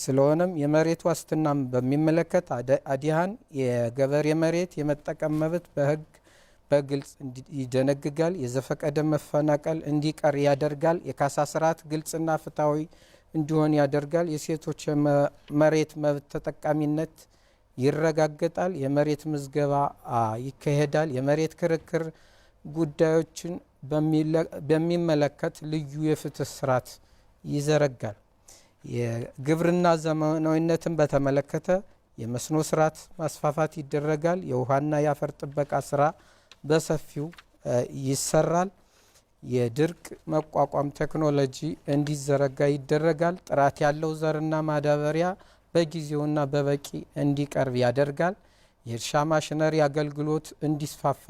ስለሆነም የመሬት ዋስትናን በሚመለከት አዲሃን የገበሬ መሬት የመጠቀም መብት በህግ በግልጽ ይደነግጋል። የዘፈቀደ መፈናቀል እንዲቀር ያደርጋል። የካሳ ስርዓት ግልጽና ፍትሐዊ እንዲሆን ያደርጋል። የሴቶች የመሬት መብት ተጠቃሚነት ይረጋገጣል። የመሬት ምዝገባ ይካሄዳል። የመሬት ክርክር ጉዳዮችን በሚመለከት ልዩ የፍትህ ስርዓት ይዘረጋል። የግብርና ዘመናዊነትን በተመለከተ የመስኖ ስርዓት ማስፋፋት ይደረጋል። የውሃና የአፈር ጥበቃ ስራ በሰፊው ይሰራል። የድርቅ መቋቋም ቴክኖሎጂ እንዲዘረጋ ይደረጋል። ጥራት ያለው ዘርና ማዳበሪያ በጊዜውና በበቂ እንዲቀርብ ያደርጋል። የእርሻ ማሽነሪ አገልግሎት እንዲስፋፋ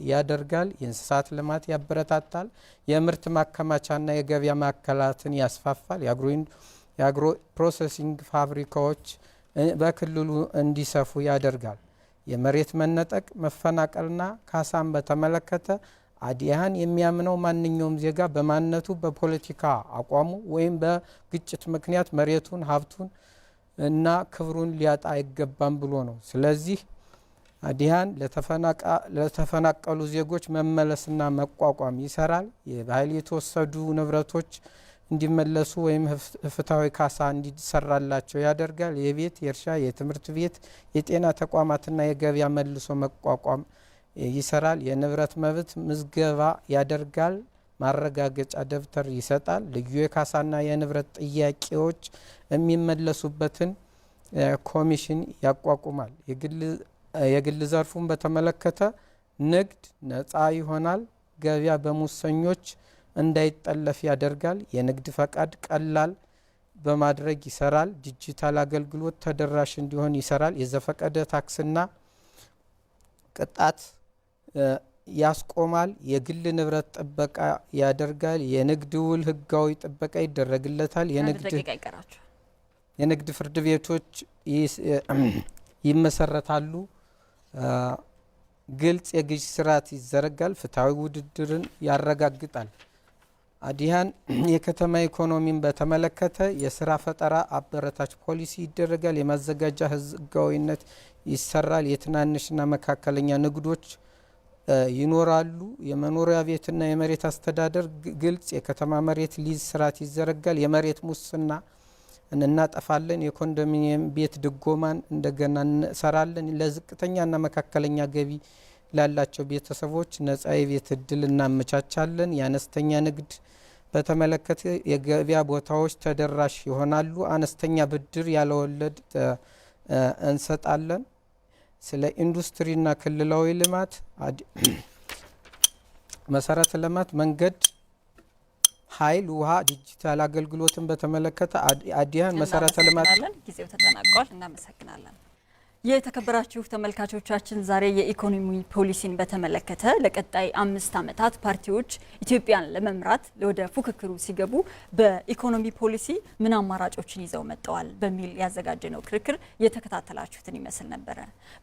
ያደርጋል። የእንስሳት ልማት ያበረታታል። የምርት ማከማቻና የገበያ ማዕከላትን ያስፋፋል። የ agro processing ፋብሪካዎች በክልሉ እንዲሰፉ ያደርጋል። የመሬት መነጠቅ፣ መፈናቀልና ካሳን በተመለከተ አዲያን የሚያምነው ማንኛውም ዜጋ በማንነቱ፣ በፖለቲካ አቋሙ ወይም በግጭት ምክንያት መሬቱን፣ ሀብቱን እና ክብሩን ሊያጣ አይገባም ብሎ ነው። ስለዚህ አዲያን ለተፈናቀሉ ዜጎች መመለስና መቋቋም ይሰራል። በኃይል የተወሰዱ ንብረቶች እንዲመለሱ ወይም ፍትሐዊ ካሳ እንዲሰራላቸው ያደርጋል። የቤት፣ የእርሻ፣ የትምህርት ቤት፣ የጤና ተቋማትና የገበያ መልሶ መቋቋም ይሰራል። የንብረት መብት ምዝገባ ያደርጋል። ማረጋገጫ ደብተር ይሰጣል። ልዩ የካሳና የንብረት ጥያቄዎች የሚመለሱበትን ኮሚሽን ያቋቁማል። የግል ዘርፉን በተመለከተ ንግድ ነፃ ይሆናል። ገበያ በሙሰኞች እንዳይጠለፍ ያደርጋል። የንግድ ፈቃድ ቀላል በማድረግ ይሰራል። ዲጂታል አገልግሎት ተደራሽ እንዲሆን ይሰራል። የዘፈቀደ ታክስና ቅጣት ያስቆማል። የግል ንብረት ጥበቃ ያደርጋል። የንግድ ውል ህጋዊ ጥበቃ ይደረግለታል። የንግድ ፍርድ ቤቶች ይመሰረታሉ። ግልጽ የግዥ ስርዓት ይዘረጋል። ፍትሐዊ ውድድርን ያረጋግጣል። አዲያን የከተማ ኢኮኖሚን በተመለከተ የስራ ፈጠራ አበረታች ፖሊሲ ይደረጋል። የማዘጋጃ ህጋዊነት ይሰራል። የትናንሽና መካከለኛ ንግዶች ይኖራሉ። የመኖሪያ ቤትና የመሬት አስተዳደር ግልጽ የከተማ መሬት ሊዝ ስርዓት ይዘረጋል። የመሬት ሙስና እናጠፋለን። የኮንዶሚኒየም ቤት ድጎማን እንደገና እንሰራለን። ለዝቅተኛና መካከለኛ ገቢ ላላቸው ቤተሰቦች ነጻ የቤት እድል እናመቻቻለን። የአነስተኛ ንግድ በተመለከተ የገበያ ቦታዎች ተደራሽ ይሆናሉ። አነስተኛ ብድር ያለወለድ እንሰጣለን። ስለ ኢንዱስትሪና ክልላዊ ልማት መሰረተ ልማት፣ መንገድ፣ ኃይል፣ ውሃ፣ ዲጂታል አገልግሎትን በተመለከተ አዲያን መሰረተ ልማት ጊዜው ተጠናቋል። እናመሰግናለን። የተከበራችሁ ተመልካቾቻችን ዛሬ የኢኮኖሚ ፖሊሲን በተመለከተ ለቀጣይ 5 ዓመታት ፓርቲዎች ኢትዮጵያን ለመምራት ወደ ፉክክሩ ሲገቡ በኢኮኖሚ ፖሊሲ ምን አማራጮችን ይዘው መጥተዋል በሚል ያዘጋጀነው ክርክር የተከታተላችሁትን ይመስል ነበረ።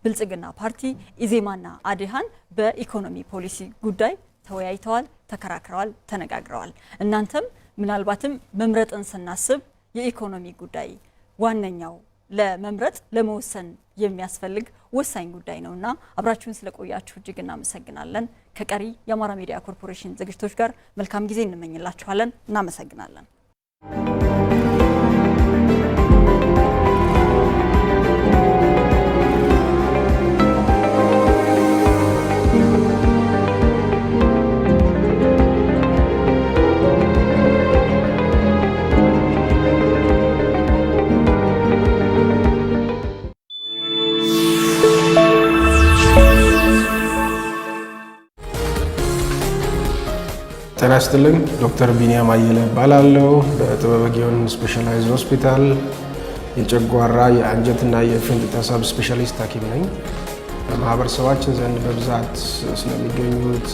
ብልጽግና ፓርቲ፣ ኢዜማና አዲሃን በኢኮኖሚ ፖሊሲ ጉዳይ ተወያይተዋል፣ ተከራክረዋል፣ ተነጋግረዋል። እናንተም ምናልባትም መምረጥን ስናስብ የኢኮኖሚ ጉዳይ ዋነኛው ለመምረጥ ለመወሰን የሚያስፈልግ ወሳኝ ጉዳይ ነውና አብራችሁን ስለቆያችሁ እጅግ እናመሰግናለን። ከቀሪ የአማራ ሚዲያ ኮርፖሬሽን ዝግጅቶች ጋር መልካም ጊዜ እንመኝላችኋለን። እናመሰግናለን። ጤና ይስጥልኝ። ዶክተር ቢኒያም አየለ እባላለሁ። በጥበበ ግዮን specialized ሆስፒታል የጨጓራ የአንጀትና የፊንጢጣ sub specialist ሐኪም ነኝ። በማህበረሰባችን ዘንድ በብዛት ስለሚገኙት